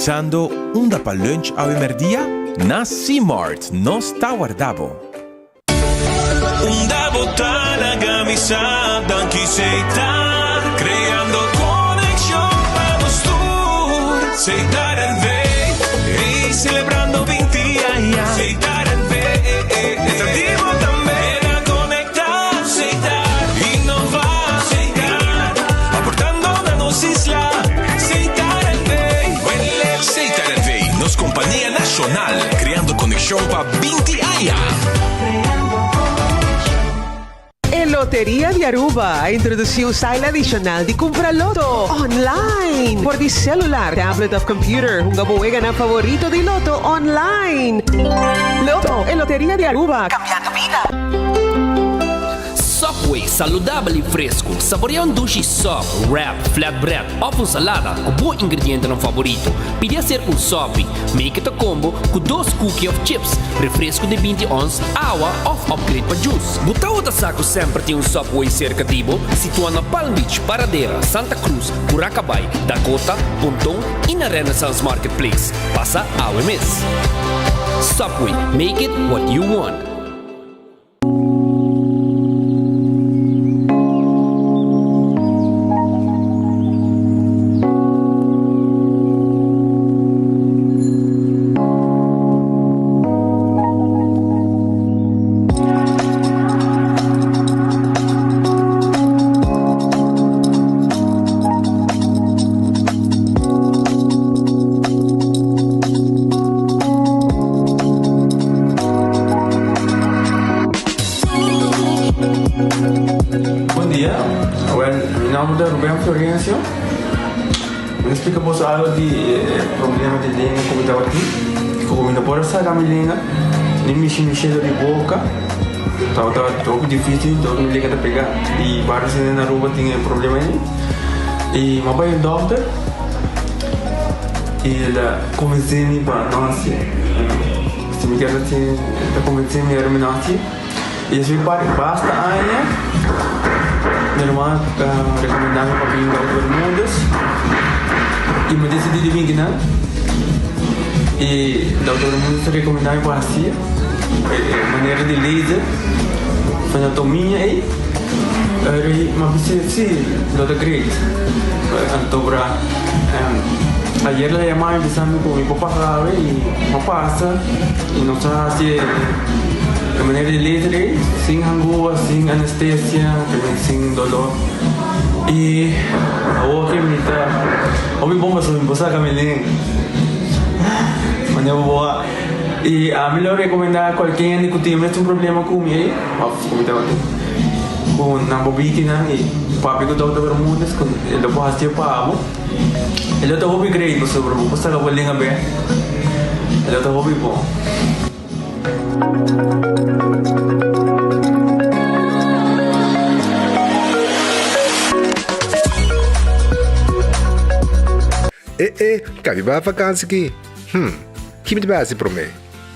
Pensando unda pa lunch awe merdia? Na Seamart nos ta warda bo. Unda bo ta laga mi sa danki Setar creando conexion pa nos tur Setar NV ey celebrando 20 aña Setar NV ta di bo tambe na conecta Setar innova Setar aportando na nos isla Setar NV Setar NV nos compania nacional creando conexion pa 20 aña. E Loteria di Aruba a introduci un style adicional di cumpra loto online por di celular, tablet of computer. Hunga bo weganan favorito di loto online. Loto, e Loteria di Aruba, cambiando bida. Subway, saludabel y fresco. Saborea un dushi sub, wrap, flatbread of un salada cu bo ingredientenan favorito. Pidi hacer un Subway. Make it a combo cu dos cookie of chips, refresco di 20 ons, awa of upgrade pa juice. Bo tabata sa cu semper tin un Subway cerca di bo? Situa na Palm Beach, Paradera, Santa Cruz, Curacabai, Dakota, Ponton y na Renaissance Marketplace. Pasa awe mes. Subway, make it what you want. Bon dia, awel mi nomber ta Ruben Florencio. Mi ta splika boso algo di e problema di lenga ku mi tabatin. Ku mi no por a saka mi lenga ni mishi mi shelo di boka. Tabata hopi dificil, tabata mi lenga ta pega. I varios hende na Aruba tin e problema ei. I mi a bai un dokter i el a konvensé mi pa no hasié. Si mi kier hasié, el ta konvensé mi ora mi no hasié. I esei pa basta aña mi ruman a rekomendá mi pa bin Dokter Bermudez i mi a disidí di bin kinan. I Dokter Bermudez a rekomendá mi pa hasié e manera di laser fenotomia ei. Ora mi a bisa si lo ta great. Anto bra ayer el a yama mi bisa mi ku mi por pasa awe i mi a pasa i nos a hasi e manera di laser ei sin hangua, sin anestesia, sin dolor i awor ke mi ta hopi bon pasobra mi por saka mi lenga manera bo a i ami lo rekomenda kualke hende ku tin mes un problema ku mi ei òf ku mi tabatin ku nan bo bikinan i papia ku Dòkter Bermudez ku e lo por hasié pa bo e lo ta hopi great pasobra bo por saka bo lenga bek e lo ta hopi bon. E e, kabi bai vakansi ki? Hm, ki mi ta bai hasi promé?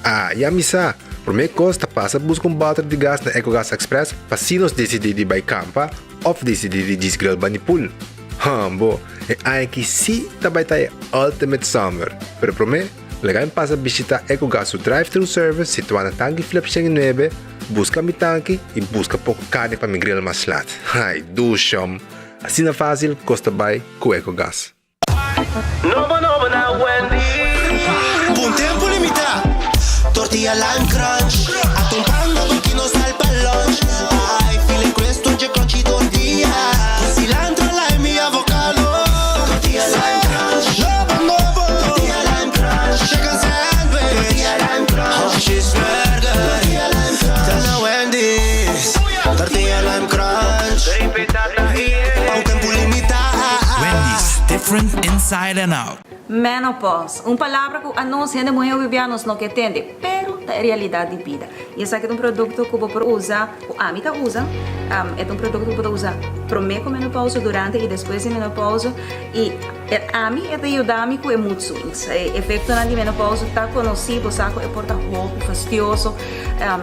Ah, ya mi sa! Promé kos ta pasa buska un bòter di gas na Ecogas Express pa si nos disidí di bai kampa òf disidí di djis grill bani pool. Hambo, e aña aki sí ta bai ta e ultimate summer! Pero promé, laga mi pasa bishitá Ecogas su drive-thru service situá na Tanki Flip 109, buska mi tanki i buska poko karni pa mi grill mas lat. Ai, dushom! Asina fásil kos ta bai ku Ecogas. Nobo nobo na Wendy's. P'un tempu limitá, tortilla lime crunch. Atun pan nobo ki no sal pa lunch. Ai, file crisp tur dje crunchy tortilla. Ku cilantro, lime i avocado. Tortilla lime crunch. Nobo nobo. Tortilla lime crunch. Chicken sandwich. Tortilla lime crunch. Of cheeseburger. Tortilla lime crunch. Ta na Wendy's. Tortilla lime crunch. Pa un tempu limitá. Wendy's, different inside and out. Menopause, un palabra ku anos hende muhé hopi nos no ke tende, pero ta e realidat di bida. I esaki ta un produkto ku bo por usa, ku ami ta usa, e ta un produkto ku bo ta usa promé ku menopause, durante i despues di menopause, i ami e ta yuda mi ku e mood swings. E efektonan di menopause ta konosí, bo sa ku e por ta hopi fastioso,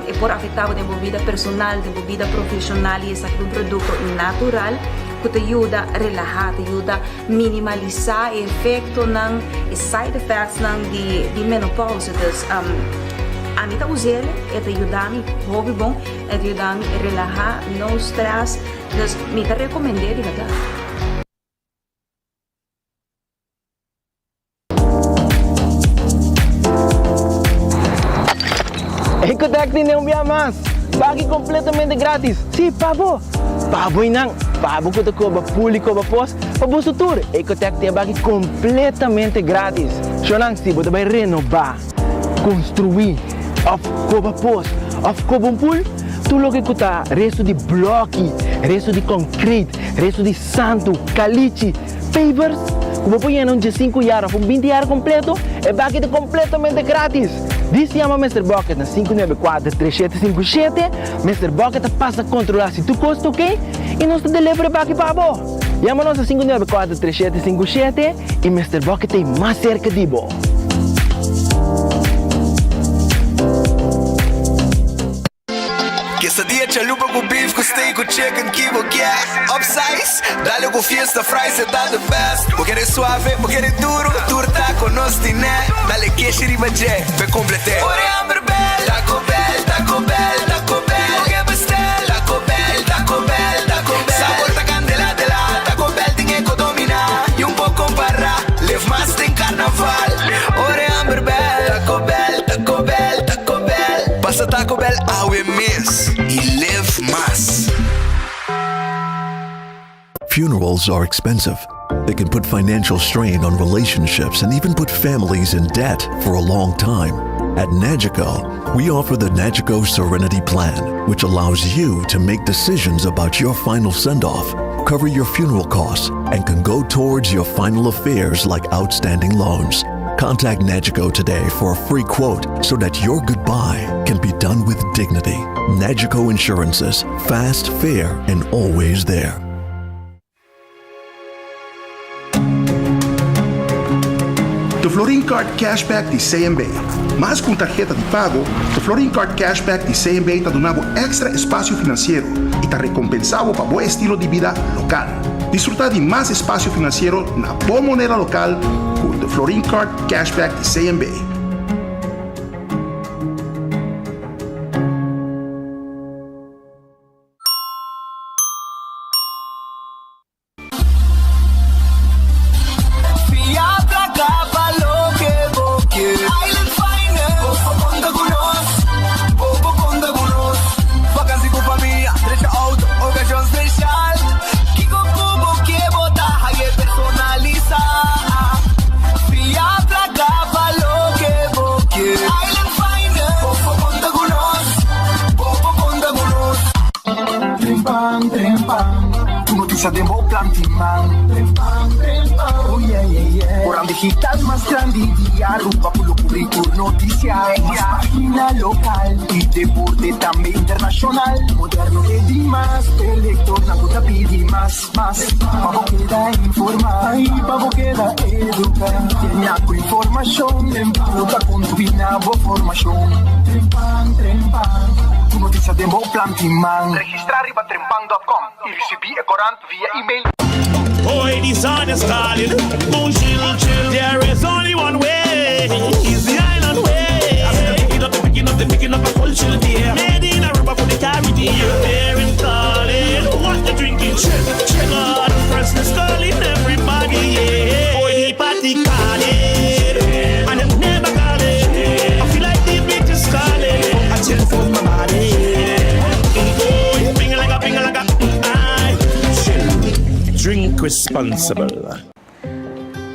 e por afektá bo den bo bida personal, den bo bida profeshonal i esaki ta un produkto natural. ku ta yuda relahá, ta yuda minimalisá e efektonan, e side effectsnan di di menopausa. Dus ami ta us'el, e ta yuda mi hopi bon, e ta yuda mi relahá, no stress, dus mi ta rekomend'é di bèrdat. Ecotec tene un bia mas! Baki completamente gratis! Si, pa bo! Pa bo y nan! Pa bo cu ta coba pool y coba pos, pa boso tur! Ecotec tin e baki completamente gratis! Shownan, si bo ta bay renoba, construi, of coba pos, of coba un pool, tur loke cu ta resto di bloki, resto di concrete, resto di santu, calichi, Pavers ku bo por yena un diesinku yar òf un binti yar kompleto, e baki ta kompletamente gratis! Dis yama Mister Bucket na 594 3757, Mister Bucket ta pasa kontrolá si tur kos ta oké i nos ta deliver e baki pa bo! Yama nos na 594 3757 i Mister Bucket ta ei mas serka di bo! Quesadilla chalupa cu beef cu steak cu chicken ki bo kier Upsize, dale cu fiesta fries e ta the best Bo kere suave, bo kere duro, tur taco nos tine Dale keshi riba dje, p'e complete Ora e hamber bel, Taco Bell, Taco Bell, Taco Bell Bo ke bestel, Taco Bell, Taco Bell, Taco Bell Sabor ta candela de la, Taco Bell tin e co domina Y un por compara, live mas den carnaval Ora e hamber bel, Taco Bell, Taco Bell, Taco Bell. Pasa Taco Bell awe mes y live mas. Funerals are expensive. They can put financial strain on relationships and even put families in debt for a long time. At Nagico, we offer the Nagico Serenity Plan, which allows you to make decisions about your final send off, cover your funeral costs, and can go towards your final affairs like outstanding loans. Contact Nagico today for a free quote so that your goodbye can be done with dignity. Nagico Insurances, fast, fair, and always there. The Florin Card Cashback di CMB. Mas ku un tarheta di pago, The Florin Card Cashback di CMB ta duna bo èkstra espasio finansiero i ta rekompensá bo pa bo estilo di bida lokal. Disfrutá di mas espasio finansiero na bo moneda lokal ku The Florin Card Cashback di CMB. Fia plaka pa loke bo ke. Island Finance. Bo por konta ku nos. Bo por konta ku nos. Vakansi ku famia, drecha outo, okashon speshal. Kiko ku bo ke bo ta haye personalisá. Fia plaka pa loke bo ke. Island Finance. Bo por konta ku nos. Bo por konta ku nos. Trempan, trempan, Tur noticia den bo plan tin man. Trempan, trempan, oh yeah, yeah, yeah. Oran digital mas grandi di Aruba cu lo cubri tur noticia. Mas pagina local y deporte tambe internacional. Moderno e dimas, e lectornan cu ta pidi mas, mas. Pa bo keda informa y pa bo keda educa. Llena cu informacion cu ta contribui na bo formacion. Trempan, trempan, tur noticia den bo plan tin man. Registra riba trempan dot com y ricibi e corant via email. Hoy the sun is calling, moon chill chill. There is only one way, is the island way. I said picking up, picking up, picking up a cold chill beer. Made in Aruba for the Caribbean. There in calling, what you drinking? Chill, chill. God, freshness calling everybody. Yeah. Boy, the party calling, and it never calling. I feel like the beat is calling. I chill for my body. Mm, boy, ping like a ping like a mm, I chill. Drink responsible.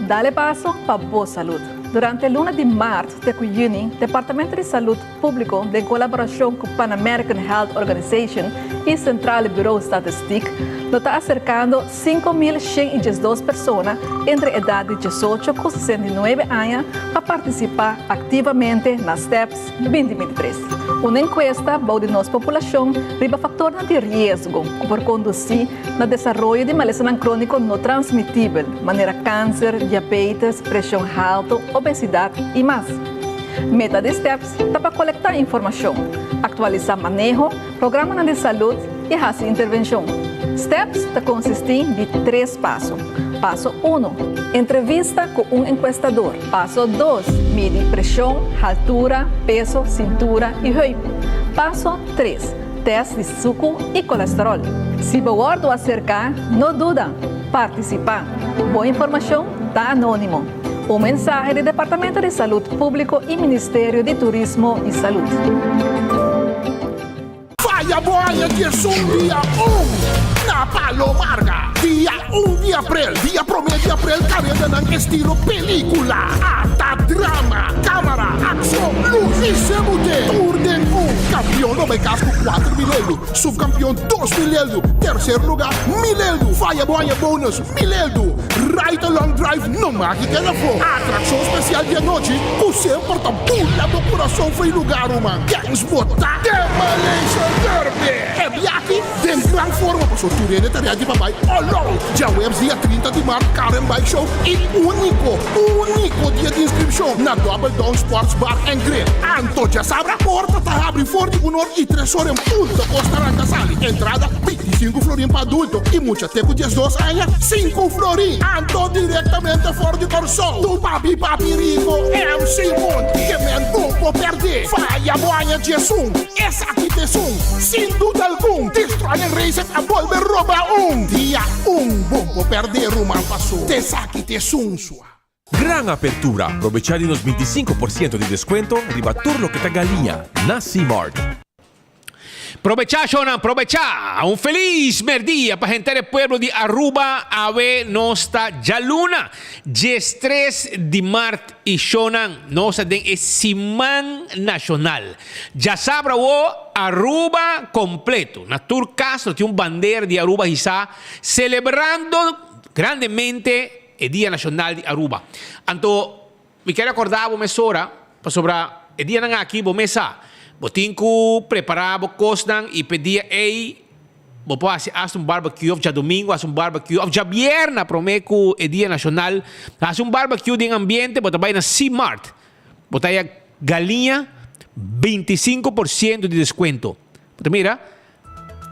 Dale paso pa bo salud. Durante luna di maart te cu juni, Departamento di Salud Publico den colaboracion cu Pan American Health Organization y Centrale Bureau Statistiek lo ta acercando 5112 persona entre edad di 18 cu 69 aña pa participa activamente na STEPS 2023. Un encuesta bou di nos populacion riba factornan di riesgo cu por conduci na desaroyo di malesanan crónico no transmitibel, manera cáncer, diabetes, presion halto, obesidad y mas. Meta di STEPS ta pa colecta informacion, actualisa maneho, programanan di salud y haci intervencion. STEPS ta konsistí di tres paso. Paso uno, Entrevista ku un enkuestador. Paso dos, Midi preshon, haltura, peso, sintura i heup. Paso tres, Tèst di suku i kolesteròl. Si bo wòrdu aserká, no duda, partisipá. Bo informashon ta anónimo. Un mensahe di Departamento di Salud Públiko i Ministerio di Turismo i Salud. Faya bo aña diesun dia un na Palo Marga. Dia un di aprel, dia prome di aprel karendanan estilo pelikula, ata drama, kamara, akshon, lus i sebute tur den un. Kampion lo bai kas ku 4000 eldu, subkampion 2000 eldu, terser luga 1000 eldu. Faya bo aña bonus 1000 eldu. Ride Along Drive no maki keda afó. Atrakshon spesial di anochi ku semper ta bula bo kurason fo'i lugar ruman. Kens bo ta Demolition Derby! E biahi den gran forma paso tur hende ta ready pa bai all out. Djaweps dia 30 di mart Karen Bike Show i úniko, úniko dia di inskripshon na Double Down Sports Bar and Grill. Anto djasabra porta ta habri for di un or i tres or en punto kos ta ranka sali. Entrada 25 florin pa adulto i mucha te ku 12 aña sinku florin. Anto direktamente for di Kòrsou tu papi papi rico MC Mon ke men bo por pèrdè. Faya bo aña 11 esaki ta esun sin duda algun Destroyer Racing a bolbe roba un dia un bo por pèrdè ruman paso t'esaki ta esun sua. Gran apertura! Probecha di nos 25% di descuento riba tur loke ta galiña na Cmart. Probechá shownan, probechá! Un felis merdia pa henter e pueblo di Aruba. Awe nos ta djaluna, 13 di mart i shownan, nos ta den e siman nashonal. Djasabra awo Aruba kompleto, na tur kas lo tin un bandera di Aruba hisá selebrando grandemente e Dia Nashonal di Aruba. Anto mi kier akorda bo mesora, pasobra e dianan aki bo mes sa, bo tin ku prepará bo kosnan i p'e dia ei bo por hasi asta un barbecue òf djadumingu hasi un barbecue òf djabièrna promé ku e Dia Nashonal hasi un barbecue den ambiente bo ta bai na C-Mart bo ta haya galiña 25% di deskuento. Bo ta mira?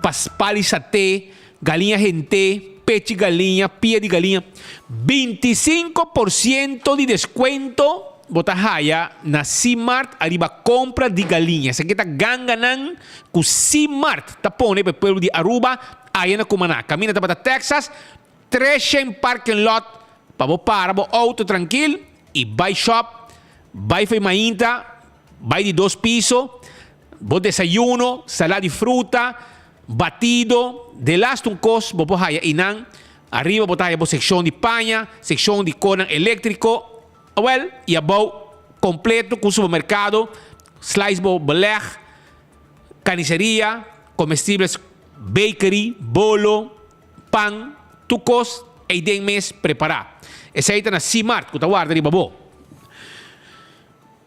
Paspali saté, galiña henté, pechi galiña, pia di galiña. 25% di descuento bo ta haya na C-Mart ariba compra di galiña. Esaki ta ganganan cu C-Mart ta pone pa e pueblo di Aruba aya na Cumaná. Caminda tabata Texas, Treshen parking lot pa bo para bo auto trankil y bay shop, bay fey mainta, bay di dos piso. Bo desayuno, salad di fruta, batido, delaste un kos bo por haya einan. Ariba bo ta haya bo sekshon di paña, sekshon di konan eléktriko, awèl, i abou kompleto ku supermerkado, slice bo beleg, kaniseria, komestibles, bakery, bolo, pan, tur kos eiden mes prepará. Esei ta na C-Mart ku ta warda riba bo.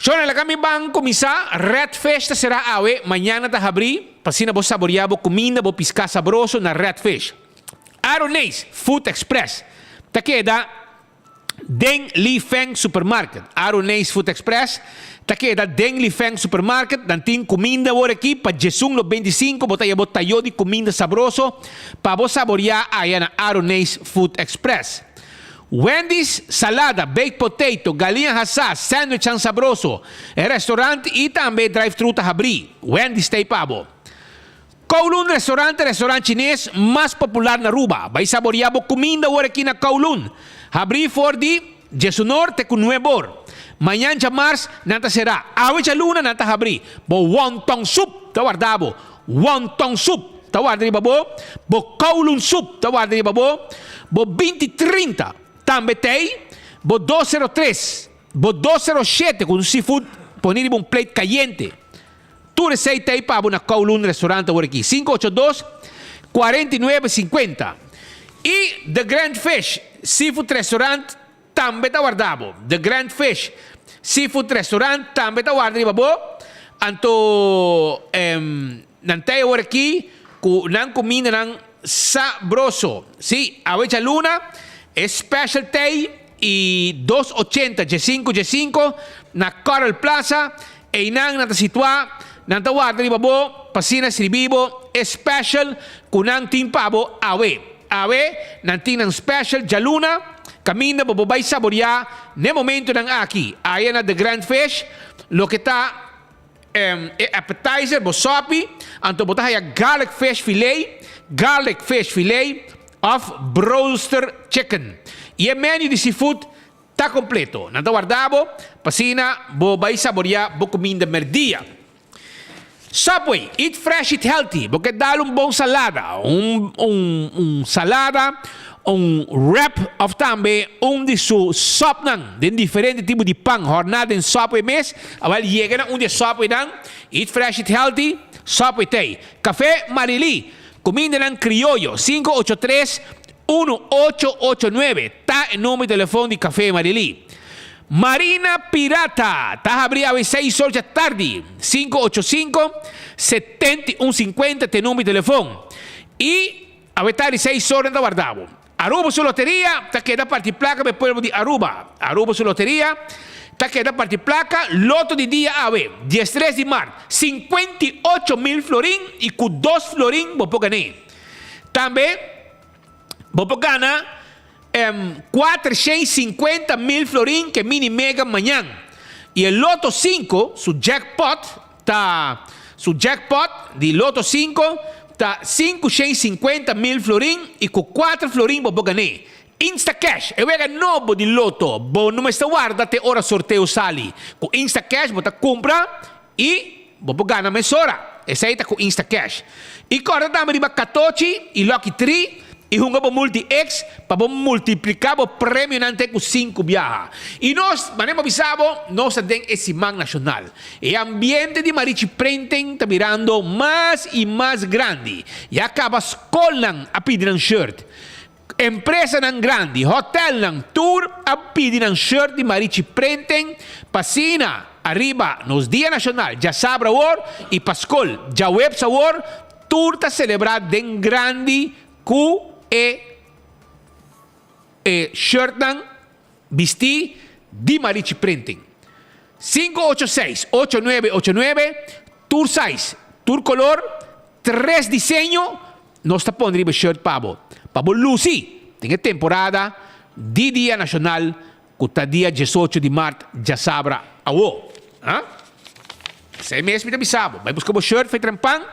Shona laga mi ban kuminsá, Red Fish ta será awe, mañana ta habrí, pa asina bo saboriá bo kuminda, bo piská sabroso na Red Fish. Aroneis Food Express ta keda den Li Feng Supermarket. Aroneis Food Express ta keda den Li Feng Supermarket, nan tin kuminda awor aki pa djesun lo 25 bo ta haya bo tayo di kuminda sabroso pa bo saboriá aya na Aroneis Food Express. Wendy's, salada, baked potato, galiña hasá, sandwichan sabroso. E restaurant i tambe e drive-thru ta habrí. Wendy's ta ei pa bo. Kowloon Restaurant ta e restaurant chines mas popular na Aruba. Bai saboriá bo kuminda awor aki na Kowloon. Habrí for di diesunor te ku nuebor. Mañan djamars nan ta será. Awe djaluna nan ta habrí. Bo wonton sup ta warda bo. Wonton sup ta warda riba bo, bo Kowloon sup ta warda riba bo, bo 20 30 tambe t'ei, bo 203, bo 207 ku un seafood poni riba un plate kayente. Tur esei t'ei pa bo na Kowloon Restaurant awor aki, 582 49 50. I The Grand Fish Seafood Restaurant Tambe ta warda bo. The Grand Fish Seafood Restaurant tambe ta warda riba bo. Anto nan ta e ora aki ku nan kumindanan sabroso. Sí, awe djaluna e special tei i 2 ochenta djesinku djesinku na Coral Plaza. Einan nan ta situá. Nan ta warda riba bo pa asina sirbi bo. e special ku nan tin pa bo awe. Awe nan tin nan special djaluna kaminda bo por bai saboriá n'e momentonan aki aya na The Grand Fish loke ta e appetizer bo sòpi anto bo ta haya garlic fish filet, garlic fish filet òf broaster chicken i e menu di seafood Ta completo. Nan ta warda bo pa asina bo bai saboria bo cuminda merdia. Subway, eat fresh, eat healthy. Bo ke dal un bon salada, un un un salada, un wrap of tambe un di su sopnan den diferente tipo di pan horna den Subway mes. Awel yega na un di e Subwaynan, eat fresh, eat healthy, Subway t'ey. Cafe Marily, cumindanan crioyo, 583 1889 ta e number di telefon di Café Marilí. Marina Pirata ta habrí awe seis or dja tardi, 585 71 50 ta e number di telefon. I awe tardi seis or nan ta warda bo. Aruba su loteria ta keda parti plaka pa e pueblo di Aruba. Aruba su loteria ta keda parti plaka loto di dia awe, diestres di mart, 58 mil florin i ku dos florin bo por gané. Tambe bo por gana 450 mil florin ke mini mega mañan. I e Lotto 5 su jackpot ta su jackpot di Lotto 5 ta 550 mil florin i ku 4 florin bo por gané. Instacash, e wega nobo di Lotto, bo no mester warda te ora sorteo sali. Ku Instacash bo ta kumpra i bo por gana mesora. Esei ta ku Instacash. I kòrda tambe riba Katochi i Lucky Tree i hunga bo Multi X pa bo multipliká bo premionan te ku sinku biaha. I nos, manera bo bisa bo, nos ta den e siman nashonal. E ambiente di Marichi Printing ta birando mas i mas grandi. Ya kaba skolnan a pidi nan shirt. Empresanan grandi, hotelnan, tur a pidi nan shirt di Marichi Printing pa asina ariba nos Dia Nacional djasabra awor y pa skol djaweps awor tur ta celebra den grandi cu e e shirtnan bisti di Marichi Printing. 586 8989 tur size, tur color, tres diseño. Nos ta pone riba e shirt pa bo, pa bo luci den e temporada di Dia Nacional cu ta dia 18 di mart djasabra awo. Ha? Esey mes mi ta bisa bo, bay busca bo shirt fey trempan,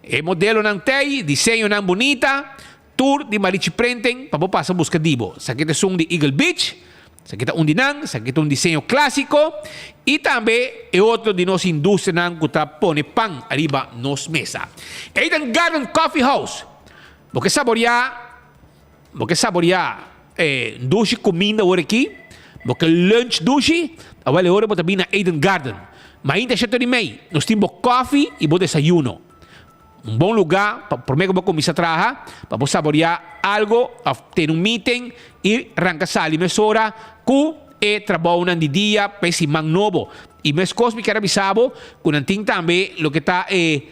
e modelonan t'ey, diseñonan bunita, tur di Marichi Printing pa bo pasa busca di bo. Esaki ta esun di Eagle Beach. Esaki ta un di nan, esaki ta un diseño clásico y tambe e otro di nos industrianan cu ta pone pan ariba nos mesa. Eden Garden Coffee House, bo ke saborea, bo ke saborea e dushi cuminda awor aki, bo ke lunch dushi, awel e ora bo ta bin na Eden Garden. Mainta shete di mei, nos tin bo coffee y bo desayuno. Un bon lugá pa promé ku bo kuminsá traha, pa bo saboriá algo òf tene un meeting i ranka sali mesora ku e trabounan di dia pa e siman nobo. I meskos mi kier a bisa bo ku nan tin tambe loke ta e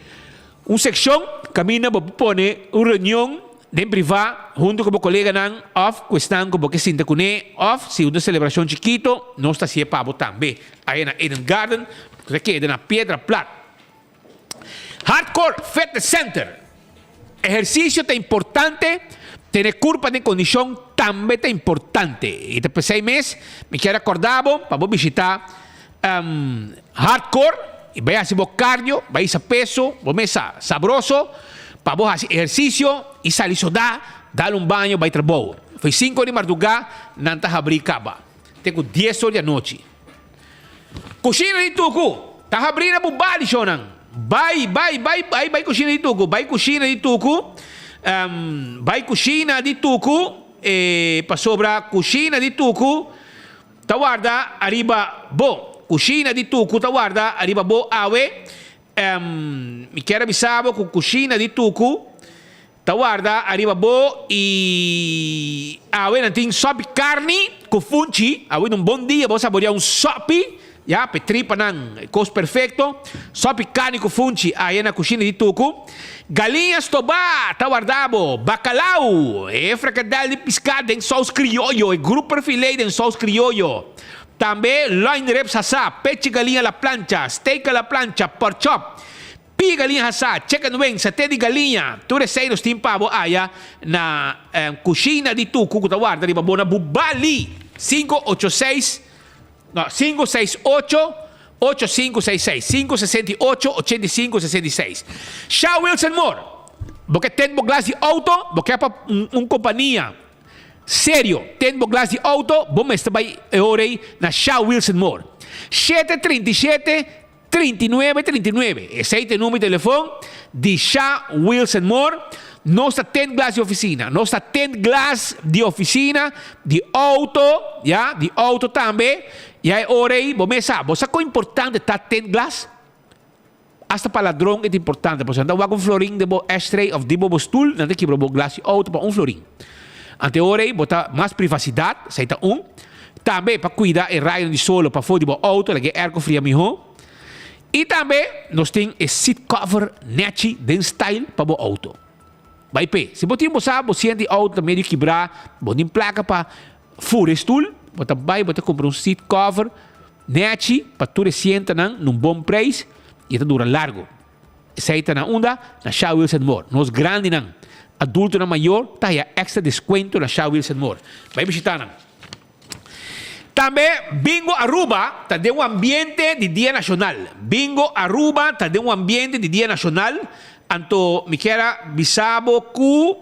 un sekshon kaminda bo por pone un reunion den privá huntu ku bo koleganan òf ku esnan ku bo ke sinta kuné òf si un selebrashon chikito nos ta hasié pa bo tambe aya na Eden Garden ku ta keda na Piedra Plat. Hardcore Fitness Center, Ehersisio ta importante, tene kurpa den kondishon tambe ta importante. I ta p'esei mes mi kier a kòrda bo pa bo bishitá Hardcore i bai hasi bo cardio, bai hisa peso, bo mes sa sabroso pa bo hasi ehersisio i sali sodá, dal un baño bai trabou. Fo'i sinku di mardugá nan ta habrí kaba te ku dies or di anochi. Kushina di tuku ta habrí na bo bali shownan. Bai, bai, bai, bai, bai kushina di tuku, bai kushina di tuku, bai kushina di tuku, e pasobra kushina di tuku ta warda ariba bo. Kushina di tuku ta warda ariba bo awe. Mi kier a bisa bo ku kushina di tuku Ta warda ariba bo y awe nan tin sopi carni cu funchi, awe un bon dia bo saborea un sopi, ya, pe tripanan cos perfecto, sopi carni cu funchi aya na cushina di Tucu. Galiña stobá ta warda bo, bacalao, e frikadel di pisca den saus crioyo, e grouper filet den saus crioyo, tambe loin ribs hasá, pechi galiña a la plancha, steak a la plancha, pork chop. Pia galiña hasá, chicken wings, saté di galiña, tur esei nos tin pa bo aya na Cushina di Tucu cu ta warda riba bo na Bubali, 586, no, 568 8566, 568 8566. Sha Wilson Moore, bo ke ten bo glas di auto, bo ke pa un compania serio ten bo glas di auto, bo mester bai e ora ei na Sha Wilson Moore, 737 39 39, esei ta e number di telefon di Sha Wilson Moore. Nos ta tent glas di oficina, nos ta tent glas di oficina, di auto, ya, di auto tambe. Ya e ora ei bo mes sa, bo sa kon importante ta tent glas? Hasta pa ladron e ta importante, pasobra nan ta wak un florin den bo ashtray of den bo bo stoel, nan ta kibra bo glas di auto pa un florin. Anto e ora ei bo ta mas privacidad, esei ta un. Tambe pa cuida e rayonan di solo pafó di bo auto, laga e airco fria mihó. Y tambe nos tin e seat cover nechi den style pa bo auto. Bai p'e. Si bo tin bo sa bo sienta di auto ta medio kibrá, bo no tin placa pa fura e stoel, bo ta bai bo ta cumpra un seat cover nechi pa tur e sientanan na un bon prijs y e ta dura largo. Esei ta na unda? Na Sha Wilson Moore. Nos grandinan, adultonan mayor, ta haya extra descuento na Sha Wilson Moore. Bai bishita nan. Tambe Bingo Aruba ta den un ambiente di Dia Nacional. Bingo Aruba ta den un ambiente di Dia Nacional. Anto mi kier a bisa bo cu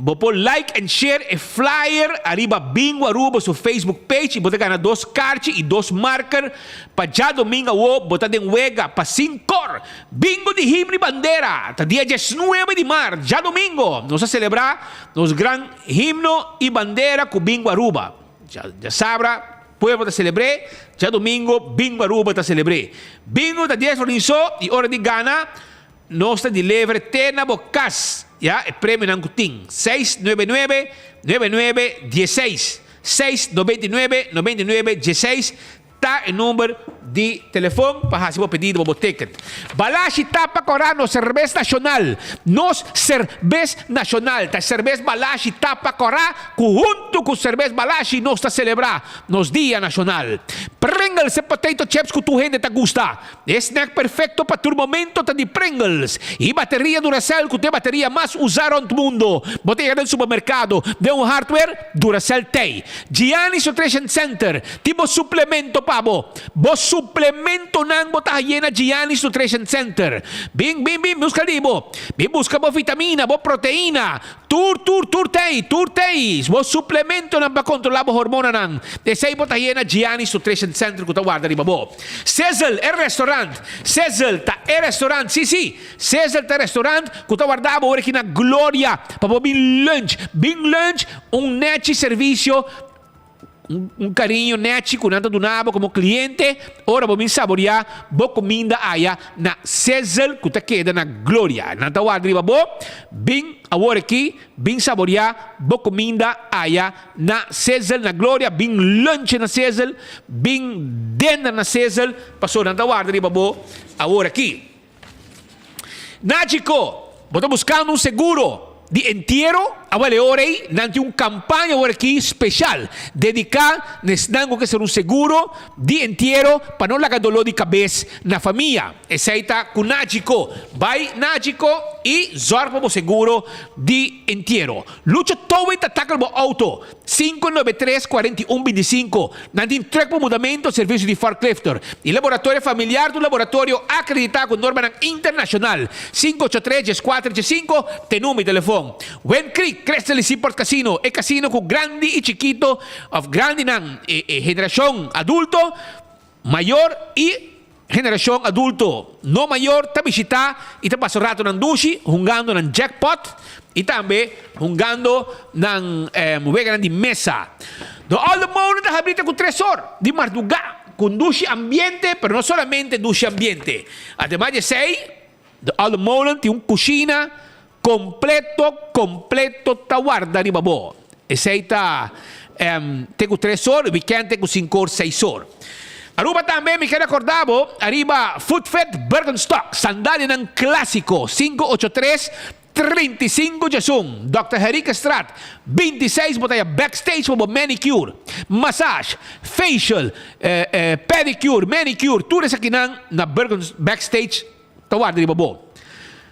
Bo por like and share e flyer ariba Bingo Aruba su Facebook page y bo ta gana dos karchi y dos marker pa djadomingo awo bo ta den wega pa Sincor Bingo di Himno y Bandera. Ta dia diesnuebe di maart, djadomingo, nos ta celebra nos gran Himno y Bandera cu Bingo Aruba. Djasabra pueblo ta celebr'e, djadomingo Bingo Aruba ta celebr'e. Bingo ta dies florin so y ora di gana Nos ta deliver te na bo kas, ya, e premionan ku tin, seis nuebe nuebe, nuebe nuebe, dieseis, seis nobenta i nuebe, nobenta i nuebe, dieseis, ta e number di telefon pa hasi bo pedido pa bo ticket. Balashi Tapa Kora nos serbes nashonal, nos serbes nashonal ta serbes Balashi Tapa Kora ku huntu ku serbes Balashi nos ta selebrá nos dia nashonal. Pringles e potato chips ku tur hende ta gusta. E snack perfecto pa tur momento ta di Pringles y bateria Duracell cu ta e bateria mas usa rond mundo. Bo ta yega den supermercado, den un hardware, Duracell t'ey. Gianni's Nutrition Center tin bo suplemento pa bo. Bo suplementonan bo ta haye na Gianni's Nutrition Center. Bin, bin, bin busca di bo. Bin busca bo vitamina, bo proteina, Tur, tur, tur t'ei, tur t'ei! Bo suplementonan pa kontrolá bo hormonanan. Esei bo ta haña na Gianni's Nutrition Center ku ta warda riba bo. Sizzle, e restaurant. Sizzle ta e restaurant, sí, sí! Sizzle ta e restaurant ku ta warda bo ora ki na Gloria pa bo bin lunch. Bin lunch, un nechi servisio. Un kariño nechi ku nan ta duna bo komo kliente ora bo bin saboriá bo kuminda aya na Sizzle ku ta keda na Gloria. Nan ta warda riba bo. Bin awor aki, bin saboriá bo kuminda aya na Sizzle na Gloria. Bin lunch na Sizzle, bin dinner na Sizzle, pasobra nan ta warda riba bo awor aki. Nachico, bo ta buscando un seguro di entiero? Awel e ora ei nan tin un campaña awor aki special dedica na esnan cu ke ser un seguro di entiero pa no laga dolor di cabes na famia. Esei ta cu Nachico. Bay Nachico y zorg pa bo seguro di entiero. Lucho Towing ta tackle bo auto. 593 41 25. Nan tin truck pa mudamento, servicio di forklifter. E laboratorio familiar ta un laboratorio acredita cu normanan internacional. 583 14 15 ta e numero di telefon. Wind Creek, Crystal y Seaport Casino, e casino cu grandi y chikito of grandinan, e generacion adulto, mayor y Generacion adulto no mayor ta bishita y ta pasa ratonan dushi hungando nan jackpot y tambe hungando nan weganan di mesa. De Olde Molen ta habrita cu tres or di marduga cu un dushi ambiente, pero no solamente dushi ambiente. Ademas di esey, De Olde Molen tin un cushina Completo completo ta warda riba bo. Esey ta te cu tres or, weekend te cu cinco or, seis or. Aruba tambe mi ker acorda bo ariba Footfit Birkenstock, sandalianan clasico, 583 35 djesun, Dòkter Henriquezstraat, 26 bo ta haya backstage pa bo manicure, massage, facial, pedicure, manicure, tur esakinan na Birkenstock backstage. ta warda riba bo.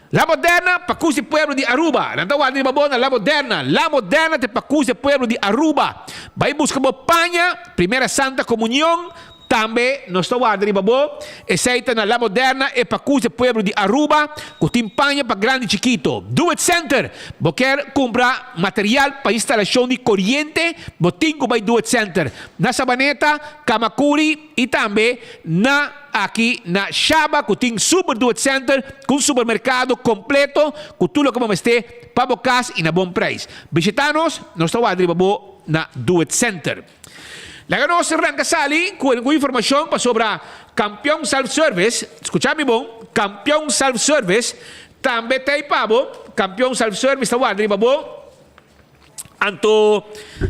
La Moderna, pakus di pueblo di Aruba. Nan ta warda riba bo na La Moderna. La Moderna ta e pakus di pueblo di Aruba. Bai buska bo paña, Primera Santa Comunion, tambe nos ta warda riba bo. Esei ta na La Moderna, e pakus di pueblo di Aruba, ku tin paña pa grandi i chikito. Do It Center, Bo kier kumpra material pa instalashon di koriente? Bo tin ku bai Do It Center na Sabaneta, Kamakuri i tambe na aki na Shaba ku tin Super Do It Center ku un supermerkado kompleto ku tur loke bo mester pa bo kas i na bon preis. Bishita nos, nos ta warda riba bo na Do It Center. Laga nos ranka sali ku algun informashon pasobra Kampion Self Service, skucha mi bon, Kampion Self Service tambe ta ei pa bo, Kampion Self Service ta warda riba bo. Anto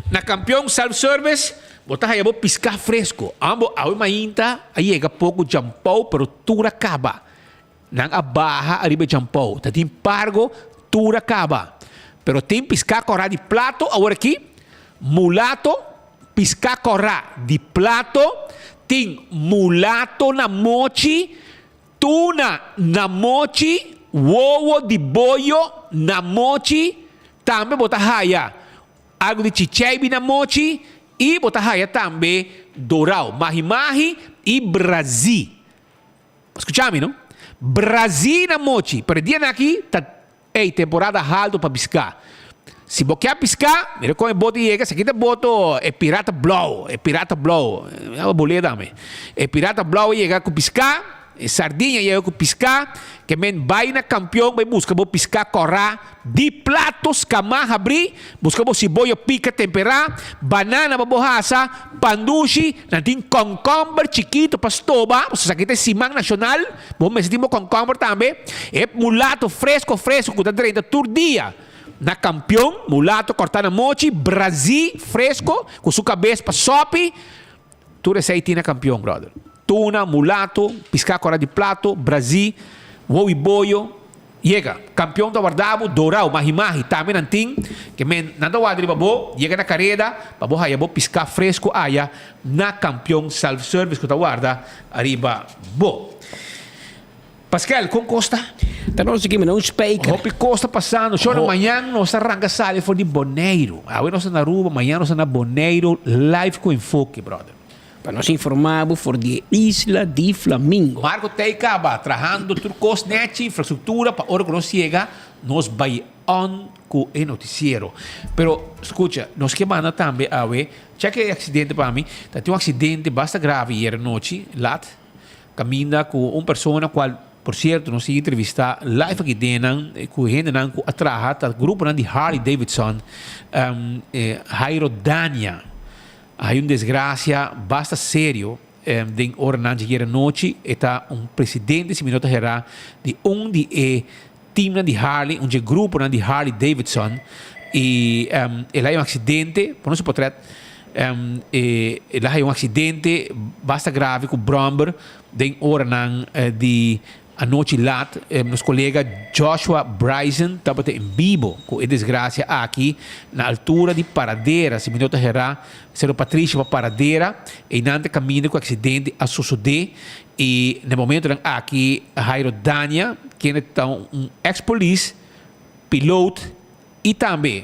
na Kampion Self Service bo ta haya bo piská fresko. Ambo awe mainta a yega poko djampou pero tur a kaba. Nan a baha ariba e djampou. Ta tin pargo tur a kaba. Pero tin piská kòrá di plato awor aki, mulato, piská kòrá di plato, tin mulato na mochi, Tuna na mochi, wowo di boyo na mochi, tambe bo ta haya algo di chicheibi na mochi y bo ta haya tambe dorao, mahi mahi y brazi. Scucha mi no, brazi na mochi, pero e dianan aki ta Ey, temporada halto pa piská. Si bo ke a piská, mira kon e boto yega, esaki ta boto e pirata blou, e pirata blou, mi a bolé tambe. E pirata blou a yega ku piská, e sardiña yega ku piská, ke men bai na kampion bai buska bo piská kòrá di plato skamá habrí, buska bo siboyo pika temperá, banana pa bo hasa, pandushi, nan tin kònkòmber chikito pa stoba, pasobra esaki ta e siman nashonal. Bo mester tin bo kònkòmber tambe. E mulato fresko fresko ku ta drenta tur dia na Kampion, mulato kòrtá na mochi, brazí fresko ku su kabes pa sòpi, tur esei tin na Kampion, bròder. Tuna, mulato, piská kòrá di plato, brazí, wou i boyo. Yega, Kampion ta warda bo, dorau, mahi mahi, tambe nan tin, ke men nan ta warda riba bo, yega na kareda pa bo haya bo piská fresko aya na Kampion Self Service ku ta warda ariba bo. Paskel, kon kos ta? Ta nos aki mira un spijker. Hopi kos ta pasando. Shona, mañan nos ta ranka sali for di Boneiru. Awe nos ta na Aruba, mañan nos ta na Boneiru live ku Enfoke, brother. Pa nos informá bo for di e isla di Flamingo. Marco t'ei kaba trahando tur kos nechi, infrastruktura pa ora ku nos yega nos bai on ku e notisiero. Pero skucha, nos ke manda tambe awe, chèk e aksidente pa mi, ta tin un aksidente basta grave ayera nochi lat, kaminda ku un persona kual por sierto nos sigui entrevistá live aki den nan ku hendenan ku a traha ta gruponan di Harley Davidson, Jairo Dania. Hay un desgracia basta serio den oranan dje anochi. E ta un presidente, si mi no ta hera, di un di e teamnan di Harley, un dje gruponan di Harley Davidson. Y el hay un accidente, pone su potret, el a hay un accidente basta grave cu bromber den oranan di Anochi lat, nos kolega Joshua Bryson tabata en bibo ku e desgrasia aki na altura di Paradera, si mi no ta herá, Sero Patricio pa Paradera, einan ta kaminda ku aksidente a sosodé i na e momentonan aki Jairo Dania, kende ta un eks polis, piloot i tambe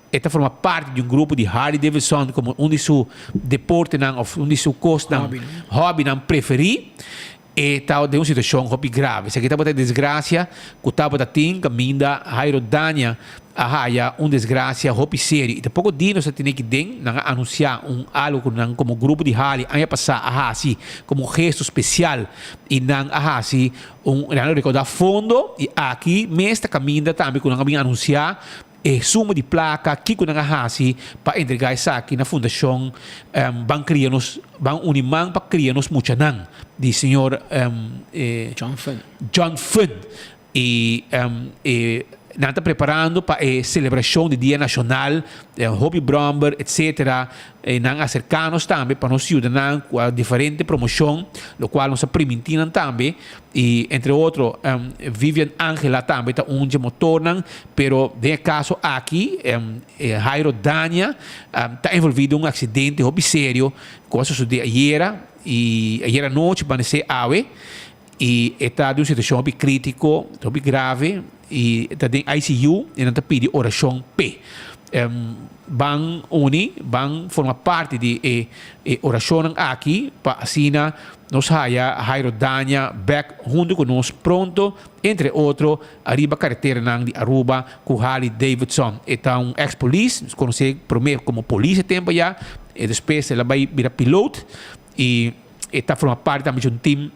e ta forma parti di un grupo di Harley Davidson komo un di su deportenan òf un di su kosnan, hòbinan preferí. E ta den un situacion hopi grave. Esaki tabata e desgracia cu tabata tin caminda Jairo Dania a haya un desgracia hopi serio. Y ta poco dia nos a tene aki den, nan a anuncia un algo cu nan como grupo di Harley aña pasa a haci como un gesto special y nan a haci un, nan a recorda fondo y aki mes ta caminda tambe cu nan a bin anuncia E suma di plaka kiko nan a hasi pa entregá esaki na Fundashon Ban Kria Nos Ban Uni Man pa Kria Nos Muchanan di señor John Fund. John Fund. I e nan ta preparando pa e selebrashon di Dia Nashonal, hopi bròmber etsetera. E nan a aserká nos tambe pa nos yuda nan ku a diferente promoshon, lokual nos a primintí nan tambe. I entre otro Vivian Angela tambe ta un dje motornan, pero den e kaso aki Jairo Dania ta envolví den un aksidente hopi serio ku a sosodé ayera i ayera anochi panesé awe. Y e ta den un situacion hopi critico, hopi grave y ta den ICU y nan ta pidi oracion p'e. Ban uni, ban forma parti di e e oracionnan aki pa asina nos haya Jairo Dania bek hunto cu nos pronto, entre otro ariba careteranan di Aruba cu Harley Davidson. E ta un ex polis, nos conoce prome como polis e tempo aya, e despues el a bay bira piloot y e ta forma parti tambe di un team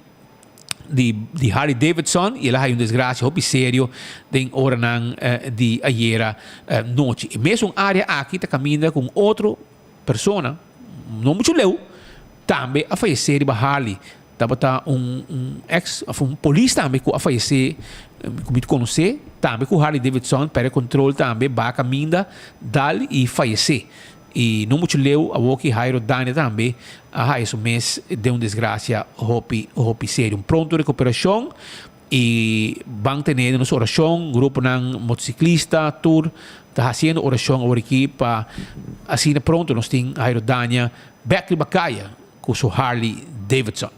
di di Harley Davidson y el a haya un desgracia hopi serio den oranan di ayera nochi. E mesun area aki ta caminda cu un otro persona no mucho leu tambe a fayece riba Harley. Tabata un un ex of un polis tambe cu a fayece cu mi conoce tambe cu Harley Davidson perde control tambe baha caminda dal y fayece. Y no mucho leu awoki Jairo Dania tambe a haya su mes den un desgracia hopi hopi serio. Un pronto recuperacion y ban tene den nos oracion gruponan motociclista tur ta haciendo oracion aworaki pa asina pronto nos tin Jairo Dania bek riba caya cu su Harley Davidson.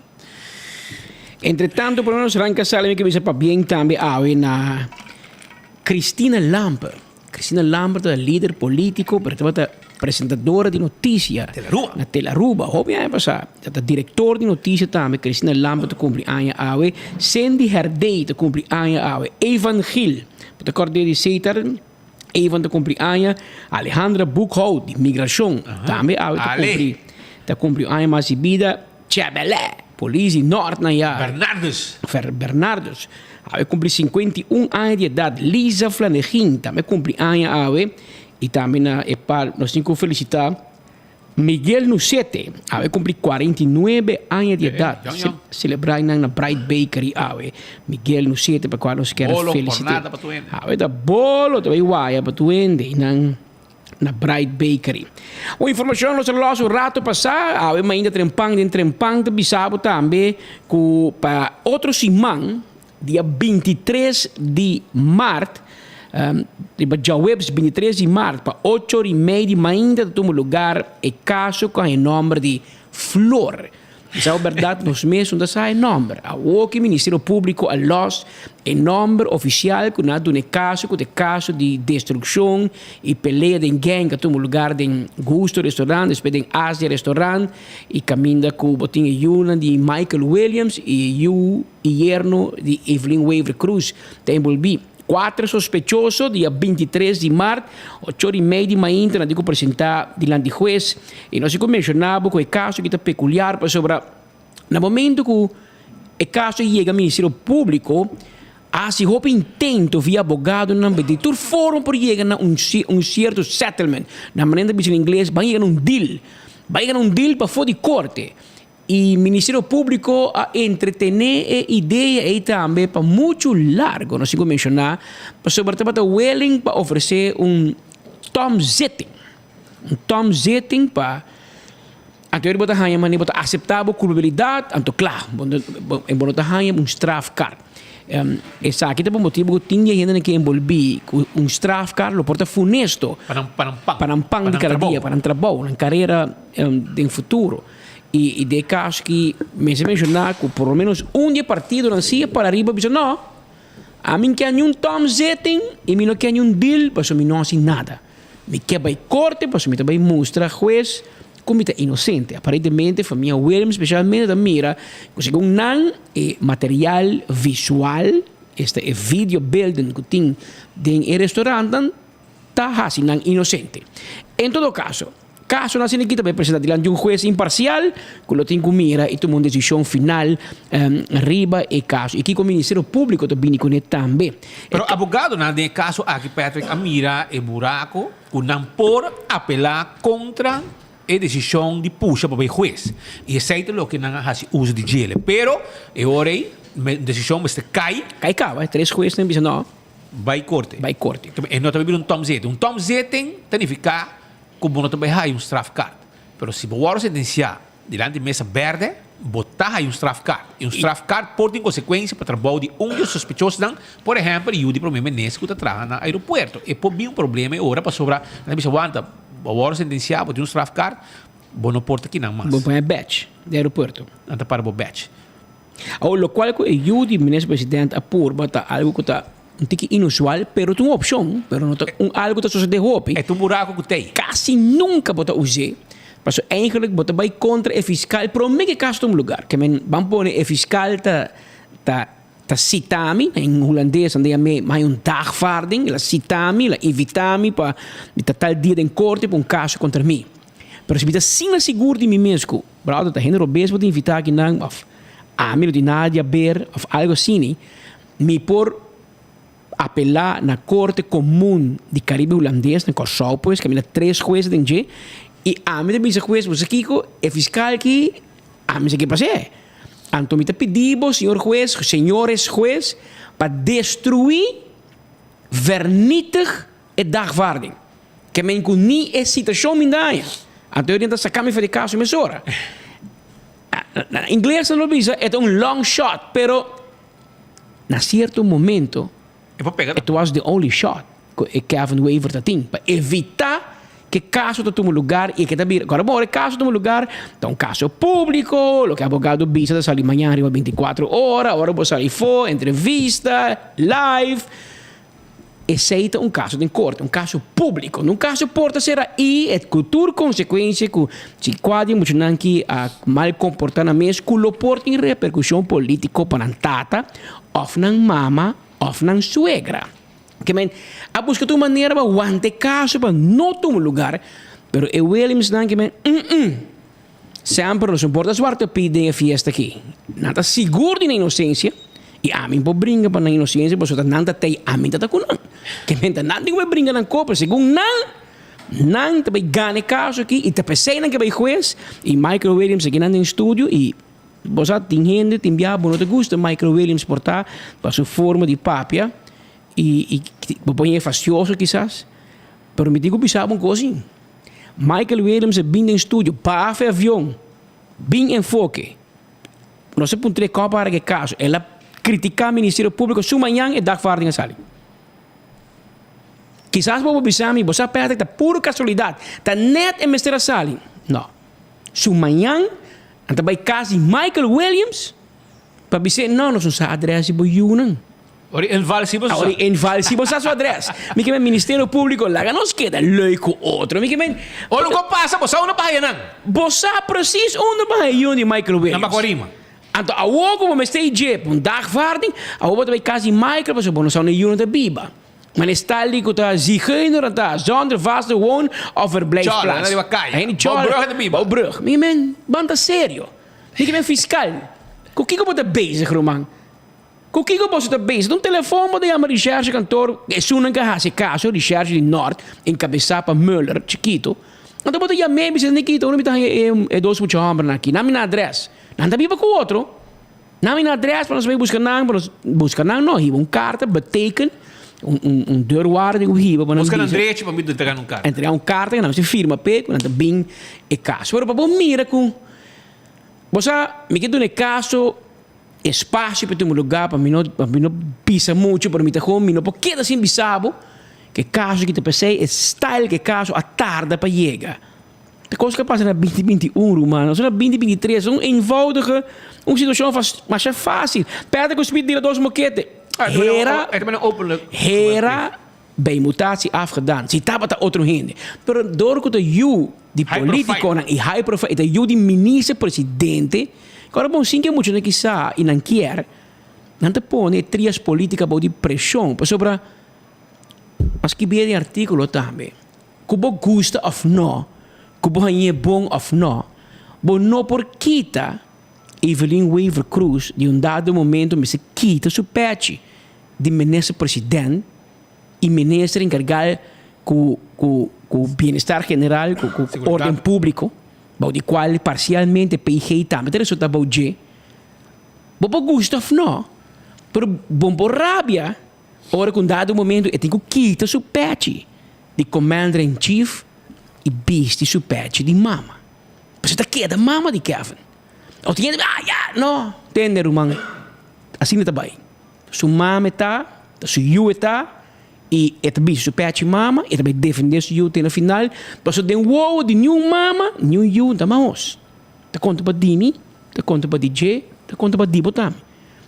Entre tanto por lo menos ranca sali mi ke bisa pabien tambe awe na Cristina Lampe. Cristina Lambert ta lider politico pero tabata presentadora di noticia na Telaruba hopi aña pasa. Ta ta director di noticia tambe. Cristina Lambert ta cumpli aña awe. Cindy Herdey ta cumpli aña awe. Evan Gil, bo ta corda di Setar? Evan ta cumpli aña. Alejandra Boekhout di Migracion tambe awe ta cumpli ta cumpli aña mas di bida. Chebelé, polis di Nort nan ya. Bernardus. Fer Bernardus. Awe kumpli 51 aña di edat. Lisa Flanegin tambe kumpli aña awe. I tambe na e par nos tin ku felisitá Miguel Nucete. Awe kumpli 49 aña di edat. Jong, jong. Selebrá nan na Bright Bakery awe. Miguel Nucete pa kua nos kier Bolo, felisit'é. pornada pa tur hende. Awe ta bolo ta bai waya pa tur hende. I nan. na Bright Bakery. Un informacion nos a los un rato pasa, awe mainta trempan den trempan ta bisa bo tambe cu pa otro siman, dia 23 di maart, riba djaweps 23 di maart pa ocho ora y mei di mainta ta tuma lugar e caso cu a e nomber di Flor. Bisa bo berdad nos mes no ta sa e nomber. Awor ki Ministerio Publico a los e nomber oficial cu nan a duna e caso cu ta e caso di destruccion y pelea den gang a tuma lugar den Gusto Restaurant, despues den Asia Restaurant y caminda cu bo tin e yunan di Michael Williams y e yu y yerno di Evelyn Wever Croes ta envolvi. Cuater sospechoso dia 23 di maart, ocho ora y mei di mainta nan tin cu presenta dilanti hues. Y nos tin cu menciona bo cu e caso aki ta peculiar pasobra na momento cu e caso yega Ministerio Publico a haci hopi intento via abogadonan di tur forma por yega na un un cierto settlement. Na manera ta bisa na ingles ban yega na un deal, ban yega na un deal pafo di corte. E Ministerio Públiko a entretené e idea ei tambe pa muchu largu, nos tin ku menshoná, pasobra tabata willing pa ofresé un tomzitting, un tomzitting pa anto bo ta haña manera bo ta aseptá bo kulpabilidat, anto kla, bo no ta haña un strafkaart. Esaki ta pa motibu ku tin di e hendenan ke enbolbí ku un strafkaart lo por ta funesto Pa nan pa nan pan, pa nan pan di kada dia, pa nan trabou, nan karera den futuro. I i den e kaso ki mester menshoná ku por lo ménos un di e partidonan si a para riba bisa no, ami no ke niun tòmzitting i mi no ke niun deal pasobra mi no hasi nada. Mi ke bai korte pasobra mi ta bai mustra hues ku mi ta inosente. Aparentemente famia Williams spesialmente ta mira ku segun nan e material visual, esta e videobeelden ku tin den e restorantnan, ta hasi nan inosente. En todo kaso, kasonan asina aki ta bai presentá dilanti di un hues imparsial ku lo tin ku mira i tuma un desishon final riba e kaso. I kiko Ministerio Públiko ta bini kuné tambe. Pero abogadonan den e kaso aki, Patrick, a mira e buraco ku nan por apelá kontra e desishon di pusha pa bai hues. I esei ta loke nan a hasi uso di djele. Pero e ora ei desishon mester kai. Kai kaba, e tres huesnan bisa no. Bai korte. Bai korte. E no ta bai bira un tomzitting. Un tomzitting ta nifiká ku bo no ta bai haya un strafkaart. Pero si bo wòrdu sentensiá dilanti mesa bèrdè, bo ta haya un strafkaart. I un strafkaart por tin konsekuensia pa trabou di un di e sospechosonan, por ehèmpel yu di promé minister ku ta traha na aeropuerto. E por bin un problema e ora pasobra nan ta bisa, wanta, bo a wòrdu sentensiá, bo tin un strafkaart, bo no por ta kinan mas. Bo paña badge di aeropuerto. Nan ta para bo badge. Awor lokual ku e yu di minister president a purba ta algu ku ta un tiki inusual pero ta un opshon pero no ta un algu ta sosode hopi. E ta un buraku ku t'ei. Kasi nunka bo ta us'é pasobra eigenlik bo ta bai kontra e fiskal promé ku e kaso tuma lugar. Ke men ban pone e fiskal ta ta ta sita mi, na en hulandes nan ta yam'é mai un dagvaarding, el a sita mi, el a invitá mi pa mi ta tal dia den korte pa un kaso kontra mi. Pero si mi ta asina sigur di mi mes ku brother ta hende robes bo ta invitá akinan òf ami no tin nada di haber òf algu asini, mi por apelá na Korte Komun di Karibe Hulandes na Kòrsou pues, kaminda tres hues den dje, i ami ta bisa hues, bo sa kiko, e fiskal aki ami sa ke pas'é. Anto mi ta pidi bo, señor hues, señores hues, pa destruí, vernietig, e dagvaarding. Ke men ku ni e sitashon mi daña. Anto e ta saka mi for di kaso mesora. Na ingles nan lo bisa e ta un long shot, pero na sierto momento it was the only shot ku e Kevin Wever ta tin pa evita ku e kaso ta tuma lugar i ke ta bira. Kòrda bon, ora e kaso tuma lugar ta un kaso públiko, loke abogado bisa ta sali mañana riba bintikuatro ora, ora bo sali afó, entrevista, live. Esei ta un kaso den korte, un kaso públiko, no un kaso porta sera i e ku tur konsekuensia ku si kua di e muchanan ki a mal komportá nan mes ku lo por tin reperkushon polítiko pa nan tata òf nan mama òf nan suegra. Ke men a buska tur manera pa wanta e kaso pa no tuma lugar, pero e Williamsnan ke men mm Semper nos no por ta zwarte piet den e fiesta aki. Nan ta sigur di nan inosensia i ami por bringa pa nan inosensia pasobra nan ta tei ami ta ta ku nan. Ke menta nan tin ku bai bringa nan koper segun nan, nan ta bai gana e kaso aki i ta p'esei nan ke bai hues i Michael Williams aki nan den studio i bo sa tin hende tin bia bo no ta gusta Michael Williams por ta pa su forma di papia i i bo por hañ'e fastioso kisas pero mi tin ku bisa bo un kos. Michael Williams a bin den studio, baha e avion, bin enfoke. Nos a puntr'é kòp para ke kaso. El a kritiká Ministerio Públiko su mañan e dagvaarding a sali. Kisas bo por bisa mi, bo sa Patrick, ta puru kasualidat, ta nèt e mester a sali. No. Su mañan nan ta bai kas di Michael Williams pa bis'é, no, nos no sa adrès di bo yunan. Ora e inval si bo sa. Ora e inval si bo sa su adres. Mi ke men Ministerio Publico laga nos keda leuk ku otro. Mi ke men. Ora ku pasa bo sa unda pa haya nan. Bo sa precies unda pa haya yun di Michael Williams. Nan Bacuarima. Anto awor ku bo mester e dje pa un dagvaarding, awor bo ta bai kas di Michael pasobra bo no sa unda yun ta biba. Ma e stal di ku ta zigeuner ta zonder vaste woon of verblijfplaats. Chòle, nan riba kaya. Hende chòle. Bou brug ta biba. Bou brug. Mi ke men ban ta serio. Mi ke men fiscal. Ku kiko bo ta bezig ruman? Ku kiko boso ta bezig? Ta un telefon bo ta yama Recherche kantoor, esunnan ke hasi kaso, Recherche di Nort, enkabesá pa Muller, Chiquito. Anto bo ta yam'é i bisa, Nikito, unda mi ta haña e e dos mucha hòmbernan aki? Nan mi nan adrès. Nan ta biba ku otro. Nan mi nan adrès pa nos bai buska nan, pa nos buska nan no, hiba un karta, beteken, un un un deurwaarder ku hiba pa nan Buska nan bisa. drechi pa mi entrega nan un karta. Entrega un karta ku nan mester firma p'e ku nan ta bin e kaso. Pero pa bo mira ku, bo sa, mi ke duna e kaso. Espacio pa tuma lugar pa mi no pa mi no bisa mucho pero mi ta gewoon mi no por keda sin bisa bo ke caso ki ta p'esey e style ke caso a tarda pa yega. Ta cos ku a pasa na binti binti un ruman nos na binti binti tres un eenvoudige un situacion masha facil Patrick ku Smith dira dos mokete hera hera Bij mutatie afgedaan. Si tabata otro hende. Pero door cu ta yu di politiconan y high profile, y ta yu di minister presidente, cu ora bon sin ke muchanan kisa y nan kier, nan ta pone e trias politica bou di presion. Pasobra, a skibi den articulo tambe, cu bo gusta of no, cu bo hañ'e bon of no, bo no por kita Evelyn Wever-Croes di un dado momento mester kita su pechi di minister president y minister encarga cu cu cu bienestar general cu cu orden publico bou di cual parcialmente PG tambe ta resulta bou dje bo por gusta of no pero bo por rabia ora cu un dado momento e tin cu kita su pechi di commander in chief y bisti su pechi di mama pasobra ta keda mama di Kevin o tin hende ah ya no tende ruman asina ta bay. Su mama e ta, ta su yu e ta, i e ta bisa su pechi mama, e ta bai defendé su yu te na final, pasobra den wowo di niun mama, niun yu no ta mahos. Ta konta pa dimi, ta konta pa di dje, Ta konta pa di bo tambe.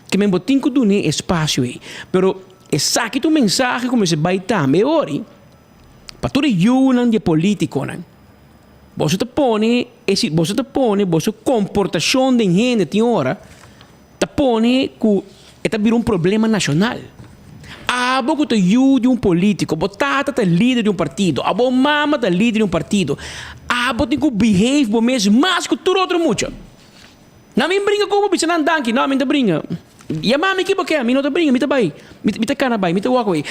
Ke men bo tin ku dun'é e spasio ei. Pero esaki ta un mensahe ku mester bai tambe e ori pa tur e yunan di e polítikonan. Boso ta pone e si boso ta pone boso komportashon den hende tin ora ta pone ku e ta bira un problema nashonal. Abo ku ta yu di un polítiko, bo tata ta lider di un partido, abo mama ta lider di un partido, abo tin ku behave bo mes mas ku tur otro mucha. Nan mi bringa ku bo bisa nan danki, no mi ta bringa. Yama mi ki bo ke, mi no ta bringa, mi ta bai, mi ta kana bai, mi ta walk away.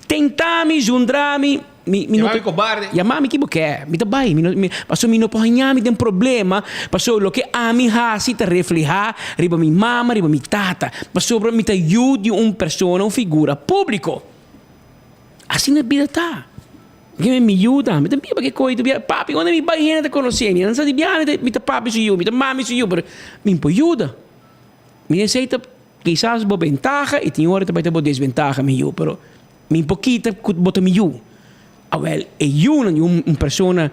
Tenta mi, zundra mi, mi mi no ta. Yama mi kobarde. Yama mi ki bo ke, mi ta bai, mi no, mi, pasobra mi no por haña mi den problema, pasobra loke ami hasi ta reflehá riba mi mama, riba mi tata, pasobra mi ta yu di un persona, un figura públiko. Asina bida ta. Gimi mi yu tambe ta biba ke koe ta papi unda mi bai hende ta konosé mi nan sa di bia mi ta papi su yu mi ta mami su yu pero mi por yuda mi esei ta kisas bo bentaha i tin ora ta bai ta bo desbentaha mi yu pero mi por kita ku bo ta mi yu awel e yunan di un persona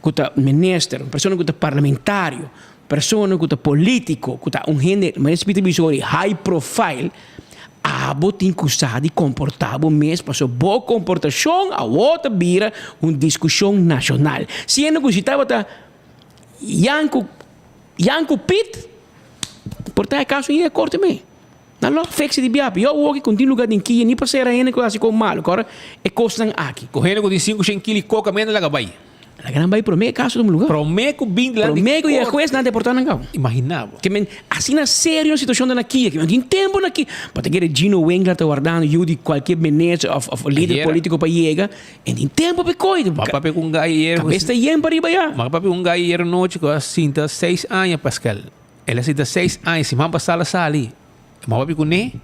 ku ta minister un persona ku ta parlamentario persona ku ta politiko ku ta un hende manera esei ta bisa ora high profile. Abo tin ku sa di komportá bo mes pasobra bo komportashon awor ta bira un diskushon nashonal. Siendo ku si tabata Jan ku Jan ku Piet por ta e kaso i e korte me. Nan lo fiksi di biapi. Yo awor ku tin luga den kia ni pa sera hende ku hasi kos malu. Kòrda e kosnan aki. Ku hende ku tin 500 kilo koka menda laga bai. Laga nan bai promé kaso tuma lugar. Promé ku bin dilanti Promé ku yega hues nan deportá nan kaba. Imaginá bo. Ke men asina serio situashon ta na kia ke men tin tempu na kia. Pa ta kere Gino Winkler ta wardando yu di kualkier minister òf òf lider polítiko pa yega en tin tempu pa e koi. M'a papia ku un gai ayer. Kabes ta yen pa riba ya. M'a papia ku un gai ayer anochi ku a sinta seis aña Pascal. El a sinta seis aña siman pasá el a sali. M'a papia kuné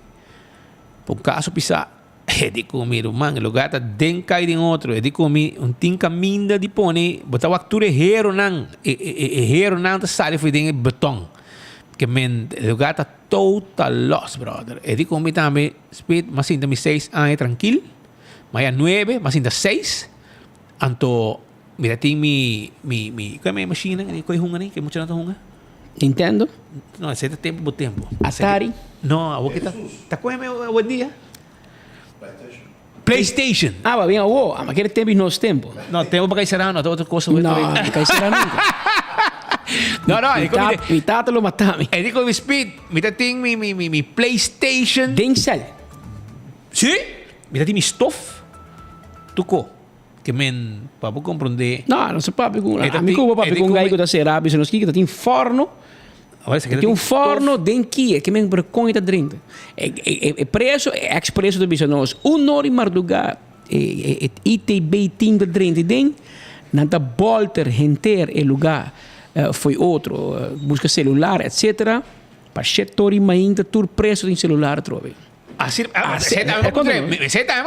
pa un kaso pisá. E di ku mi ruman, e lugar ta den kai den otro. E di ku mi un tin kaminda di pone, bo ta wak tur e heronan, e e e heronan ta sali for den e beton. Ke men e lugar ta total los, brother. E di ku mi tambe, Speed, m'a sinta mi seis aña trankil, m'a ya nuebe, m'a sinta seis, anto mi ta tin mi mi mi, ku e machine nan ku e hunga ni, ku e muchanan ta hunga? Nintendo? No, esei ta tempu bo tempu. Atari? No, awor ki ta, ta ku e awendia? PlayStation. Ah, ba bien awo. Ah, ma kere tempo nos tempo. No, tempo pa kai será no, otro cosa. No, kai será nunca. No, no, mi, ta, mi tata lo mata mi. E dico mi speed, mi ta tin mi mi mi mi PlayStation. Den cel. Sí? Mi ta tin mi stof. Tuko. Ke men pa bo comprende. No, no se papia con. Ami ku papia con gai ku ta será, bisa nos kiko ta tin forno. Tin un forno den kia, ke men pero kon e ta drenta. E, e, e preso, e ex preso ta bisa nos, un ora i mardugá e, e, e ITB team ta drenta den, nan ta bolter henter e lugá uh, foi otro, uh, busca celular, etc. Pa shet ora i mainta tur preso tin celular atrobe. Así, esei tambe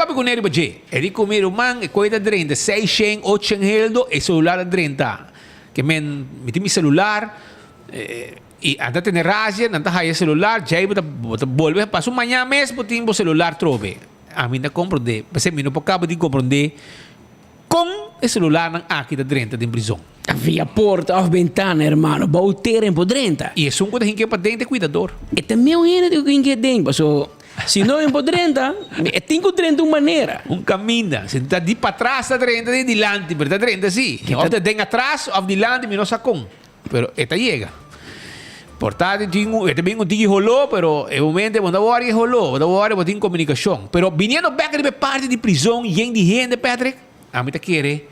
papia ku neri pa dje. E di ku mi ruman, e koi ta drenta 600, 800 heldo, e celular ta drenta. Ke men, mi tin mi celular, I nan ta tene razia, nan ta haya celular, djei bo ta bo ta bolbe paso maña mes bo tin bo celular trobe. Ami ta comprende, p'esei mi no por caba di comprende con e celularnan aki ta drenta den prizon. Ta via porta of bentana, hermano, bou teren por drenta. I esun cu ta hinke paden ta e cuidador. E ta meu hende cu hinke den, paso si no e por drenta, e tin cu drenta un manera. Un caminda, si ta di patras ta drenta di dilanti, pero ta drenta si. Of ta den atras of dilanti, mi no sa con. Pero e ta yega. Por ta tin un, e ta bin un tiki holó, pero e momento bo no ta wòri e holó, bo ta wòri bo tin komunikashon. Pero biniendo bèk riba e parti di prizon yen di hende, Patrick, ami ta kere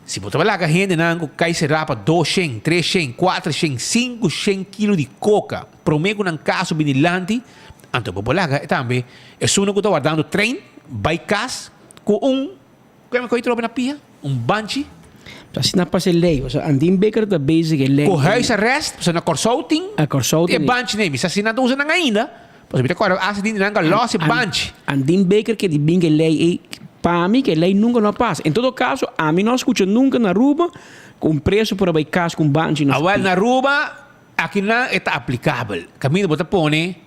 si bo ta laga hendenan ku kai será pa doshen, treshen, kuatershen, sinkushen kilo di koka promé ku nan kaso bini dilanti, anto bo por laga tambe esunnan ku ta wardando trein bai kas ku un Ku e trobe na pia? Un banchi? Asina pasa e ley. Osea, Andin Bikker ta bezig e ley. Ku huisarrest, pasobra na Kòrsou tin. Na Kòrsou tin. E banchi nei. Mi sa si nan ta usa nan ainda. Pasobra mi ta kòrda asta tin di nan ka lòs e banchi. Andin Bikker ke di bin ke ley ei. Pa mi ke ley nunka no a pasa. En todo kaso, ami no a skucha nunka na Aruba ku un preso por a bai kas ku un banchi na su pia. Awèl, na Aruba, akinan e ta aplikabel. Kaminda bo ta pone.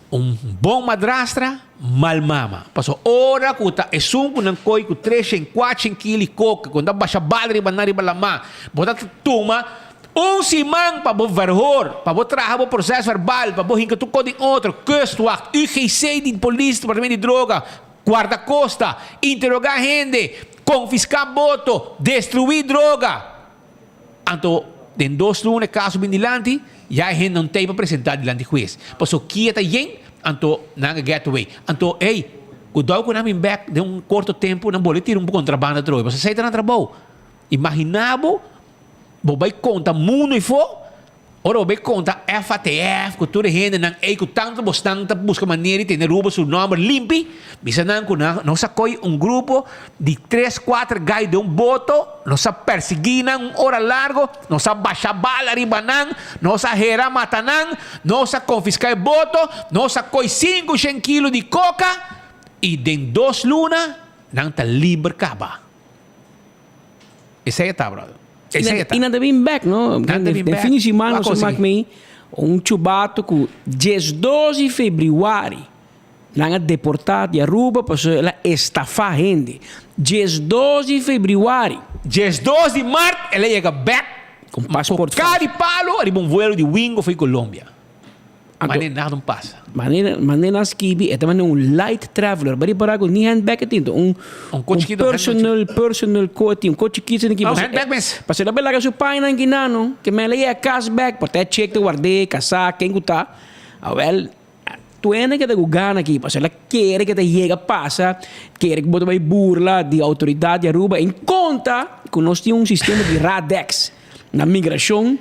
Un bon madrastra, mal mama. Pasobra ora ku ta esun ku nan koi ku treshen, kuatshen kili koka ku nan ta basha bal riba nan riba lamá, bo ta tuma Un siman pa bo verhoor, pa bo traha bo proces verbal, pa bo hinca tur cos den otro, kustwacht, UGC di polis, departamento di droga, guardacosta, interroga hende, confisca boto, destrui droga. Anto den dos luna e caso bin dilanti, ya e hende non tey pa presenta dilanti hues. Paso kia ta yen, anto nan a get away. Anto, ey, cuidao cu nan bin bek den un corto tempo, nan bolbe tira un contrabanda atrobe, pasobra esey ta nan trabou. Imagina bo, bo bai konta mundu ifo, ora bo bai konta FATF ku tur e hendenan ei ku tantu bosnan ta buska manera di tene Aruba su nòmber limpi, bisa nan ku nan nos a koi un grupo di tres kuater gai den un boto, nos a persiguí nan un ora largo, nos a basha bala riba nan, nos a hera mata nan, nos a konfiská e boto, nos a koi 500 kilo di koka i den dos luna nan ta liber kaba. Esei ta, brother. Esei ta. I nan ta bin bek, no? Nan ta bin Den bek. fin di siman Wak nos a kos mak aki. mei un chubato ku diesdos di febrüari nan a deportá di Aruba pasobra el a estafá hende. 12 di febrüari. 12 di mart el a yega bek Ku un pasport ku falso. kari palo riba un vuelo di Wingo for di Colombia. Anto, Manera nada no pasa. Manera, manera nan skibi, e ta manera un light traveler. Bo ripara ku ni handbag e tin, un, Un ko un chikitu, un handbag personal, personal ko e tin, un ko chikitu esaki. Un Pasobra handbag mes. Pasobra el a bai laga su pañanan kinan no, ke men a yega kas bek, por ta e chek ta ward'é, kasá, ken ku ta. Awèl, tur hende ke ta ku gana aki, pasobra el a kere ke ta yega pasa, kere ku bo ta bai burla di outoridat di Aruba en konta ku nos tin un sistema di Radex na migrashon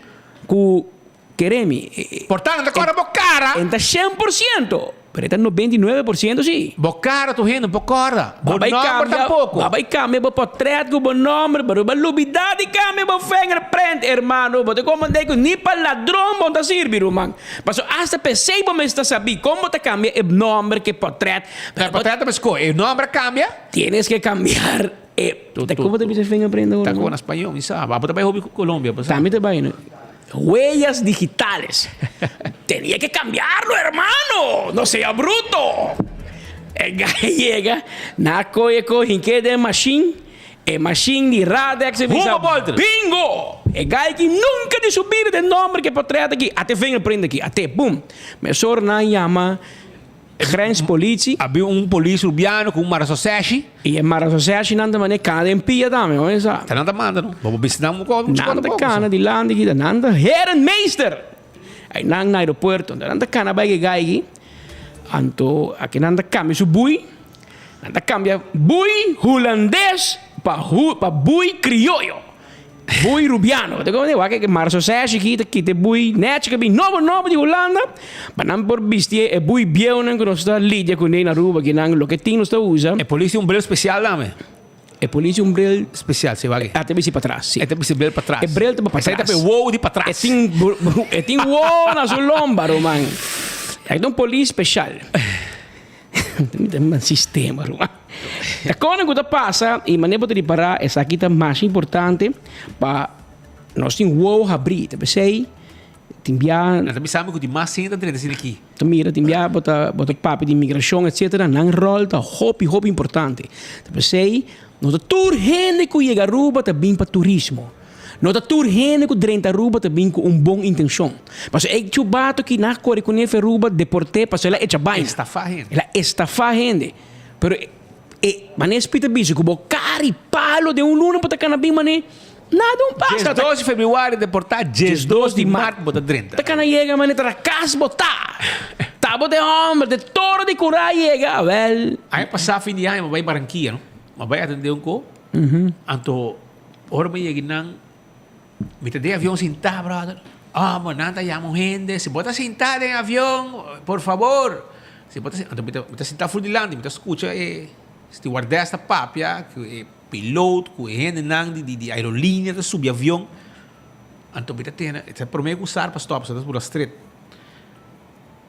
ku Kere mi. Por tanto, ta kòrda bo kara. E ta 100%, pero e ta 99% si. Bo kara tur hende no por kòrda. Bo nòmber tampoko. Bo bai kambia bo pòtrèt ku bo nòmber, pero bo a lubidá di kambia bo fingerprint, hermano. Bo ta komprendé ku ni pa ladron bo no ta sirbi, ruman. Pasobra asta p'esei bo mester sabí kon bo ta kambia e nòmber ku e pòtrèt. E pòtrèt ta meskos, e nòmber a kambia. Tienes ke kambiar e. Ta kon bo ta bisa fingerprint awor? Ta kon na spañó, mi sa. Bo ta bai hopi Colombia, bo sa. Tambe ta bai, no? Huellas digitales. Tenía que cambiarlo, hermano. No sea bruto. E guy llega, na coge coge hinke den machine, e machine di Radex e bisa, Hugo Bolter. Bingo! E guy ki nunca di su bida den nomber ke portret aki, ate fingerprint aki, ate, boom. Mesora nan yama Grenspolitie. Habia un polis Rubiano ku un marasoseshi. I e marasoseshi nan ta manda e kana den pia tambe, hoor sa. Ta nan ta manda no. Bo bisa nan un kos Nan ta kana dilanti kita, nan ta herenmeester! Ai nan na aeropuerto, anto nan ta kana bai ke gai aki, anto aki nan ta kambia su bui, nan ta kambia bui hulandes pa hu pa bui krioyo. Bui Rubiano. Bo ta komprende? Wak e marzo seshi aki ta kita e bui nechi ku a bin nobo nobo di Hulanda pa nan por bisti e bui bieunan ku nos ta lidia kuné na Aruba ki nan loke tin nos ta usa. E polis tin un bril spesial dame. E polis tin un bril. Spesial, si wak. A ta bisti patras, si. E ta bisti bril patras. E bril ta pa patras. Esei ta pa e wowo di patras. E tin e tin wowo na su lomba, ruman. E ta un polis spesial. Mi ta un sistema, ruman. Ta kona ku ta pasa i manera bo ta ripará esaki ta mas importante pa nos tin wowo habrí. Ta p'esei tin bia. Nan ta bisa mi ku tin mas hende ta drenta asina aki. Ta mira tin bia bo ta bo ta papia di migrashon etsetera nan ròl ta hopi hopi importante. Ta p'esei no ta tur hende ku yega Aruba ta bin pa turismo. No ta tur hende ku drenta Aruba ta bin ku un bon intenshon. Pasobra e chubato ki nan a kore kuné fi Aruba deport'é pasobra el a echa baina. Estafá hende. El a estafá hende. Pero e manera Spit a bisa ku bo kari palo den un luna bo ta kana bin manera nada un pasa. 12 di februari deportá, 12 di mart bo ta drenta. Ta kana yega manera ta kas bo ta. Ta bo ta e hòmber, ta e toro di kurá yega. Awèl. Aña pasá fin di aña bo bai Barranquilla no. Bo bai atendé un ko. Anto ora bo yega nan mi ta den avion sintá brother. Amo nan ta yama un hende si bo ta sintá den avion por fabor. Si bo ta anto mi ta mi ta sinta for dilanti mi ta skucha e stewardess ta papia ku e piloot ku e hendenan di di di aerolinea ta subi avion. Anto mi ta tene e ta prome ku sar pa stop sa ta pura stret.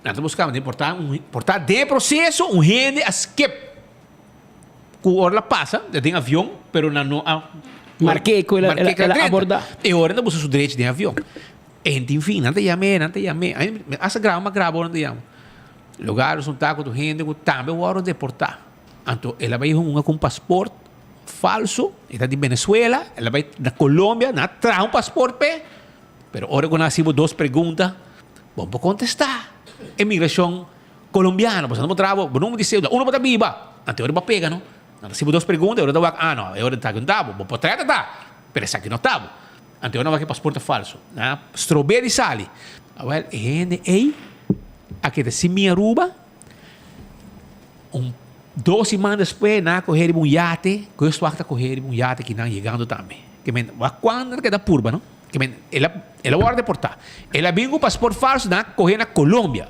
Nan ta buska mi por ta un por ta den e proseso un hende a skip ku ora la pasa den avion pero nan no a Marke ku el a el a aborda. E ora nan ta buska su derecho den avion. E tin fin, nan ta yam'é, nan ta yam'é. Hasta graba m'a graba ora nan ta yama. Lugar resulta ku tur hende ku tambe wòrdu deportá. Anto el a bai hunga ku un pasport falso, e ta di Venezuela, el a bai na Colombia, nan a traha un pasport p'e. Pero ora ku nan hasi bo dos pregunta, bo no por kontestá. E migrashon kolombiano, pasobra nan por traha bo bo number di seudula, unda bo ta biba? Anto e ora bo a pega no. Nan ta hasi bo dos pregunta, e ora ta wak, ah no, e ora ta ta bo, bo potrèt ta ta, pero esaki no ta bo. Anto e ora nan wak e pasport ta falso. Nan a strob'é di sali. Awèl, e hende ei a keda sin bin Aruba. Un dos siman despues nan a kohe riba un yate, ku e swak ta kohe riba un yate ki nan yegando tambe. Ke men, wak kuando nan keda purba no. Ke men, el a, el a wòrdu deportá. El a bin ku pasport falso, nan a kohe na Colombia.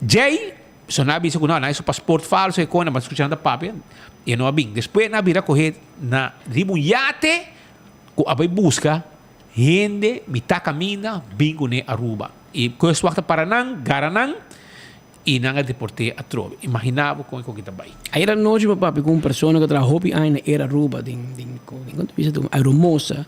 Djei, so nan a bisa ku no, nan a su pasport falso e kon, nan a skucha nan ta papia, i e no a bin. Despues nan a bira kohe na riba un yate ku a bai buska hende mitá kaminda bin kuné Aruba. I ku e swak ta para nan, gara nan. I nan a deport'é atrobe. Imaginá bo kon e koki ta bai. Ayer anochi mi papia ku un persona ku a traha hopi aña na Air Aruba den den kon ta bisa Aeromoza.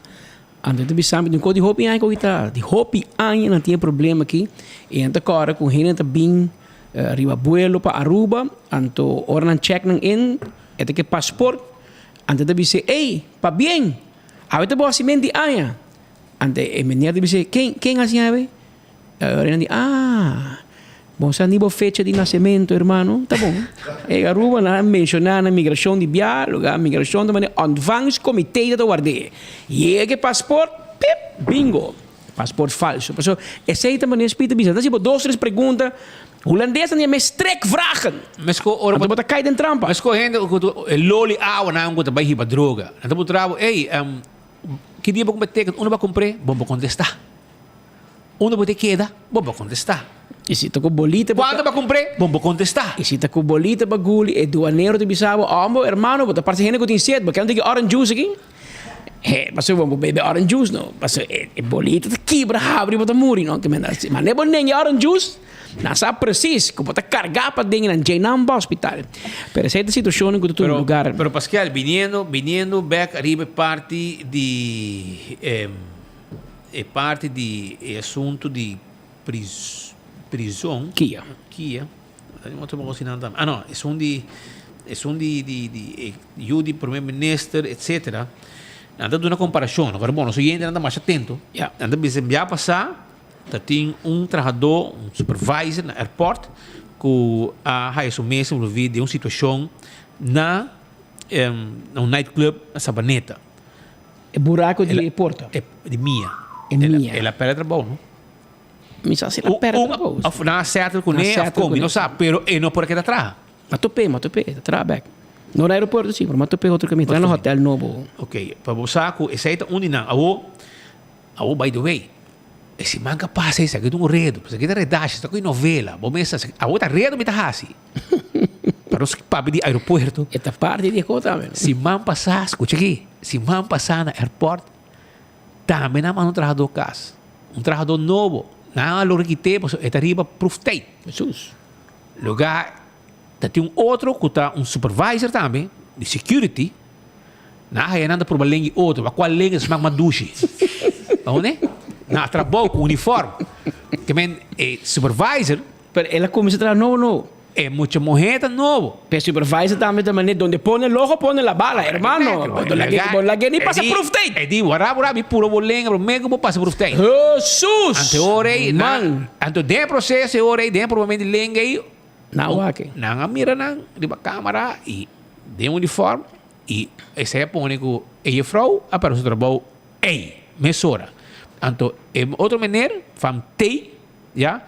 Anto e ta bisa mi den kos di hopi aña koki ta di hopi aña nan tin e problema aki i nan ta kòrda ku hende ta bin riba buelo pa Aruba anto ora nan check nan in e ta ke pasport anto e ta bisa ey pabien awe ta bo hasimentu di aña anto e meneer ta bisa ken ken hasi awe. Ora nan di, ah, bo sa ni bo fecha di nasemento, hermano. Ta bon. E Aruba nan a menshoná na migrashon di bia, lugá migrashon ta manera ontvangstcomité ta ward'é. Yega e pasport, pip, bingo! Pasport falso. Pasobra esei ta manera Speed ta bisa. Ta hasi bo dos, tres pregunta. Hulandes nan yama e strikvragen. Mesko ora Anto bo ta kai den trampa. Mesko hende ku ta e loli awa nan ku ta bai hiba droga. Nan ta puntra bo, ey, ki dia bo kumpra teken? Unda bo a kumpr'é? Bo bo kontestá. Unda bo te keda, bo bo kontestá. I si ta ku bolita bo ta. Kuantu bo a kumpr'é, bo bo kontestá. I si ta ku bolita bo guli, e duanero ta bisa bo, Ombo, hermano, bo ta parse hende ku tin set, bo ke un tiki orange juice aki? He, pasobra bo bo bebe orange juice no, pasobra e bolita ta kibra habri bo ta muri no. Mane bo nenga e orange juice, nan sa presis ku bo ta kargá paden i nan djei nan pa hospital. Pero esei ta situashonnan ku ta tuma lugar. Pero Pascal, biniendo, biniendo bek ariba e parti di. E parti di e asuntu di prizon. Kia. Kia. Ah no, esun di esun di di di e yu di prome minister etcetera. Nan ta duna komparashon. Awor bon, nos oyentenan ta masha atento. Nan ta bisa bia pasá ta tin un trahadó, un supervisor na airport ku a haya su mes envolví den un situashon na un nightclub na Sabaneta. E buraco di e porta. E di mia. E mia. El a perde trabou, no? Mi sa si el a perde trabou. Of nan a settle kuné of kon, mi no sa, pero e no por a keda traha. M'a top'é, m'a top'é, e ta traha bek. No na aeropuerto si, pero m'a top'é otro kaminda, ta na hotel nobo. Ok, pa bo sa ku esei ta un di nan. Awo, awo by the way, e siman ku a pasa esaki ta un redo, esaki ta redashi, esaki ta ku novela, bo mes sa, awo ta redo mi ta hasi. Pa nos papia di aeropuerto. E ta parti di e kos tambe. Siman pasá, skucha aki, siman pasá na airport tambe nan manda un trahadó kas. Un trahadó nobo. Nan a logra kit'é pasobra e ta riba proeftijd. Hesus. Lugá ta tin un otro ku ta un supervisor tambe di security. Nan a haya nan ta purba lenga i otro. Pa kual lenga ta smak mas dushi? Awor Nan a trabou ku uniform. Ke men e supervisor. Pero el a cuminsa traha nobo nobo. E mucha muher ta nobo. Pe supervisor tambe ta manera donde pone el ojo pone la bala hermano. Bo no lage bo no lage ni pasa proeftijd. E di wara wara mi puro bo lenga prome cu bo pasa proeftijd. Jesus! Anto e ora ey Man. Anto den e proceso e ora ey den e probamento di lenga ey. Nan a wak. Nan a mira nan riba camera y den uniform y esey a pone cu e juffrouw a perde su trabou ey mesora. Anto e otro meneer van T ya.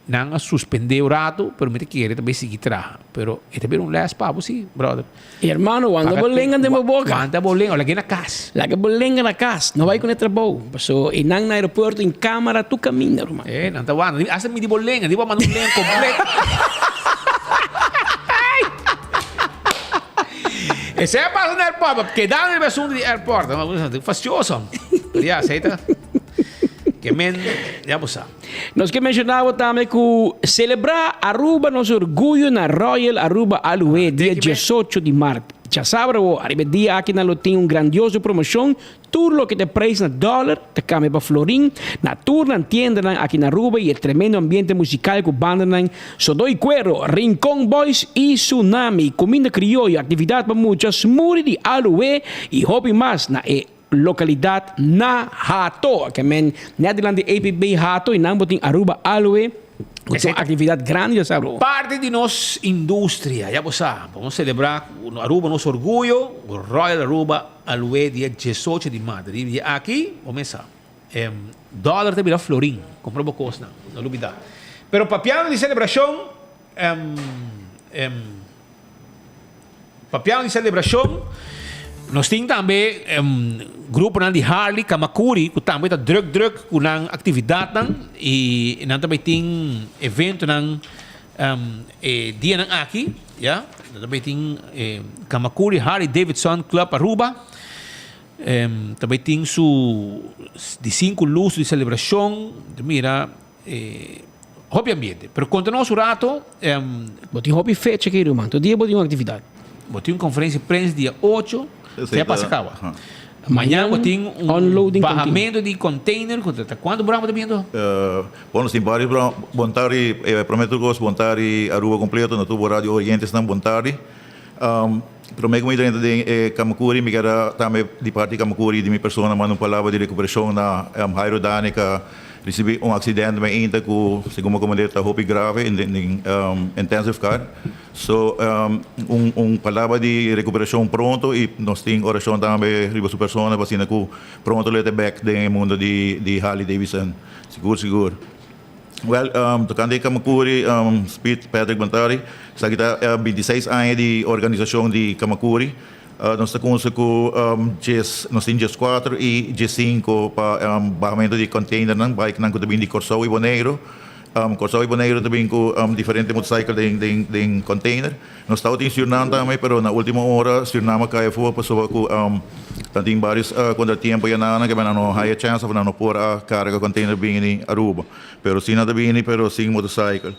Nan a suspendé un ratu, pero mi ta kere ta bay sigui traha. Pero e ta bira un les pa bo si, brother. Hermano, wanta bo lenga den bo boka. Wanta bo lenga, o lag'é na kas. Laga bo lenga na kas, no bay ku ne trabou. Paso e nan na aeropuerto in kamera tur kaminda, ruman. E nan ta wanta, hasta midi bo lenga, di bo a manda un lenga kompleto. Esei a pasa na airport, kedando riba e asuntu di airport, fastioso. Pero ya, esei ta. Ke men, ya bo sa. Nos ke menciona bo tambe cu celebra Aruba nos orguyo na Royal Aruba Aloe dia diesocho di maart. Djasabra bo, ariba e dia aki nan lo tin un grandioso promocion, tur loke ta prijs na dollar ta cambia pa florin na tur nan tiendanan aki na Aruba y e tremendo ambiente musical cu bandanan Sodo y Cuero, Rincon Boys y Tsunami, cuminda crioyo, actividad pa mucha, smoothie di aloe y hopi mas na e. lokalidat na Hato. Ke men net dilanti APB Hato i nan bo tin Aruba Aloe ku ta un aktividat grandi ya sa bro. Parti di nos industria, ya bo sa. Bo selebrá ku Aruba nos orguyo, Royal Aruba Aloe dia diesocho di mart. Riba di aki bo mesa. Dòler ta bira florin. Kumpra bo kosnan, no lubidá. Pero papiando di selebrashon, Papiando di celebracion, nos tin tambe gruponan di Harley, Kamakuri, cu tambe ta druk druk cu nan actividadnan y nan tambe tin eventonan e dianan aki, ya. Nan tambe tin Kamakuri Harley Davidson Club Aruba, tambe tin su di sinku luz di celebracion, mira. E hopi ambiente. Pero konta nos un rato. Bo tin hopi fecha aki ruman. Tur dia bo tin un aktividat. Bo tin un konferensia di prensa dia ocho. Esei a pasa kaba. Mañan bo tin un bahamentu di container. Ta kuantu brama bo ta biendo? Bon, nos tin varios brama. Bon tardi, prome tur kos bon tardi Aruba kompleto, na tur bo radio oyentesnan bon tardi. Prome ku mi drenta den e Kamakuri mi kier a tambe di parti Kamakuri di mi persona manda un palabra di rekuperashon na Jairo Danica. Ricibi un accidente mainta cu segun mi comandé ta hopi grave den intensive care. So un un palabra di recuperacion pronto y nos tin oracion tambe riba su persona pa asina cu pronto lo e ta bek den e mundo di di Harley Davidson. Sigur sigur. Well tocante e Camacuri Speed Patrick Bontari esaki ta 26 aña di organisacion di Camacuri. Nos ta kunsa ku djes, nos tin djeskuater i djesinku pa bahamentu di containernan, bikenan ku ta bin di Kòrsou i Boneiru. Kòrsou i Boneiru ta bin ku diferente motorcycle den den den container. Nos tabatin Sürnam tambe, pero na último ora Sürnam a kai afó pasobra ku nan tin vários kontratiempo ya nan ke nan no haya chèns òf nan no por a karga container bini Aruba. Pero si nan ta bini pero sin motorcycle.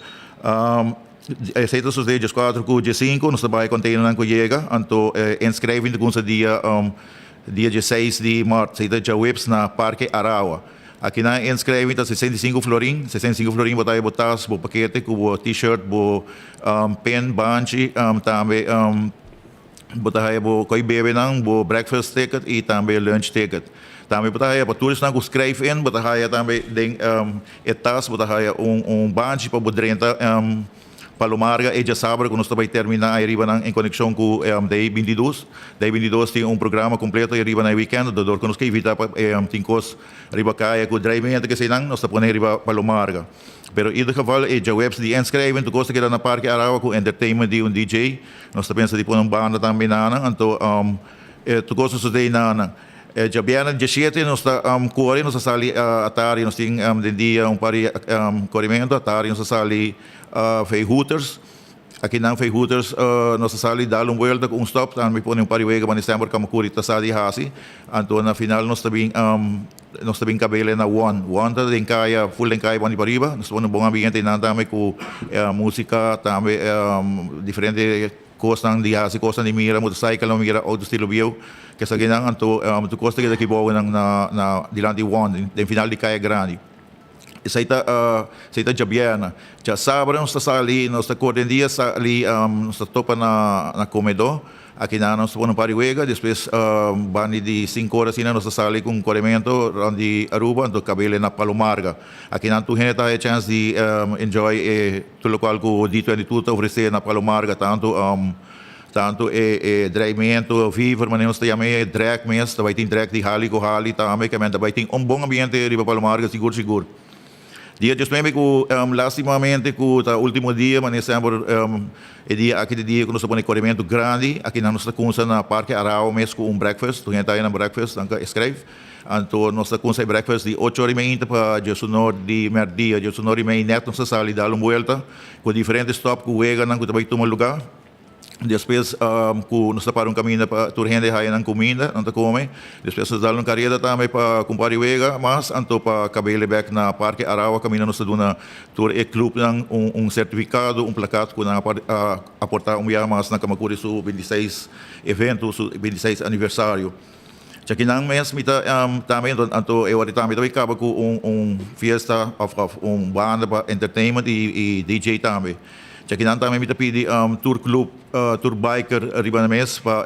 Esei ta sosodé djeskuater ku djesinku, nos ta bai konteinernan ku yega, anto e inskriving ta kumsa dia dia djeseis di mart, esei ta djaweps na Parke Arawa. Akinan e inskriving ta 65 florin, 65 florin bo ta haña bo tas, bo pakete ku bo t-shirt, bo pen, banchi, tambe bo ta haña bo koi bebenan, bo breakfast ticket i tambe lunch ticket. Tambe bo ta haña pa tur esnan ku skrijf in, bo ta haña tambe den E tas bo ta haya un un banchi pa bo drenta Palomarga e djasabra ku nos ta bai terminá ai riba nan en konekshon ku Day 22. Day 22 tin un programa kompleto ai riba na e wikènt dor ku nos ke evitá pa tin kos riba kaya ku dreimento ke eseinan nos ta pone riba Palomarga. Pero ieder geval e djaweps di inschrijving tur kos ta keda na Parke Arawa ku entertainment di un DJ. Nos ta pensa di pone un banda tambe na nan anto tur kos ta sosodé na nan. Djabièrnè djeshete nos ta kore, nos ta sali atardi, nos tin den dia un par di korementu, atardi nos ta sali vei Hooters. Akinan vei Hooters nos ta sali dal un buelta ku un stòp, tambe pone un par di wega December Kamakuri ta sa di hasi. Anto na final nos ta bin nos ta bin kabele na Won. Won ta den kaya, ful den kaya banda di pariba. Nos ta pone un bon ambiente einan tambe ku musika, tambe diferente. Kosnan di hasi, kosnan di mira, motorcyclenan mira, auto stilo bieu, kesakinan, anto tur kos ta keda aki bou nan na na dilanti Won, den final di Kaya Grandi. Esei ta esei ta djabièrnè. Djasabra nos ta sali, nos ta kor den dia sali, nos ta topa na na Komedó, akinan nos ta pone un par di wega, despues banda di sinku ora asina nos ta sali ku un korementu rònt di Aruba, anto kab'el na Palomarga. Akinan tur hende ta haya chèns di enjoy e. Tur lokual ku D22 ta ofresé na Palo Marga, tantu tantu e e dreimento, viver manera nos ta yama e drag mes, ta bai tin drag di Hali ku Hali tambe, ke men ta bai tin un bon ambiente riba Palo Marga sigur sigur. Dia diesnuebe ku lastimamente ku ta ultimo dia, manera semper e dia aki ta e dia ku nos ta pone korementu grandi, akinan nos ta kumsa na Parke Arao mes ku un breakfast, tur hende ta haña nan breakfast, nan ka eskrijf. Anto nos ta cuminsa e breakfast di ocho ora y meinta pa diesunor di merdia. Diesunor y mei net nos ta sali dal un buelta cu diferente stop cu weganan cu ta bay tuma lugar. Despues cu nos ta para un caminda pa tur hende haya nan cuminda, nan ta come. Despues nos ta dal un careda tambe pa cumpra di wega mas, anto pa cabele bek na Parke Arawa caminda nos ta duna tur e clubnan un certificado, un plakat cu nan a aporta un biaha mas na Camacuri su 26 evento, su 26 aniversario. Djakinan mes mi ta tambe anto e ora tambe ta bay caba cu un un fiesta of of un banda pa entertainment y y DJ tambe. Djakinan tambe mi ta pidi tur club tur biker riba nan mes pa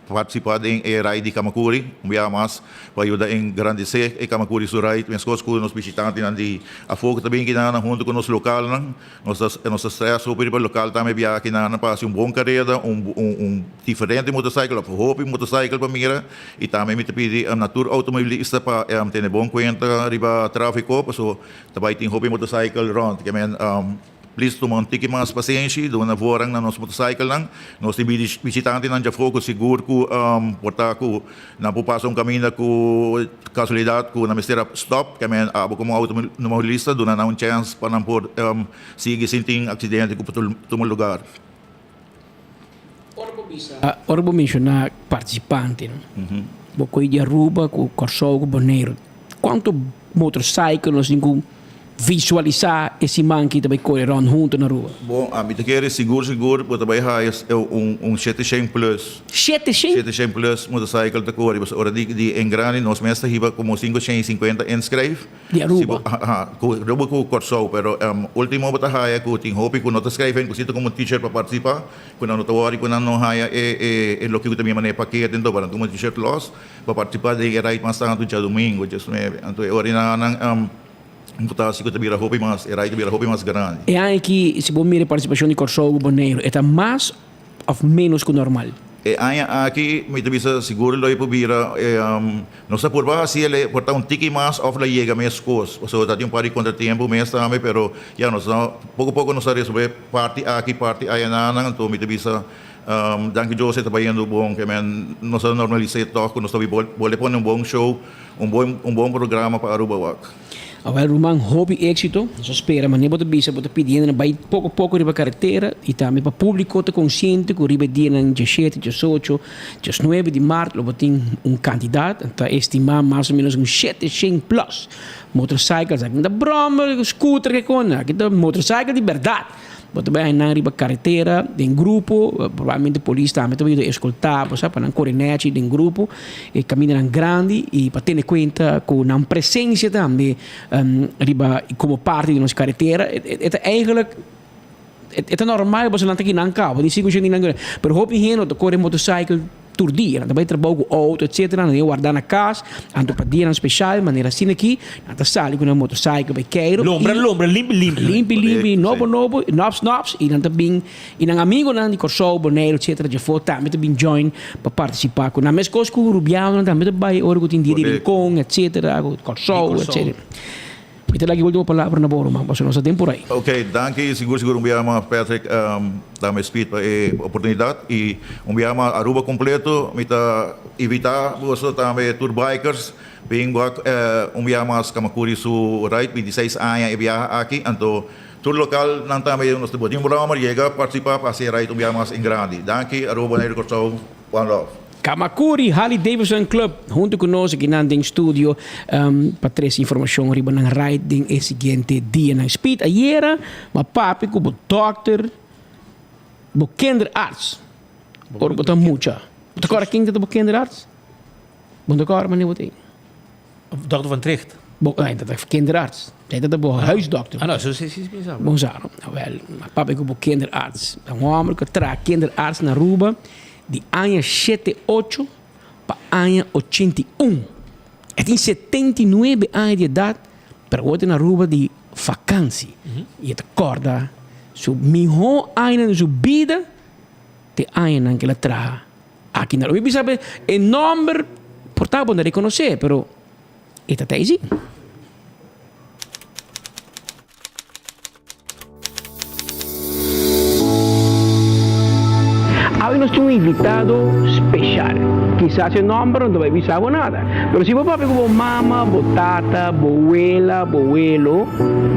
partisipá den e ride di Kamakuri un biaha mas pa yuda engrandesé e Kamakuri su ride meskos ku nos bishitantenan di afó ku ta bin kinan huntu ku nos lokalnan. Nos ta nos ta stress hopi riba lokal tambe biaha kinan pa hasi un bon kareda un un diferente motorcycle of hopi motorcycle pa mira y tambe mi ta pidi na tur automobilista pa tene bon kuenta riba trafiko paso ta bai tin hopi motorcycle rond ke men Please tuma un tiki mas pasenshi, duna voorrang na nos motorcyclenan. Nos tin bishitantenan djafó ku sigur ku por ta ku nan por pasa un kaminda ku kasualidat ku nan mester a stop. Ke men abo komo outomobilista duna nan un chèns pa nan por sigui sin tin aksidente ku por tuma lugar. Ora bo menshoná partisipantenan, bo koe di Aruba ku Kòrsou ku Boneiru, kuantu motorcycle nos tin ku visualisá e siman ki ta bai kore rònt huntu na Aruba? Bon, ami ta kere sigur sigur bo ta bai haya un shete shen plus. Shete shen? Shete shen plus motorcycle ta kore pasobra ora di en grandi nos mes ta hiba komo sinku shen i sinkuenta inskrijf. Di Aruba. Aha, ku Aruba ku Kòrsou, pero último bo ta haya ku tin hopi ku no ta skrijf en ku si ta komo t-shirt pa partisipá, ku nan no ta wòri ku nan no haya e e loke ku ta bin manera pakete anto pa nan tuma t-shirt lòs pa partisipá den e ride mas tantu djadumingu diesnuebe. Anto e ora nan bo ta hasi ku ta bira hopi mas, e ride ta bira hopi mas grandi. E aña aki si bo mira e partisipashon di Kòrsou ku Boneiru e ta mas òf ménos ku normal? E aña aki mi ta bisa sigur lo e por bira nos ta purba hasi el por ta un tiki mas òf lo yega meskos pasobra ta tin un par di kontratiempo mes tambe pero ya nos ta poko poko nos ta resolve parti aki parti ayanan anto mi ta bisa danki Dios e ta bayendo bon ke men nos a normalise tòg ku nos ta bolbe pone un bon show un bon un bon programa pa Aruba wak. Awel ruman hopi éxito, nos a spera manera bo ta bisa bo ta pidi hendenan bai poko poko riba karetera i tambe pa públiko ta konsiente ku riba e dianan diesshete, diesocho, diesnuebe di mart lo bo tin un kantidat, ta estimá mas o ménos un sheteshen plus motorcycles, aki no ta bròmer, scooter ke kon, aki ta motorcycle di bèrdat. Bo ta bai nan riba karetera den grupo, probablemente polis tambe ta bai yuda eskoltá bo sa pa nan kore nèchi den grupo e kamindanan grandi i pa tene kuenta ku nan presensia tambe riba komo parti di nos karetera. E ta eigentlik e ta normal pasobra nan ta kinan kaba di siku shenti nan pero hopi hende ta kore motorcycle Tur dia nan ta bai trabou ku outo etcetera, nan e warda na kas, anto pa dianan speshal manera asina aki nan ta sali ku nan motorcycle bai keiru i Lombra lombra, limpi limpi. Limpi limpi, nobo nobo, nòps nòps i nan ta bin i nan amigonan di Kòrsou, Boneiru etcetera djafó tambe ta bin join pa partisipá ku nan. Meskos ku Rubianonan tambe ta bai ora ku tin dia di Rincon etcetera, ku Kòrsou etcetera. Mi ta laki ultimo palabra na bo ruman, pasobra nos ta den por ai. Ok, danki. Sigur sigur un biaha mas Patrick dame speed pa e oportunidad y un biaha mas Aruba completo mi ta invita boso tambe tur bikers bin wak un biaha mas Camacuri su ride 26 aña e biaha aki anto tur local nan tambe nos ta tin brommer yega participa pa haci e ride un biaha mas en grandi. Danki Aruba Boneiru Corsou one love. Kamakuri Harley Davidson Club hunto ku nos akinan den studio pa trese informashon riba nan ride den e siguiente dianan. Speed ayera bo a papia ku bo dòkter, bo kinderarts, ora bo ta mucha. Bo ta kòrda ken ta bo kinderarts? Bo no ta kòrda manera bo ta ei? Dòkter van Tricht. Bo, e ta kinderarts. E ta bo huisdòkter. Ah no, eso si si mi sa. Bo sa no. Awel, a papia ku bo kinderarts. Ta un hòmber ku a traha kinderarts na Aruba. Di aña shete ocho pa aña 81. E tin 79 aña di edat, pero awor ta na Aruba di vakansi. I e ta kòrda su mihó añanan di su bida ta e añanan ku el a traha aki na Aruba. Mi bisa bo e nòmber por ta bo no rekonosé, pero e ta ta esei. Awe nos tin un invitado special. Kisas e nomber no ta bai bisa bo nada, pero si bo papia cu bo mama, bo tata, bo wela, bo welo,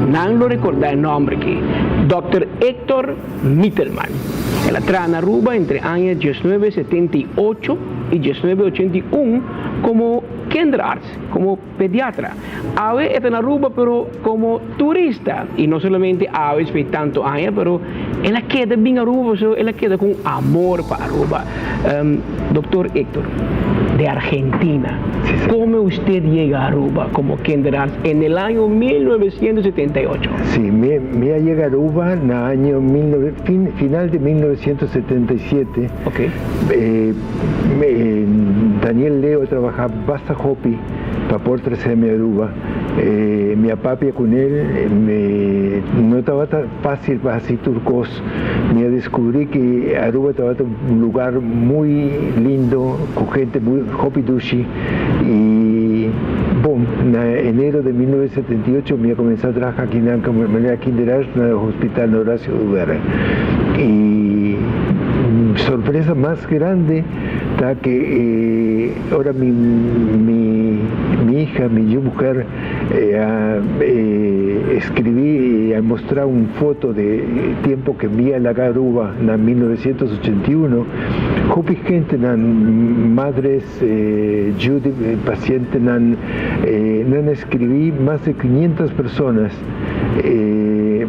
nan lo recorda e nomber aki, Dòkter Hector Mittelman. El a traha na Aruba entre aña 1978 y 1981 como kinderarts, como. Pediatra. Awe e ta na Aruba pero como turista y no solamente awe espe tanto aña pero el a keda bin Aruba pasobra el a keda cu un amor pa Aruba. Doctor Hector, De Argentina. Como usted llega a Aruba como kinderarts en el año 1978? Sí, mi, mi a yega Aruba na aña mil fin, final di 1977. Okay. Eh, eh, Daniel Leo a traha basta hopi pa por trece mi Aruba. Eh, mi a papia cu ne, mi, no tabata facil pa haci tur cos. Mi a descubri cu Aruba tabata un lugar muy lindo, cu hende muy hopi dushi y bon, na enero di 1978 mi a cuminsa traha aki na manera kinderarts na Hospital Horacio Oduber. Y sorpresa mas grandi ta cu eh, ora mi, mi, mi hija, mi muher, eh, a eh, scribi y a mustra un foto di tempo cu mi a laga Aruba na 1981, hopi hende nan madres, eh, Judy, eh, paciente nan, eh, nan a scribi mas di 500 persona eh,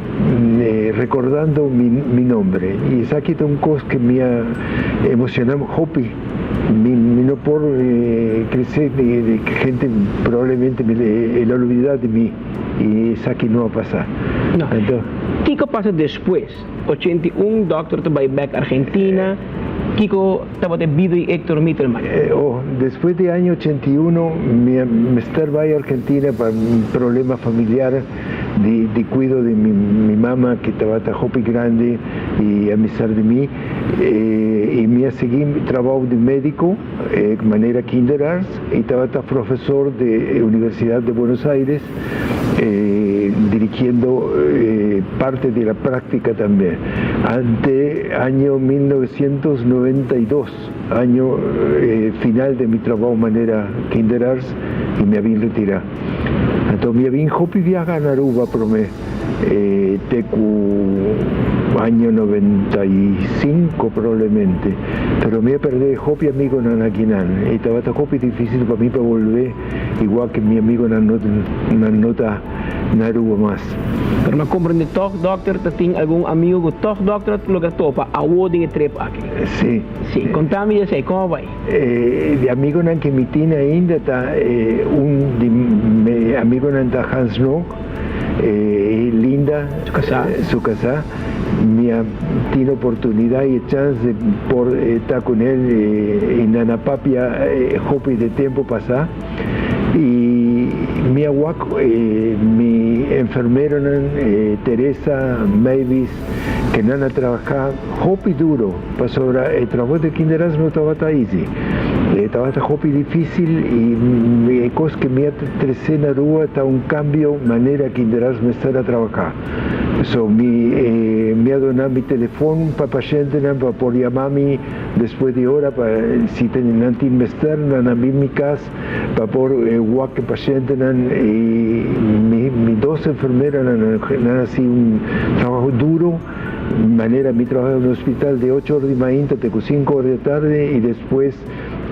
eh, recordando mi, mi nomber. Y esaki ta un cos cu mi a emociona hopi. Mi, mi no por eh, crece di, di hende probablemente mi, eh, el a lubida di mi y esaki no a pasa. No. Anto, Kico a pasa despues? 81 doctor ta bay back Argentina. Kico tabata bida di Hector Mittelman? Eh, oh, despues di aña 81, mi mester bay Argentina pa un problema familiar di, di cuido di mi, mi mama cu tabata hopi grandi y a mester di mi. Eh, y mi a sigui trabou di medico, eh, manera kinderarts, y tabata profesor di Universidad de Buenos Aires, eh, dirigiendo eh, parte di la practica tambe. Ante aña 1992, aña eh, final di mi trabou manera kinderarts, y mi a bin retira. Anto, mi a bin hopi biaha na Aruba prome eh, te cu aña 95 probablemente. Pero mi a perde hopi amigonan akinan. Y tabata hopi dificil pa mi pa bolbe igual cu mi amigonan no, nan no ta na Aruba mas. Pero mi a comprende toch, doctor, cu tin algun amigo cu toch doctor logra topa awo den e trip aki. Si. Si, conta mi esey, con a bay? Eh, di amigonan cu mi tin ainda ta eh, un di mi amigonan ta Hans Nog, eh, Linda, Su casa. Eh, su casa. Mi a tin oportunidad y chance di por ta cu ne eh, y nan a papia eh, hopi di tempo pasa. Y mi a wak eh, mi enfermeronan eh, Teresa, Mavis, cu nan a traha hopi duro pasobra e trabou di kinderarts no tabata easy. E tabata hopi dificil y mi cos cu mi a trece na Aruba ta un cambio manera kinderarts mester a traha. So mi eh, mi a duna mi telefon pa pacientenan pa por yama mi despues di ora pa si tin nan tin mester nan a bin mi cas pa por eh, wak pacientenan y mi, mi dos enfermeranan nan a haci un trabou duro manera mi traha na hospital di 8 or di mainta te cu 5 or di atardi y despues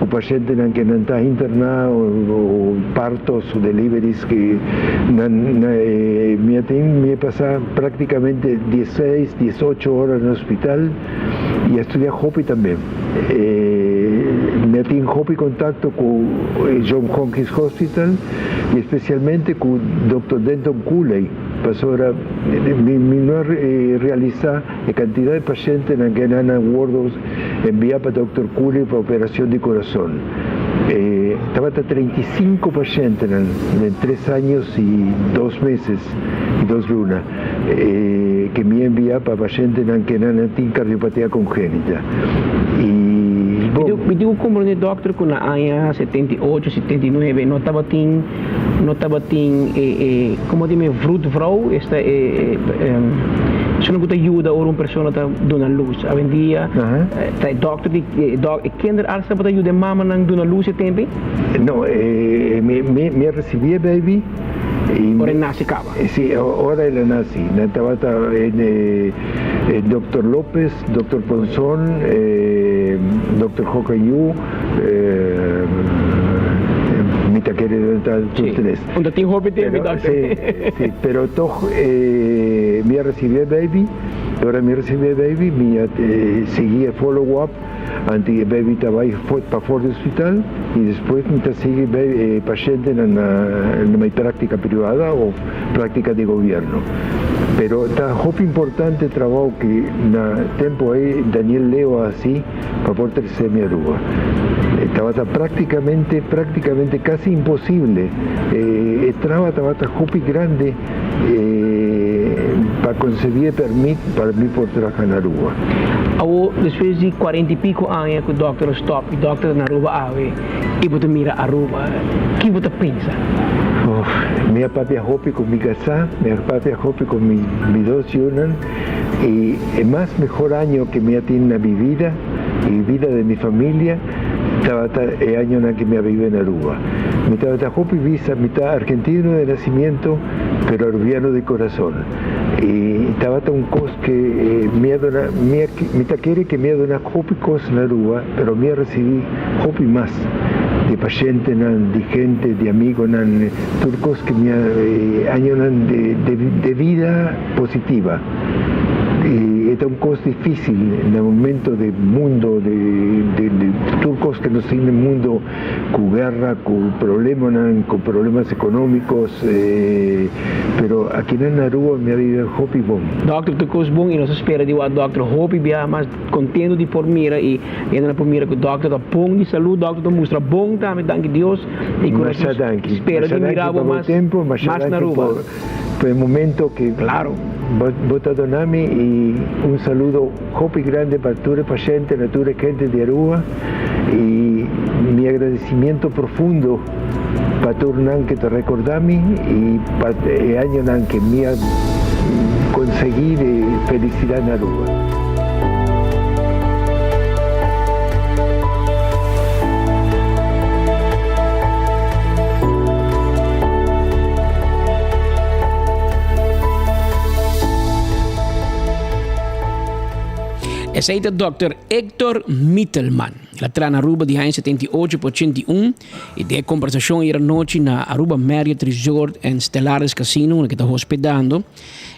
e pacientenan cu nan ta interna o, o partos o deliveries cu nan, nan eh, mi a tin mi a pasa practicamente 16, 18 ora na hospital y a studia hopi tambe. Eh, mi a tin hopi contacto cu John Hopkins Hospital y especialmente cu Dr. Denton Cooley. Pasobra mi, mi no a eh, realisa e cantidad di pacientenan cu nan a wordo envia pa Dr. Cooley pa operacion di curason. Eh, tabata 35 pacientenan den 3 aña y 2 meses y 2 luna eh, cu mi a envia pa pacientenan cu nan tin cardiopatia congenita. Y, bon, Mi digo comprende doctor cu na aña 78, 79 no tabatin no tabatin eh, eh, con di vroedvrouw esta eh, eh, um, no ta yuda ora un persona ta duna luz. Awendia ta doctor di eh, doc, e kinderarts ta yuda mamanan duna luz e tempo? No, eh, mi, mi, mi a recibi baby. Y Ora nace caba. Eh, Si, ora el a nace. Nan tabata eh, eh, Dr. López, Dr. Ponzón, eh, Dr. Hokayu, eh, mi ta kere ta tur tres. Unda tin hopi tempo, Pero, doctor. Si, si, pero toch eh, mi a recibi baby, ora mi a recibi baby, mi a eh, sigui follow up. Anto e baby ta bai pafor di hospital y despues mi ta sigui e pacientenan na mi practica privada of practica di gobierno. Pero ta hopi importante trabao cu na tempo ey Daniel Leo a haci pa por trece mi Aruba. Tabata practicamente, practicamente casi imposible. E traba tabata hopi grande. Pa conseguí e permit pa mi por traha na Aruba. Awor, despues di cuarenta y pico aña cu dokter a stop y dokter ta na Aruba awe y bo ta mira Aruba, ki bo ta pensa? Uf, mi a papia hopi cu mi casá, mi a papia hopi cu mi mi dos yunan y e mas mehor año cu mi a tin na mi vida y vida di mi familia tabata e añonan cu mi a biba na Aruba. Mi tabata hopi bisa, mi ta argentino de nacimiento, pero arubiano de corazon. Y tabata un cos que mi a duna, mi a, mi ta kere que mi a duna hopi cos na Aruba, pero mi a recibi hopi mas di pacientenan, di gente, di amigonan, tur cos que mi a, añonan de, de, de vida positiva. Y e ta un cos dificil na momento de mundo, de, de, de tur cos que nos tin den mundo, Cu guerra, cu problemanan, cu problemas economicos, pero akinan na Aruba mi a biba hopi bon. Dokter tur cos bon y nos a spera di wak dokter hopi biaha mas contento di por mira y hende nan por mira cu dokter ta bon di salud, dokter ta mustra bon tambe danki Dios y cu nos Masha danki, spera masha di mira danki bo pa bo mas tempo, masha mas na danki Aruba. por pa e momento que Claro. bo bo ta dona mi y un saludo hopi grande pa tur e pashente, na tur e gente di Aruba. Y mi agradecimiento profundo pa tur nan que ta recorda mi y pa e añonan que mi a consegui de felicidad na Aruba. Esey ta Dòkter Hector Mittelman. El a traha na Aruba di aña 78 pa 81 y den e combersacion ayer anochi na Aruba Marriott Resort and Stellaris Casino unda ke ta hospedando,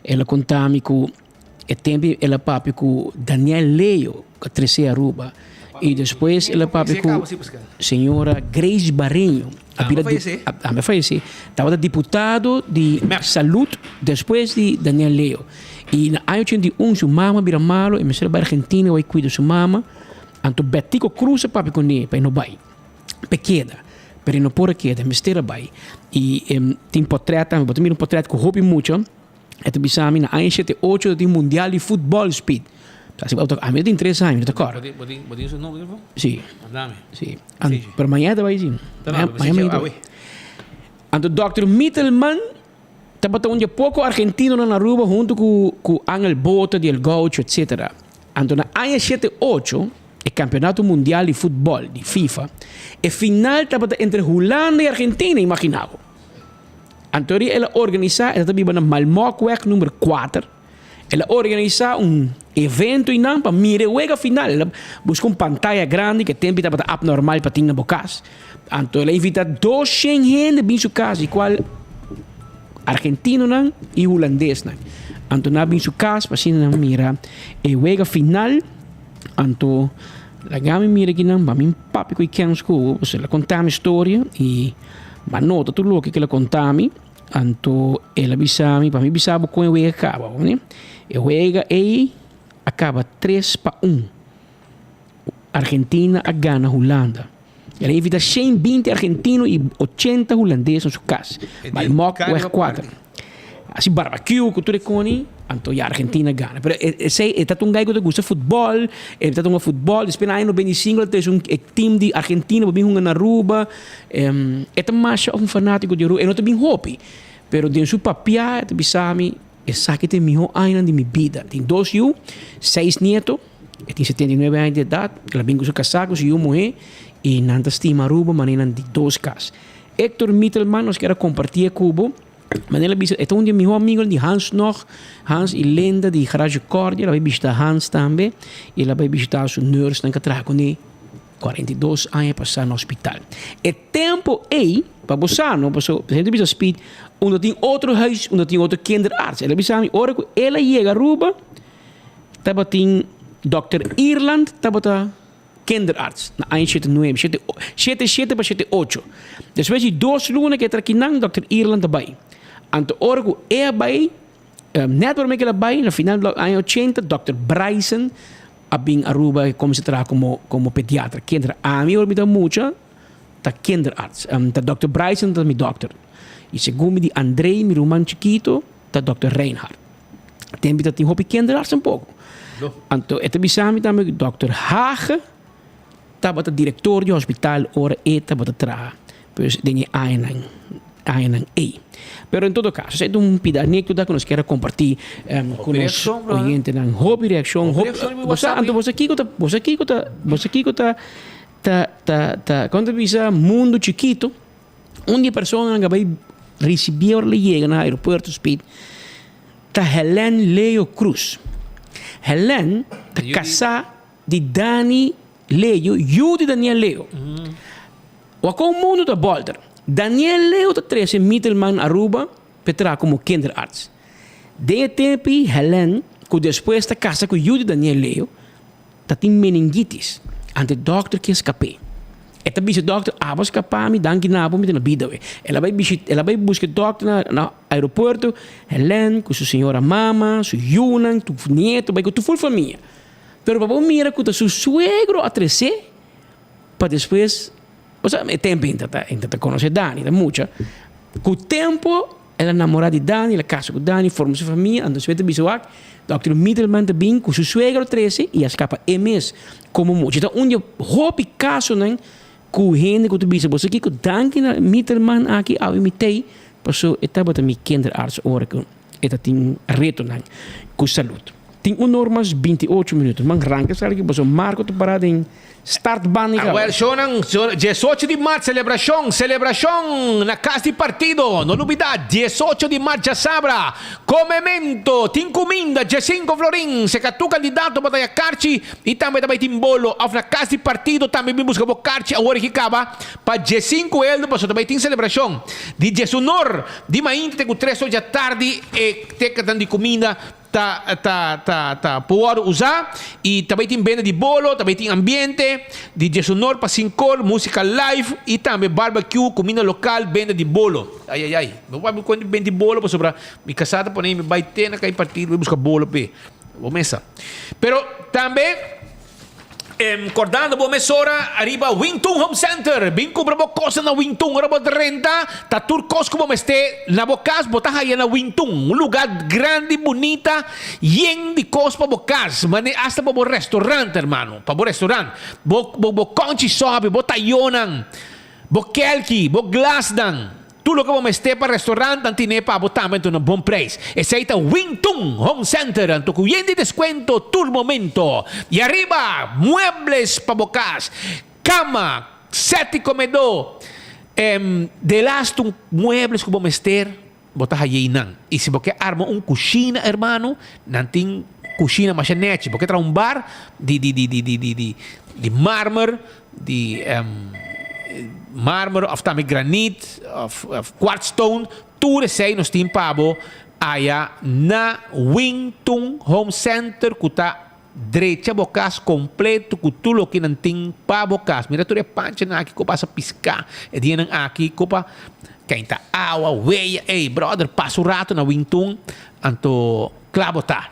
el a conta mi cu e tempo el a papia cu Daniel Leo cu a trece Aruba y despues el a papia cu señora Grace Barreño a bira a fallece, tabata diputado di salud despues di Daniel Leo. Y na aña 81 su mama bira malo y mester a bai Argentina bai cuida su mama. Anto Betico Cruz a papia cune pa e no bai, pa e keda. Pero e no por a keda, e mester a bai. Y tin potret tambe, bo ta mira un potret cu hopi mucha. E ta bisa mi na aña 78 ta tin mundial di futbol Speed. Ami ta tin tres aña, mi no ta corda. Bo tin su nomber telefon? Si. Mandami. Si. Pero mañana ta bai si. Mañana. Anto Dòkter Mittelman tabata un di e poko argentinonan na Aruba huntu ku ku Angel Bota di El Gaucho etcetera. Anto na aña shete ocho e kampeonato mundial di futbòl di FIFA e final tabata entre Hulanda i Argentina imagina bo. Anto ri el a organisá e ta biba na Malmokweg number kuater. El a organisá un evento einan pa mira e wega final. El a buska un pantaya grandi ku e tempu tabata abnormal pa tin na bo kas. Anto el a invitá doshen hende bin su kas, di kual argentinonan i hulandesnan. Anto nan a bin su kas pa asina nan mira e wega final. Anto laga mi mira akinan pa mi papia ku e kens ku bo. El a konta mi storia i mi a nota tur loke ku el a konta mi. Anto el a bisa mi, pa mi bisa bo kon e wega kaba, bo ne? E wega ei a kaba tres pa un. Argentina a gana Hulanda. El a invita 120 argentino i 80 hulandes na su kas. Bai mok weg kuater. Hasi barbecue ku tur e koni, anto ya Argentina gana. Pero esei e ta un guy ku ta gusta futbòl, e ta hunga futbòl. Despues na aña noventa i sinku el a trese un e team di Argentina pa bin hunga na Aruba. E ta masha un fanátiko di Aruba. E no ta bin hopi, pero den su papia e ta bisa mi, Esaki ta e mihó añanan di mi bida. Tin dos yu, seis nieto, e tin 79 aña di edat, el a bin ku su kasá ku su yu muhé i nan ta stima Aruba manera nan di dos kas. Hector Mittelman nos kier a kompartí e ku bo. Manera el a bisa e ta un di e mihó amigonan di Hans nog, Hans i Linda di Garage Cordia, el a bai bishitá Hans tambe i el a bai bishitá su nursenan ku a traha kuné. 42 aña pasá na hospital. E tempo ei, pa bo sa no, paso hende bisa Speed, unda tin otro huis, unda tin otro kinderarts. El a bisa mi, ora ku el a yega Aruba, tabatin Dòkter Ierland tabata. kinderarts na aña shete nuebe, shete, shete shete pa shete ocho. Despues di dos luna ku e tra kinan, dòkter Ierland ta bai. Anto ora ku e a bai, nèt promé ku el a bai, na final di aña ochenta, dòkter Bryson a bin Aruba i kuminsá traha komo komo pediatra. Kinder, ami ora mi ta mucha ta kinderarts. Ta dòkter Bryson ta mi dòkter. I segun mi di André, mi ruman chikito, ta dòkter Reinhard. Tempi ta tin hopi kinderarts tampoco. Anto e ta bisa mi tambe ku dòkter Hage tabata direktor di hospital ora e tabata traha. Pues den e añanan añanan ei. Pero en todo caso, esei ta un pida anekdota ku nos kier a kompartí ku nos oyentenan. Hopi reakshon, hopi Bo sa, anto bo sa kiko ta, bo sa kiko ta, bo sa kiko ta ta ta ta, kon ta bisa mundu chikito? Un di e personanan ku a bai risibí ora el a yega na aeropuerto Speed ta Helen Leo Cruz. Helen ta kasá di Dani Leo, yu di Daniel Leo. Wak kon mundu ta bòlter. Daniel Leo ta trese Mittelman Aruba pa e traha komo kinderarts. Den e tempu ei Helen, ku despues ta kasa ku yu di Daniel Leo, Ta tin meningitis. Ante dokter ke skap'é. E ta bisa dokter, abo skapá mi, danki na abo mi ta na bida awe. El a bai bishit, el a bai buska e dokter na na aeropuerto, Helen ku su señora mama, su yunan, tu nieto, bai ku tur ful famia. Pero pa bo mira ku ta su suegro a tres'é pa despues, osea e tempu e ta e ta konosé Dani, ta mucha. Ku tempu El a namorá di Dani, el a kasa ku Dani, forma su famia, anto su ta bisa wak, Dòkter Middelman ta bin ku su suegro trese i a skapa e mes komo mucha. Ta un di e hopi kasonan ku hende ku ta bisa boso kiko danki na Middelman aki awe mi tei paso e tabata mi kinderarts ora ku e ta tin retonan ku salud. Tin un or mas binti ocho minuto. Man ranka esaki aki paso Marco ta para den start banda y caba. Awel shownan, diesocho di mart celebracion, celebracion na cas di partido, no lubida diesocho di mart djasabra, comemento, tin cuminda, diesinco florin, seca tur candidato bo ta haya carchi y tambe ta bay tin bolo of na cas di partido tambe bin busca bo carchi awor aki caba pa diesinco eldo pasobra ta bay tin celebracion di diesunor di mainta te cu tres or djatardi e tecatan di cuminda Ta ta ta ta por wòrdu usá i ta bai tin benda di bolo, ta bai tin ambiente di diesunor pa sinkor, músika live i tambe barbecue, kuminda lokal, benda di bolo. Ai ai ai, mi por papia kuantu benda di bolo pasobra mi kasá ta pone mi bai te na kai partido bai buska bolo p'e. Bo mesa. Pero tambe. Kordando bo mesora ariba Wingtun Home Center. Bin kumpra bo kosnan na Wingtun. Ora bo drenta, ta tur kos ku bo mester na bo kas bo ta haya na Wingtun. Un luga grandi, bunita, yen di kos pa bo kas. Mane asta pa bo restaurant, hermano. Pa bo restaurant. Bo bo bo konchi sopi, bo tayonan, bo kelki, bo glasnan. Tur loke bo mester pa restaurant nan tine pa bo tambe anto na bon prijs. Esey ta Wing Tun Home Center anto cu yen di descuento tur momento. Y ariba muebles pa bo cas, cama, set di comedor, em delastu muebles cu bo mester bo ta hayey nan. Y si bo ke arma un cushina hermano nan tin cushina masha nechi. Bo ke traha un bar di di di di di di di marmer. Di marmer of tambe granit of quartz stone, tur esei nos tin pa bo aya na Wing Tun Home Center ku ta drecha bo kas kompleto ku tur loke nan tin pa bo kas. Mira tur e panchanan aki ku pasa piská e dianan aki ku pa keinta awa, weya, ey brother pasa un rato na Wing Tun anto Kla bo ta.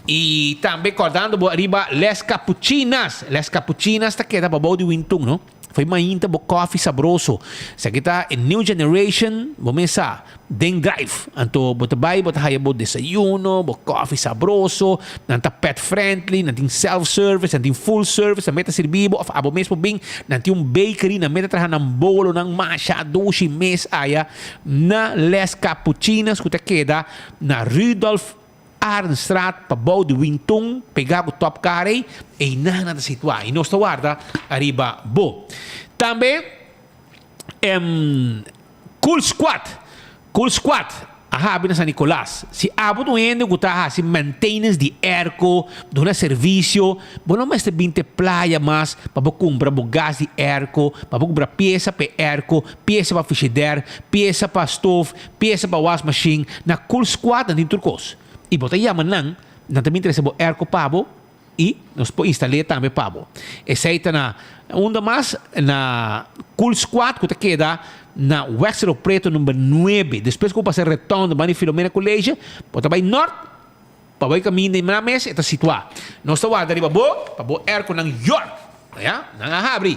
I tambe kòrdando bo ariba Les Capuchinas. Les Capuchinas ta keda pabou di Wintun, no? Fo'i mainta bo kòfi sabroso. Esaki ta e new generation, bo mes sa, den drive. Anto bo ta bai, bo ta haya bo desayuno, bo kòfi sabroso. Nan ta pet friendly, nan tin self service, nan tin full service, nan meta sirbi bo òf abo mes por bin. Nan tin un bakery, nan meta traha nan bolonan masha dushi mes aya na Les Capuchinas ku ta keda Na Rudolf Arendstraat pabou di Wingtun pegá ku Top Car ei, einan nan ta situá i nos ta warda ariba bo. Tambe em Cool Squad, Cool Squad a habri na San Nicolas. Si abo ta un hende ku ta hasi maintenance di airco, duna servisio, bo no mester bin te playa mas pa bo kumpra bo gas di airco, pa bo kumpra piesa pa e airco, piesa pa frishider, piesa pa stof, Piesa pa was machine na cool squad nan tin tur cos y bo ta yama nan, nan ta bin trece bo airco pa bo. I nos por instal'é tambe pa bo. Esei ta na unda mas? Na Cool Squad ku ta keda na Wexero Preto number nuebe. Despues ku bo pasa Retonda banda di Filomena College, bo ta bai nort pa bai kaminda i nan mes e ta situá. Nos ta warda riba bo pa bo airconan York. Ya, nan a habri.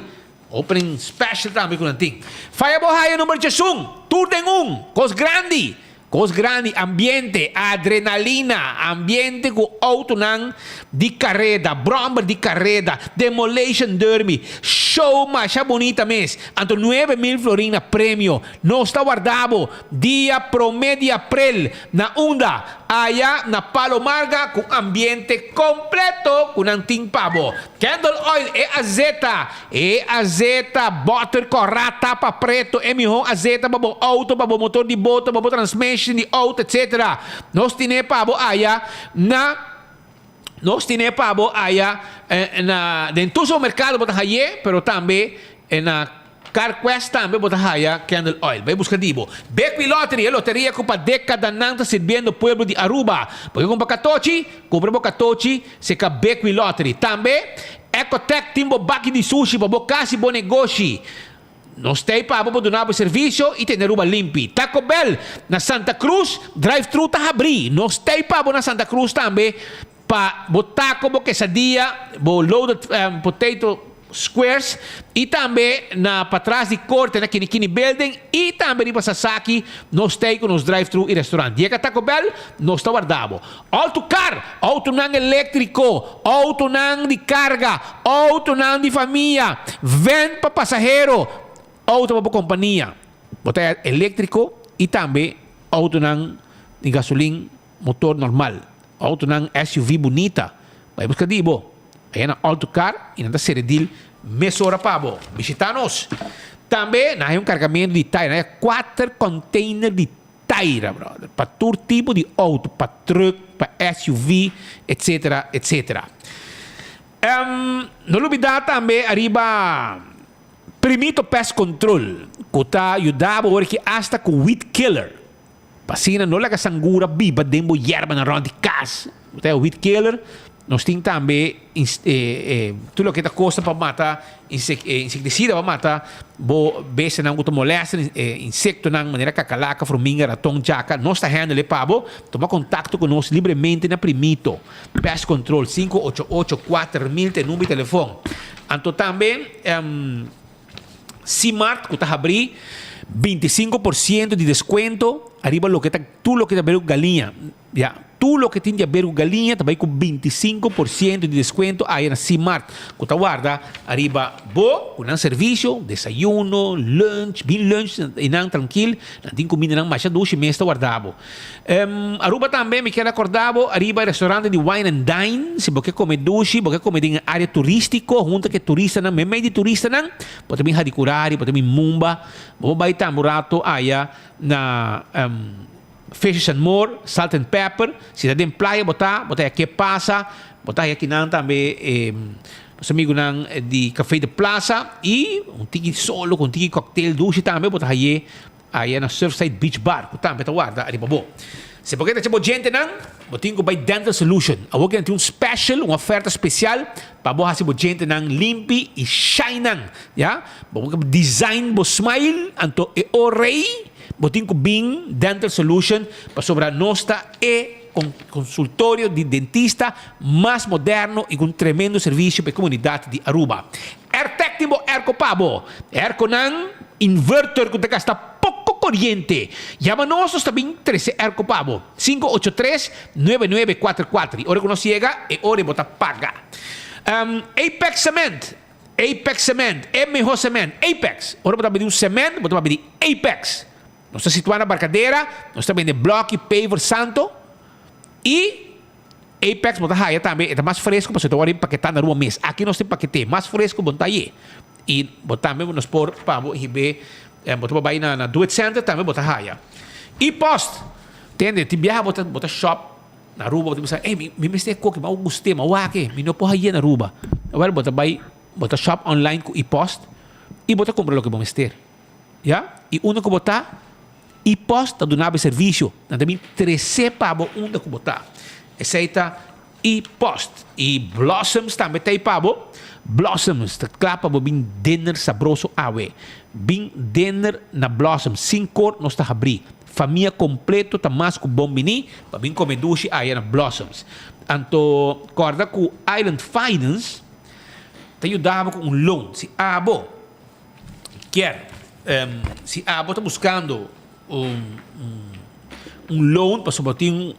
Opening special tambe ku nan tin. Faya bo haya number djesun, tur den un, kos grandi. Kos grandi, ambiente, adrenalina, ambiente ku outonan di kareda, bròmber di kareda, demolition derby, show masha bunita mes. Anto 9000 florin na premio. Nos ta warda bo dia prome di aprel na unda? Aya na Palo Marga ku ambiente kompleto ku nan tin pa bo. Candle oil e azeta, e azeta boter kòrá tapa preto e mihó azeta pa bo outo, pa bo motor di boto, pa bo transmission di outo etc. Nos tine pa bo aya na nos tine pa bo aya na den tur supermerkado bo ta haye pero tambe na CarQuest tambe bo ta haya candle oil. Bai busca di bo. Bequi Lottery, e loteria cu pa decadanan ta sirbiendo pueblo di Aruba. Bo ke cumpra catochi? Cumpra bo catochi seca Bequi Lottery. Tambe, Ecotech tin bo baki di sushi pa bo cas y bo negoshi. Nos ta ey pa bo pa duna bo servicio y tene Aruba limpi. Taco Bell na Santa Cruz, drive thru ta habri. Nos ta ey pa bo na Santa Cruz tambe Pa bo taco, bo quesadilla, bo loaded potato squares y tambe na patras di corte na Kinikini Building y tambe riba Sasaki nos ta ey cu nos drive thru y restaurant. Yega Taco Bell, nos ta warda bo. Auto car, autonan electrico, autonan di carga, autonan di famia, van pa pasahero, auto pa bo compania. Bo ta electrico y tambe autonan di gasolin motor normal. Autonan SUV bunita. Bai buska di bo. Aya na Auto Car y nan ta sere deal mesora pa bo. Bishita nos. Tambe nan hay un cargamento di taira. Nan hay cuater container di taira, brother. Pa tur tipo di auto. Pa truck, pa SUV, etcetera, etcetera. No lubida tambe ariba Primito Pest Control cu ta yuda bo ora ki hasta cu weed killer. Pa asina no laga sangura biba den bo yerbanan rond di kas. Bo ta e weed killer. Nos tin tambe tur loke ta kosta pa mata insektisida pa mata bo bestianan ku ta molesta, insektonan manera kakalaka, fruminga, raton, djaka. Nos ta handle e pa bo. Tuma kontakto ku nos libremente na Primito Pest Control 588 4000 ta e number di telefon. Anto tambe. Simart ku ta habrí 25% di deskuento ariba loke ta tur loke ta ber ku galiña. Ya, tur loke tin di aber ku galiña ta bai ku 25% di deskuento aya na Simart ku ta warda ariba bo ku nan servisio, desayuno, lunch, bin lunch einan trankil, nan tin kumindanan masha dushi mes ta warda bo. Aruba tambe mi kier acorda bo ariba e restaurante di Wine and Dine, si bo ke come dushi, bo ke come den e area turistico hunto ke turistanan, memey di turistanan, bo ta bin Hadicurari, bo ta bin Mumba, bo por bay tambe un rato aya na Fishes and More, Salt and Pepper, si ta den playa bo ta, bo ta haya ke pasa, bo ta haya kinan tambe nos amigunan di Café de Plaza y un tiki solo cu un tiki cocktail dushi tambe bo ta haye Aya na Surfside Beach Bar ku tambe ta warda ariba bo. Si bo ke tacha bo djentenan, bo tin ku bai Dental Solution. Awor ke nan tin un special, un oferta spesial pa bo hasi bo djentenan limpi i shine nan. Ya, bo ke design bo smile, anto e ora ei bo tin ku bin Dental Solution pasobra nos ta e consultorio di dentista mas moderno i ku un tremendo servisio pa e komunidat di Aruba. Airtec tin bo airco pa bo. Airconan inverter cu ta gasta poco coriente. Yama nos, nos ta bin trece airco pa bo. 583 9944 Y ora cu nos yega, e ora bo ta paga. Apex Cement, Apex Cement, e miho cement. Apex! Ora bo ta bidi un cement, bo ta bidi Apex. Nos ta situa na Barcadera, nos ta bende bloki, paver, santo y. Apex bo ta haya tambe e ta mas fresco pasobra e ta wòrdu empaketá na Aruba mes. Aki nos ta empaket'é mas fresco bo no ta haye. I bo tambe nos por pa bo hib'é bo ta por bai na Do It Center tambe bo ta haya. I post! Tende, tin biaha bo ta bo ta shop na Aruba bo ta bisa ey mi mester e koki mi a gust'é mi a wak e mi no por haye na Aruba. Awor bo ta bai bo ta shop online ku e-post i bo ta kumpra loke bo mester. Ya, i unda ku bo ta, E-post ta duna bo e servisio. Nan ta bin trese pa bo unda ku bo ta. Esei ta y Post. Y Blossoms tambe ta ey pa bo. Blossoms ta cla pa bo bin dinner sabroso awe. Bin dinner na Blossoms. Cincor nos ta habri. Famia completo ta mas cu bon bini pa bin come dushi aya na Blossoms. Anto corda cu Island Finance ta yuda bo cu un loan. Si abo kier, si abo ta buscando un un loan pasobra bo tin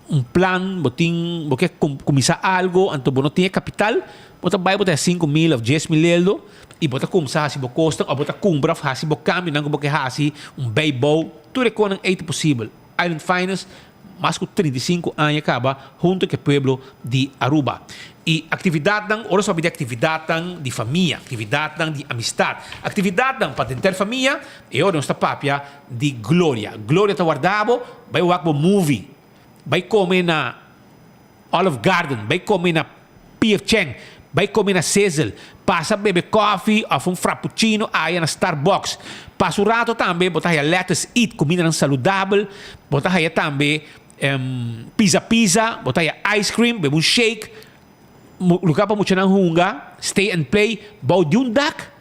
un plan, bo tin bo ke kuminsá algo anto bo no tin e kapital, bo ta bai bo ta haña 5000 òf 10,000 leldo i bo ta kumsa hasi bo kosnan òf bo ta kumpra òf hasi bo kambionan ku bo ke hasi, un bijbouw, tur e konan ei ta posibel. Island Finance mas ku 35 aña kaba hunto ku e pueblo di Aruba. I aktividatnan, ora sa papia di aktividatnan di famia, aktividatnan di amistat, aktividatnan pa denter famia, e ora nos ta papia di Gloria. Gloria ta warda bo, bai wak bo movie, bai come na Olive Garden, bai come na PF Chang, bai come na Sizzle, pasa bebe koffie of un frappuccino aya na Starbucks. Pasa un rato tambe bo ta haya Lettuce Eat, cumindanan saludabel, bo ta haya tambe Pizza Pizza, bo ta haya ice cream, bebe un shake, lugar pa muchanan hunga, stay and play, bou di un dak.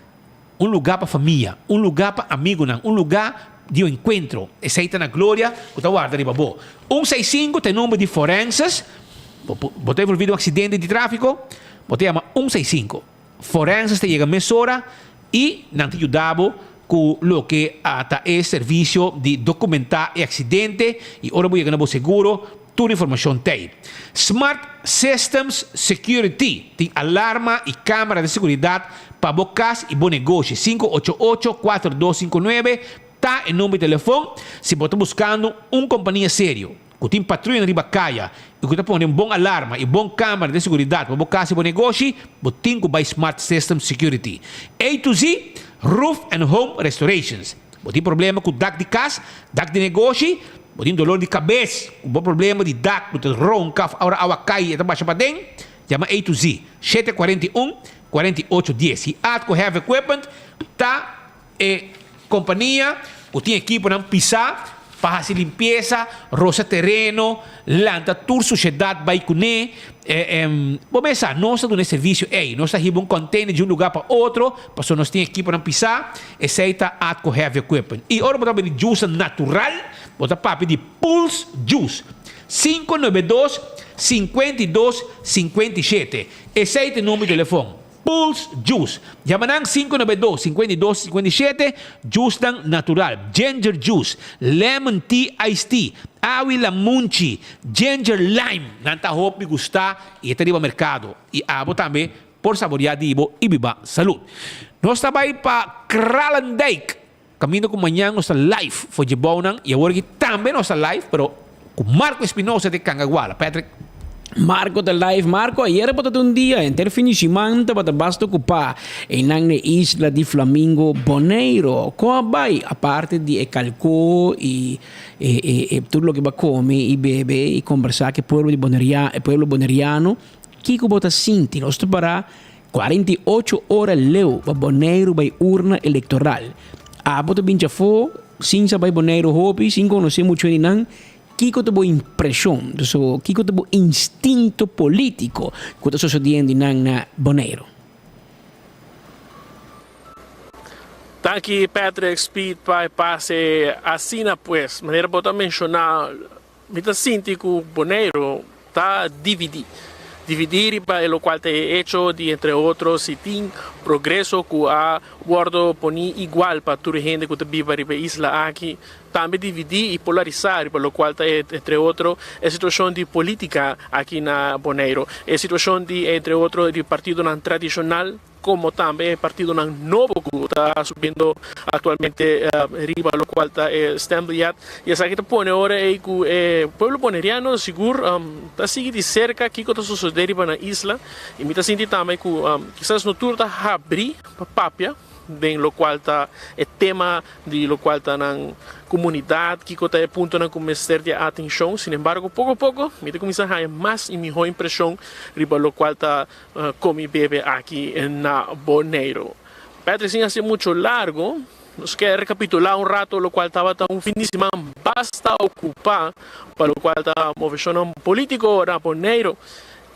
Un lugá pa famia, un lugá pa amigunan, un lugá di un enkuentro. Esei ta na Gloria ku ta warda riba bo. Un seis sinku ta e number di forenses. Bo bo ta envolví den un aksidente di tráfiko, bo ta yama un seis sinku. Forenses ta yega mesora i nan ta yuda bo ku loke a ta e servisio di dokumentá e aksidente i ora bo yega na bo seguro tur informashon t'ei. Smart Systems Security tin alarma i kamera di seguridat pa bo kas i bo negoshi. 588 4259 ta e number di telefon si bo ta buskando un kompania serio ku tin patruyanan riba kaya i ku ta pone un bon alarma i bon kamera di seguridat pa bo kas i bo negoshi, bo tin ku bai Smart Systems Security. A to Z Roof and Home Restorations. Bo tin problema ku dak di kas, dak di negoshi, bo tin dolor di kabes ku bo problema di dak ku ta ronka òf ora awa kai e ta basha paden, yama A to Z, 741 48 dies. I Atco Heavy Equipment ta e kompania ku tin ekiponan pisá pa hasi limpiesa, rosa tereno, lanta tur sushedat bai kuné. Bo mester sa, nos ta duna e servisio ei. Nos ta hiba un container di un lugá pa otro, pasobra nos tin ekiponan pisá. Esei ta Atco Heavy Equipment. I ora bo ta papia di juice natural, bo ta papia di Pulse Juice. 592 52 57. Esei ta e number di telefon. Pulse Juice. Yama nan 592 52 57. Juicenan natural. Ginger juice, lemon tea iced tea, awi lamunchi, ginger lime. Nan ta hopi gusta y e ta riba mercado. Y abo tambe por saborea di bo y biba salud. Nos ta bay pa Kralendijk. Caminda cu mañan nos ta live for djebounan y awor aki tambe nos ta live pero cu Marco Espinosa di Cangaguala. Patrick. Marco ta live. Marco, ayer bo ta un dia henter fin di siman tabata basta ocupa einan na e isla di Flamingo, Boneiro. Con a bay aparte di e calco y e e e tur loke bo a come y bebe y combersa cu e pueblo di Boneria e pueblo Boneriano, kico bo ta sinti? Nos ta para 48 ora leu pa Boneiru bai urna elektoral. Abo ta bin djafó sin sa bai Boneiru hopi, sin konosé muchu di nan. Kiko ta bo impreshon? So, kiko ta bo instinto polítiko ku ta sosodiendo di nan na Boneiru? Danki Patrick Speed pa e pase asina pues. Manera bo ta menshoná Mi ta sinti ku Boneiru ta dividí. Dividí riba e lokual ta e echo di entre otro si tin progreso ku a wòrdu poní igual pa tur hende ku ta biba riba e isla aki. Tambe dividí i polarisá riba lokual ta entre otro e situashon di polítika aki na Boneiru. E situashon di entre otro di partidonan tradishonal. como tambe e partidonan nobo cu ta subiendo actualmente riba locual ta e stembiljet. Y esaki ta pone ora ey cu e pueblo Boneriano sigur ta sigui di cerca kico ta sucede riba nan isla y mi ta sinti tambe cu kisas no tur ta habri pa papia den locual ta e tema di locual ta nan comunidad, kico ta e puntonan cu mester di atencion. Sin embargo poco poco mi ta cuminsa haya mas y miho impresion riba locual ta Come y bebe aki na Boneiru. Patrick, sin haci mucho largo, nos ke recapitula un rato locual tabata un fin di siman basta ocupa pa locual ta movecionnan politico na Boneiru.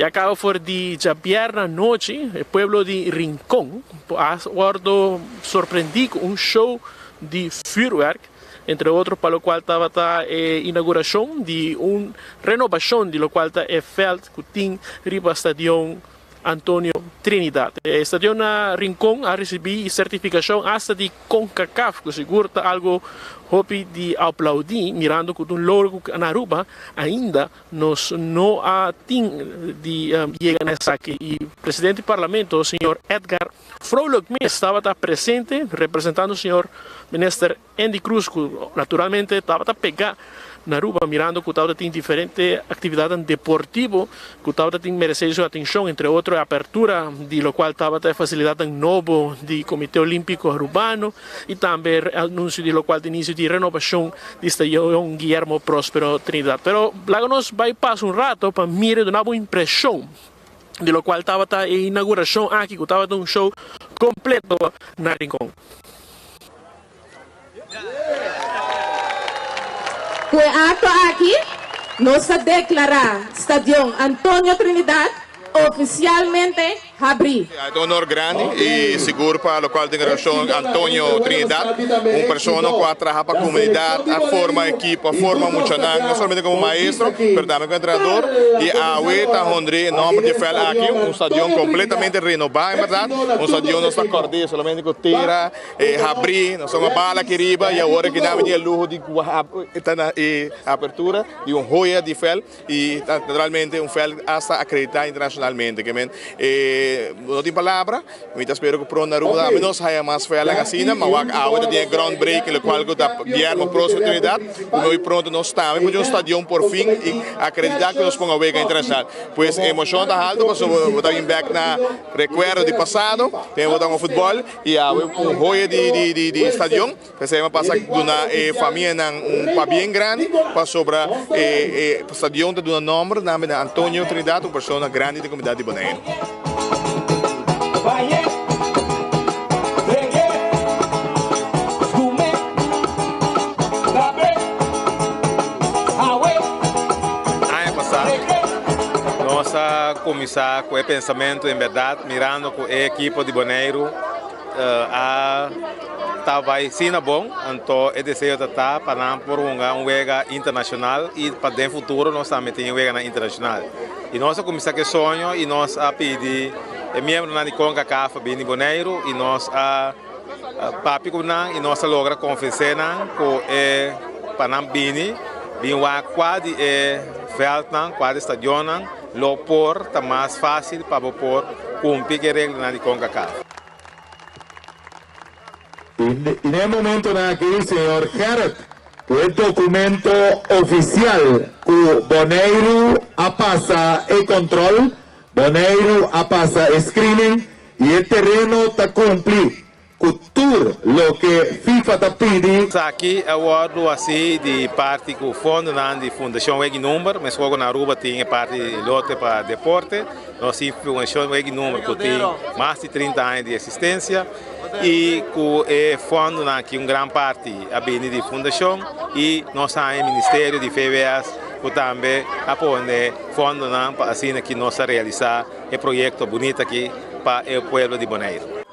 Ya caba for di djabièrnè anochi e pueblo di Rincon a wordo sorprendí cu un show di vuurwerk, entre otro pa locual tabata e inauguracion di un renobacion di locual ta e veld cu tin riba stadion Antonio Trinidad. E stadion na Rincon a ricibi certificacion hasta di Concacaf, cu sigur ta algo hopi di aplaudi mirando cu ta un logro cu na Aruba ainda Nos no a tin di yega na esaki y presidente di parlamento señor Edgar Vrolijk mes tabata presente representando señor minister Endy Croes cu naturalmente tabata pega na Aruba mirando cu tabata tin diferente actividadnan deportivo cu tabata tin merece su atencion entre otro e apertura di locual tabata e facilidadnan nobo di Comite Olimpico Arubano y tambe anuncio di locual ta inicio di renovacion di Stadion Guillermo Prospero Trinidad. Pero laga nos bay pasa un rato pa mira y duna bo impresion di locual tabata e inauguracion aki cu tabata un show completo na Rincon. Cu e acto aki nos ta declara Stadion Antonio Trinidad oficialmente habrí. Ta un honor grandi y sigur pa locual tin relacion Antonio Trinidad, un persona cu a traha pa comunidad, a forma ekipo, a forma muchanan, no solamente como maestro, pero tambe como entrenador y awe ta hondri e nomber di e veld aki, un stadion completamente renoba en berdad, un stadion nos ta cordi solamente cu tera habri, nos a bala aki riba y awor aki nan tin e luho di ta na e apertura di un hoya di veld. Y naturalmente un veld hasta acredita internacionalmente. Ke men e no tin palabra, mi ta spera cu pronto na Aruba tambe nos haya mas veldnan asina, ma wak awe ta tin e ground breaking locual cu ta Guillermo Prospero Trinidad, cu muy pronto nos tambe por tin un stadion por fin y acredita cu nos ponga wega internacional. Pues e emocion ta halto pasobra bo ta bin bek na recuerdo di pasado, tempo bo ta hunga futbol y awe un hoya di stadion. P'esei a pasa duna e famianan un pabien grandi pasobra e stadion ta duna nomber na na Antonio Trinidad, un persona grandi den comunidad di Boneiru. Aña pasá nos a kuminsá ku e pensamentu en bèrdat mirando ku e ekipo di Boneiru a ta bai asina bon, anto e deseo ta ta pa nan por hunga un wega internacional y pa den futuro nos tambe tin weganan internacional. Y nos a cuminsa cu e soño y nos a pidi e miembronan di Concacaf pa bini Boneiru y nos a papia cu nan y nos a logra convence nan cu e pa nan bini bin wak cua di e veldnan, cua di e stadionnan lo por ta mas facil pa bo por cumpli cu e reglanan di Concacaf. I na e momentonan aki señor Gerrit ku e dokumento ofisial ku Boneiru a pasa e kòntròl, Boneiru a pasa e screening i e tereno ta kumpli ku tur loke FIFA ta pidi. Esaki a wòrdu hasi di parti ku fondonan di Fundashon Wegi Number, meskos ku na Aruba tin e parti di lote pa deporte, nos tin Fundashon Wegi Number ku tin mas di 30 aña di eksistensia i ku e fondonan aki un gran parti a bini di fundashon i nos haña Ministerio di VWS ku tambe a pone fondonan pa asina ki nos a realisá e proyekto bunita aki pa e pueblo di Boneiru.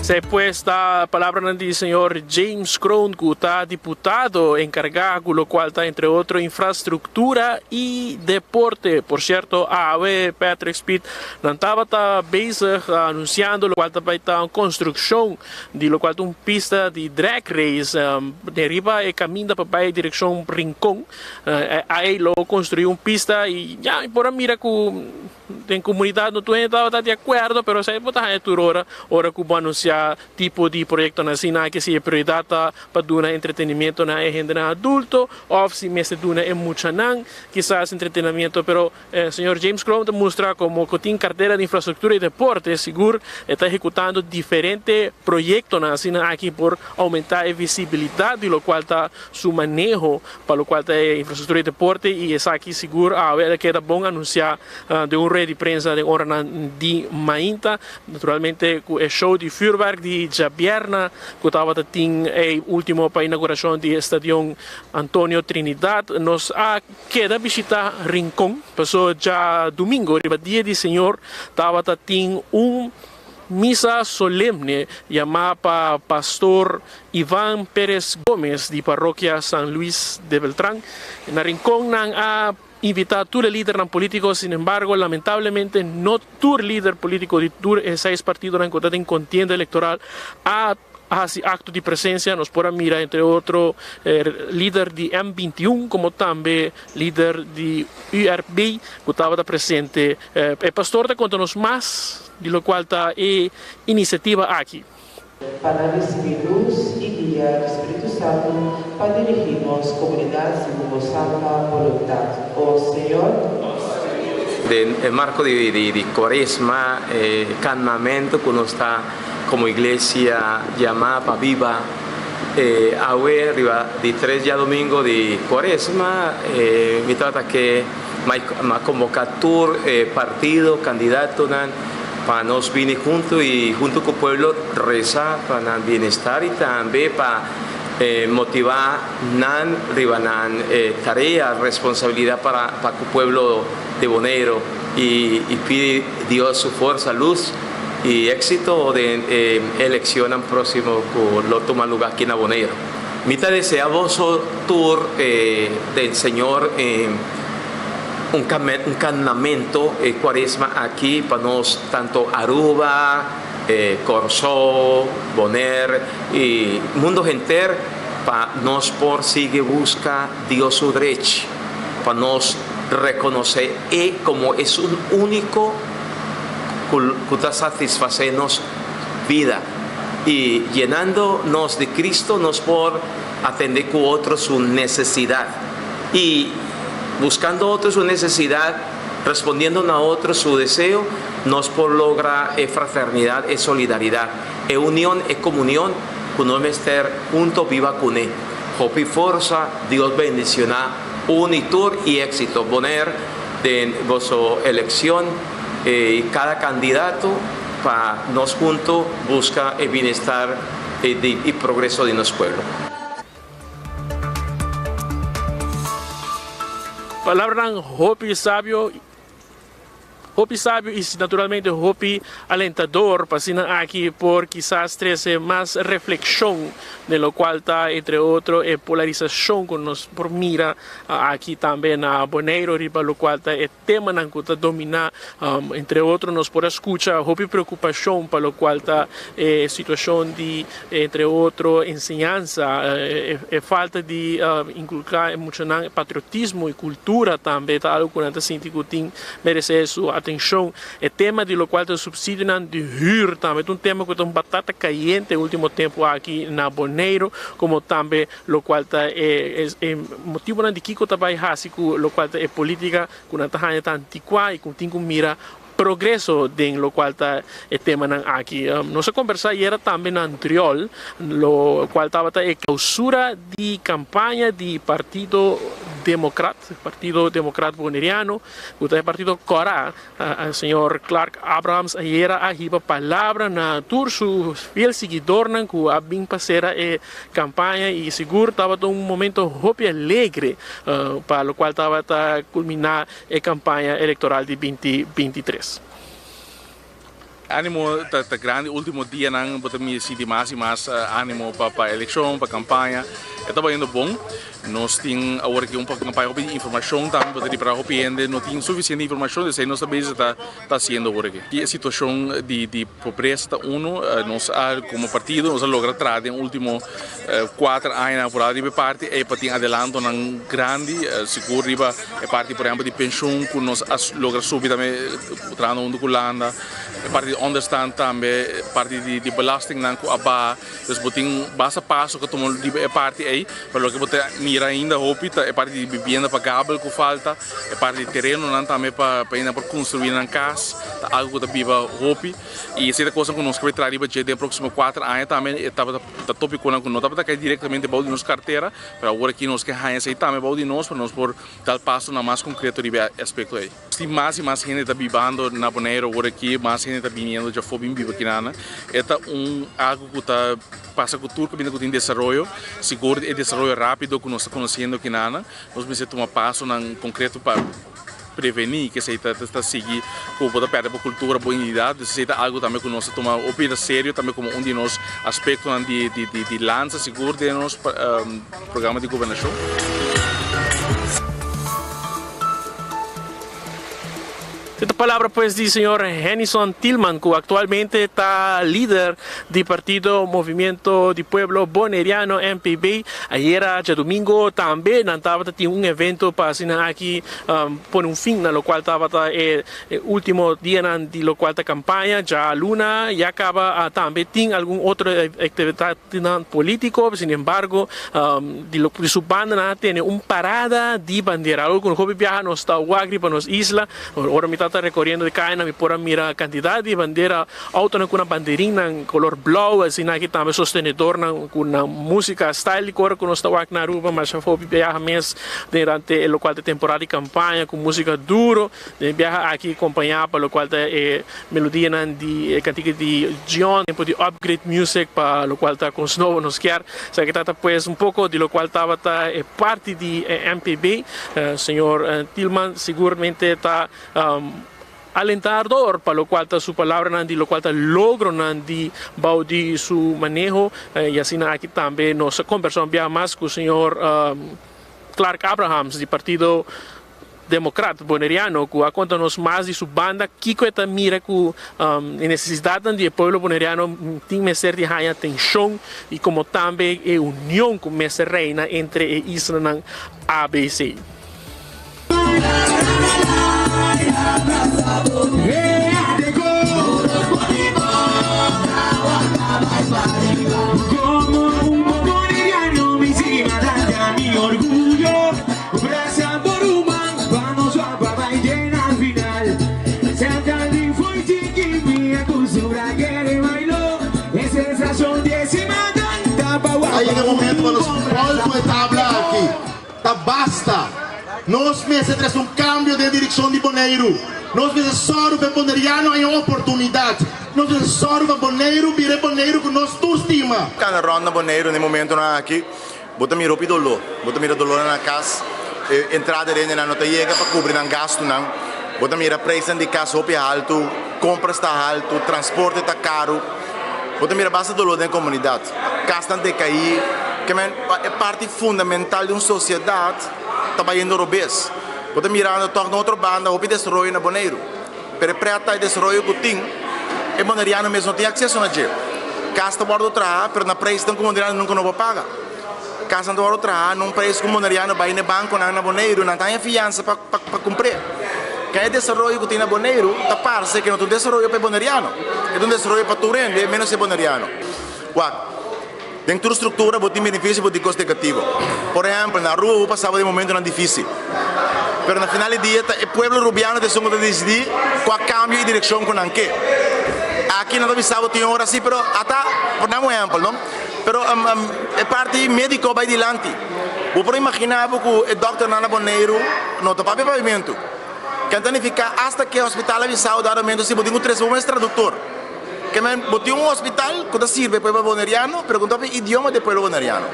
Esei pues ta palabranan di señor James Kroon cu ta diputado encarga cu locual ta entre otro infrastructura y deporte. Por cierto awe Patrick Speed Nan tabata bezig anunciando locual ta bay ta un construccion di locual ta un pista di drag race den riba e caminda pa bay direccion Rincon. Ay lo construi un pista y ya por a mira cu den comunidad no tur hende tabata di acuerdo pero esey bo ta haya tur ora, ora cu bo anuncia tipo di proyectonan asina aki si e prioridad ta pa duna entretenimiento na e hendenan adulto of si mester duna e muchanan kisas entretenimiento pero Señor James Kroon ta mustra como cu tin cartera di infrastructura y deporte, sigur e ta ejecutando diferente proyectonan asina aki por aumenta e visibilidad di locual ta su maneho pa locual ta e infrastructura y deporte y esaki sigur awe a keda bon anuncia den un rueda di. prensa den oranan di mainta. Naturalmente ku e show di vuurwerk di djabièrna ku tabata tin e ultimo pa inaugurashon di e stadion Antonio Trinidad. Nos a keda bishita Rincon paso djadumingo riba dia di Señor tabata tin un misa solemne yamá pa Pastor Ivan Perez Gomez di Parroquia San Luis de Beltran. Na Rincon nan a invitá tur e lidernan polítiko, sinembargo lamentablemente no tur lider polítiko di tur e seis partidonan ku ta den kontienda elektoral a hasi akto di presensia. Nos por a mira entre otro lider di M 21 komo tambe lider di URB ku tabata presente. E pastor ta konta nos mas di lokual ta e inisiativa aki. Pa nan risibí lus i guia di Spiritu Santu pa dirigí nos komunidat segun bo santa boluntat. O Señor. Den e marko di Kuaresma, e kanmamentu ku nos ta komo iglesia yamá pa biba awe riba di tres djadumingu di Kuaresma, mi tabata ke a konvoká tur e partido, kandidatonan pa nos bini huntu i huntu ku pueblo resa pa nan bienestar i tambe pa motivá nan riba nan tarea, responsabilidat pa ku pueblo di Boneiru i pidi Dios su forsa, lus i éksito den e elekshonnan próksimo ku lo tuma lugá aki na Boneiru. Mi ta deseá boso tur den Señor un kanamento e kuaresma aki pa nos tanto Aruba, Kòrsou, Bonaire i mundo henter pa nos por sigui buska Dios su drechi, pa nos rekonosé E komo esun úniko ku ta satisfasé nos bida. I yenando nos di Cristo nos por atendé ku otro su nesesidat. I buskando otro su nesesidat, respondiendo na otro su deseo, nos por logra e fraternidat, e solidaridat, e union, e komunion ku nos mester hunto biba kuné. Hopi forsa, Dios bendishoná un i tur i éksito. Bonaire den boso elekshon i kada kandidato pa nos hunto buska e bienestar i progreso di nos pueblo. Palabranan hopi sabio, hopi sabio i naturalmente hopi alentador pa asina aki por kisas trese mas reflekshon den lokual ta entre otro e polarisashon ku nos por mira aki tambe na Boneiru riba lokual ta e temanan ku ta dominá. Entre otro nos por a skucha hopi preokupashon pa lokual ta e situashon di entre otro enseñansa, e falta di inkulká e muchanan patriotismo i kultura tambe ta algu ku nan ta sinti ku tin meresé su atenshon. E tema di lokual ta supsidionan di hür tambe ta un tema ku ta un batata kayente e último tempu aki na Boneiru komo tambe Lokual ta e e motibonan di kiko ta bai hasi ku lokual ta e politika ku nan ta haña ta antikuá i ku tin ku mira progreso den lokual ta e temanan aki. Nos a kombersá ayera tambe na Antriol, lokual tabata e klousura di kampaña di Partido Demokrat, Partido Demokrat Boneriano, ku ta e partido kòrá. Señor Clark Abrahams ayera a hiba palabra na tur su fiel siguidornan cu a bin pa cera e campaña y sigur tabata un momento hopi alegre pa locual tabata culmina e campaña electoral di binti 23. Animo ta grandi ultimo dianan bo ta mira sinti mas y mas animo pa pa eleccion pa campaña e ta bayendo bon nos tin awor aki un campaña hopi di informacion tambe bo ta ripara hopi hende no tin suficiente informacion esey nos ta bezig ta haciendo awor aki e situacion di di pobreza ta uno nos a como partido nos a logra traha den ultimo cuater añanan por riba e parti ey pa tin adelantonan grandi sigur riba e parti por ehempel di pensioen cu nos a logra subi tambe trahando hunto cu Hulanda. E parti di onderstand tambe, e parti di di belastingnan ku a baha. Dus bo tin basta paso ku a tuma riba e parti ei, pero loke bo ta mira ainda hopi ta e parti di bibienda pagabel ku falta, e parti di terenonan tambe pa pa hende por konstruí nan kas, ta algu ku ta biba hopi. I esei ta kosnan ku nos ke bai traha riba dje den e próksimo kuater aña tambe. E tabata ta topikonan ku no tabata kai direktamente bou di nos kartera, pero awor aki nos ke haña esei tambe bou di nos pa nos por dal pasonan mas konkreto riba e aspekto ei. Tin mas i mas hende ta bibando na Boneiru awor aki, mas hende ta biniendo djafó bin biba kinan. E ta un algu ku ta pasa ku tur kaminda ku tin desaroyo, sigur e desaroyo rápido ku nos ta konosiendo kinan. Nos mester tuma pasonan konkreto pa prevení ku esei ta ta sigui ku bo ta pèrdè bo kultura, bo identidat. Dus esei ta algu tambe ku nos ta tuma hopi na serio tambe komo un di nos aspektonan di di lansa sigur den nos programa di gobernashon. Esei ta palabra pues di señor Hennyson Thielman cu actualmente ta lider di partido Movimiento di Pueblo Boneriano, MPB. Ayera djadumingo tambe nan tabata tin un evento pa asina aki pone un fin na locual tabata e ultimo dianan di locual ta campaña. Djaluna ya caba tambe tin algun otro actividad. Nan politico, sin embargo, di lo di su banda nan a tene un parada di bandera, algo cu hopi biaha nos ta wak riba nos isla. Ora mi tabata recoriendo di cayanan mi por a mira cantidad di bandera, autonan cu nan banderinnan color blauw, asina aki tambe sostenedornan cu nan musica style di cora cu nos ta wak na Aruba masha hopi biaha mes durante e locual ta temporada di campaña cu musica duro. Den e biaha aki kompañá pa lokual ta e melodianan di e kantika di Gion, tempu di Upgrade Music pa lokual ta kos nobo nos kier. Esaki ta ta pues un poko di lokual tabata e parti di e MPB. Señor Thielman sigurmente ta alentador pa lokual ta su palabranan di lokual ta logronan di bou di su maneho i asina aki tambe nos a kombersá un biaha mas ku señor Clark Abrahams di partido Democrat Boneriano cu a conta nos mas di su banda kico e ta mira cu e necesidadnan di e pueblo Boneriano tin mester di haya atencion y como tambe e union cu mester reina entre e islanan ABC. A yega momento pa nos bolbo e tabla aki. Ta basta! Nos mester trese un cambio den direccion di Boneiru. Nos mester sòru pa e boneriano haña un oportunidad. Nos mester sòru pa Boneiru bira e Boneiru cu nos tur stima. Cana rond na Boneiru na e momentonan aki. Bo ta mira hopi doló. Bo ta mira dolónan na kas. E entrada di hendenan no ta yega pa kubri nan gastunan. Bo ta mira preisnan di kas hopi haltu, kompras ta haltu, transporte ta karu. Bo ta mira basta doló den komunidat. Kasnan dekaí. Ke men e parti fundamental di un sosiedat ta bayendo robes. Bo ta mirando tòg na otro banda hopi desaroyo na Boneiru. Pero e prèt ta e desaroyo ku tin, e boneriano mes no tin akseso na dje. Kas ta wòrdu traha, pero na preisnan ku boneriano nunka no por paga. Kasnan ta wòrdu traha na un preis ku boneriano bai na e bankonan na Boneiru, nan ta haña fiansa pa pa kumpr'é. Kan e desaroyo ku tin na Boneiru ta parse ku no ta un desaroyo pa e boneriano, e ta un desaroyo pa tur hende ménos e boneriano. Wak, den tur struktura bo tin benefisio bo tin kos negativo. Por ehèmpel, na Aruba bo pasaba den momentonan difísil. Pero na final di dia ta e pueblo rubiano ta esun ku ta disidí kua kambio i direkshon ku nan ke. Aki nan ta bisa bo tin ora si, pero ata, por nan un ehèmpel no, pero e parti médiko bai dilanti. Bo por imaginá bo ku e dòkternan na Boneiru no ta papia papiamentu. Ken ta nifiká asta ke hospital a bisa bo dado momento si bo tin ku trese bo mes traduktor. Ke men, bo tin un hospital ku ta sirbi e pueblo boneriano, pero ku no ta papia idioma di e pueblo boneriano.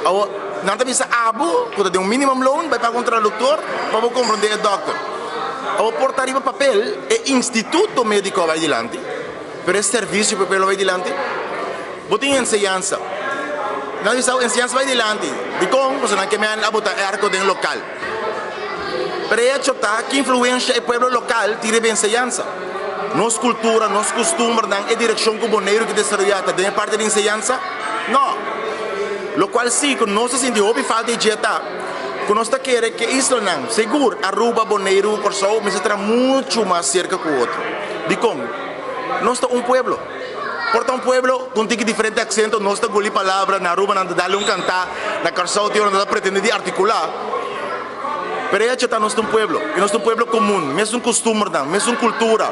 Awor, nan ta bisa abo ku ta den un minimum loan bai paga un traduktor pa bo komprondé e dòkter. Awor, por ta riba papel e instituto médiko a bai dilanti, pero e servisio pa e pueblo a bai dilanti? Bo tin enseñansa. Nan ta bisa bo enseñansa bai dilanti. Dikon? Pasobra nan ke men a bota èrko den lokal. Pero e hecho ta ki influencia e pueblo local tin riba enseñansa. Nos cultura, nos custumbernan, e direccion cu Boneiru ke desaroya ta den e parti di enseñansa? No. Locual si cu nos ta sinti hopi falta di dje ta cu nos ta kere ke islanan, sigur Aruba, Boneiru, Corsou, mester traha mucho mas cerca cu otro. Dicon? Nos ta un pueblo. Por ta un pueblo cu un tiki diferente acento, nos ta guli palabra, na Aruba nan ta dale un cantá, na Curaçao tin ora nan ta pretende di articulá. Pero e hecho ta nos ta un pueblo, y nos ta un pueblo comun, mesun custumbernan, mesun cultura.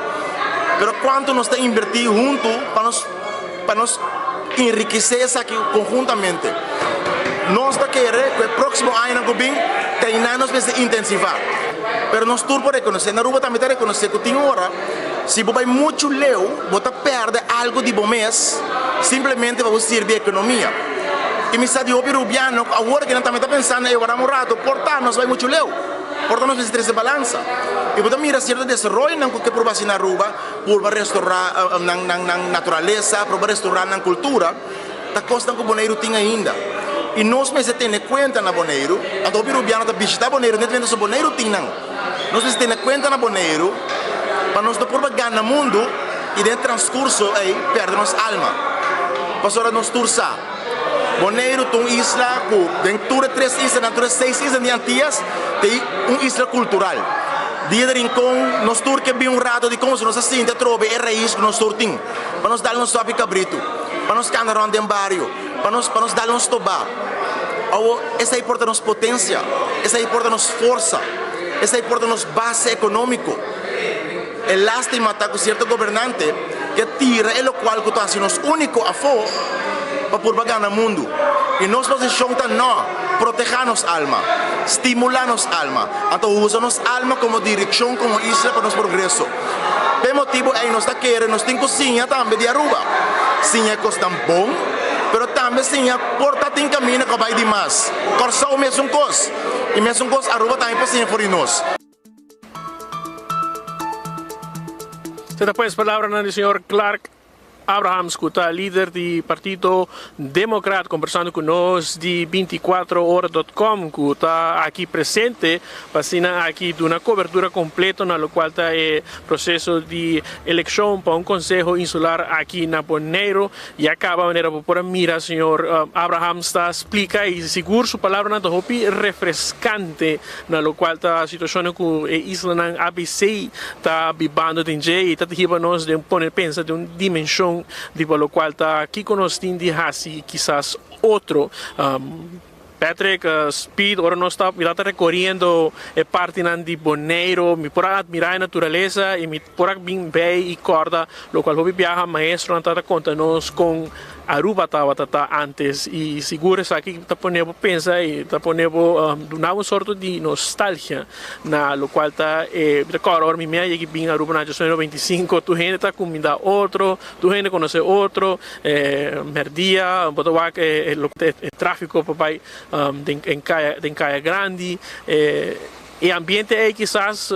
Pero cuanto nos ta inverti hunto pa nos pa nos enriquece esaki conhuntamente? Nos ta kere cu e proximo añanan cu bin, ta einan nos mester intensiva. Pero nos tur por rekonosé, na Aruba tambe ta rekonosé ku tin ora si bo bai muchu leu bo ta pèrdè algu di bo mes simplemente pa bo sirbi ekonomia. I mi sa di hopi rubiano ku awor ke nan tambe ta pensando ey wara un rato por ta nos bai muchu leu, por ta nos mester trese balansa. I bo ta mira sierto desaroyonan ku ke purba hasi na Aruba, purba restorá nan nan naturalesa, purba restorá nan kultura. Ta kosnan ku Boneiru tin ainda. I nos mester tene kuenta na Boneiru, anto hopi rubiano ta bishita Boneiru netamente pasobra Boneiru tin nan. Nos mester tene kuenta na Boneiru pa nos no por ba gana mundu i den e transkurso ei pèrdè nos alma. Pasobra nos tur sa, Boneiru ta un isla ku den tur e tres islanan, tur e seis isla di Antias, ta un isla kultural. Dia di Rincon nos tur ke bin un rato di komo si nos a sinti atrobe e rais ku nos tur tin. Pa nos dal nos sòpi kabritu, pa nos kanda rònt den bario, pa nos pa nos dal nos tobá. Awo, esei por ta nos potensia, esei por ta nos forsa, esei por ta nos base ekonómiko. E lástima ta ku sierto gobernante ke tira e lokual ku ta hasi nos úniko afó pa purba gana mundu. I nos posishon ta nò, protehá nos alma, stimulá nos alma, anto usa nos alma komo direkshon komo isla pa nos progreso. P'e motibu ei nos ta kere nos tin ku siña tambe di Aruba. Siña e kosnan bon, pero tambe siña por ta tin kaminda ku a bai dimas. Kòrsou mesun kos, i mesun kos Aruba tambe por siña for di nos. Esei ta pues palabranan di señor Clark Abrahams ku ta lider di Partido Democrat kombersando ku nos di binticuatrohora dot com ku ta aki presente pa asina aki duna kobertura kompleto na lokual ta e proseso di elekshon pa un konseho insular aki na Boneiru. Ya kaba manera bo por a mira señor Abrahams ta splika i sigur su palabranan ta hopi refreskante Na lokual ta situashonnan ku e islanan ABC ta bibando den dje i ta hiba nos den pone pensa den un dimenshon di pa lokual ta kiko nos tin di hasi kisas otro. Patrick, Speed, ora nos ta mi ta rekoriendo e partinan di Boneiru mi por a atmirá e naturalesa i mi por a bin bei i kòrda lokual hopi biaha maestronan ta ta konta nos kon Aruba tabata ta antes y sigur esaki ta pone bo pensa y ta pone bo duna bo un sorto di nostalgia na locual ta e mi ta corda ora mi mea yegi bin Aruba na aña 95 tur hende ta cuminda otro tur hende conoce otro merdia bo ta wak e e trafico pa bay den caya den caya grandi E ambiente ei kisas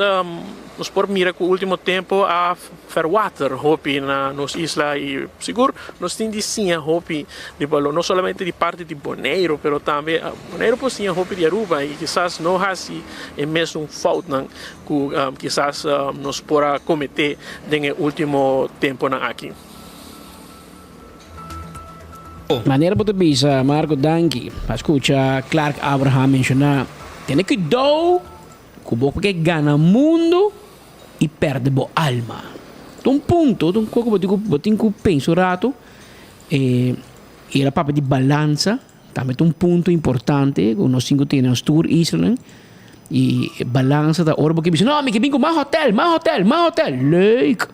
nos por mira ku ultimo tempo a verwater hopi na nos isla i sigur nos tin di siña hopi di balor, no solamente di parti di Boneiru pero tambe Boneiru por siña hopi di Aruba i kisas no hasi e mesun foutnan ku kisas nos por a kometé den e ultimo temponan aki. Manera bo ta bisa, Marco, danki pa skucha Clark Abraham menshoná, Tene kuidou ku bo ke gana mundu i pèrdè bo alma. Ta un punto, ta un kos ku bo tin ku bo tin ku pensa un ratu. E el a papia di balansa, tambe ta un punto importante ku nos tin ku tene nos tur islanan. I balansa ta ora bo ke bisa, no, mi ke bin ku mas hotel, mas hotel, mas hotel. Leuk!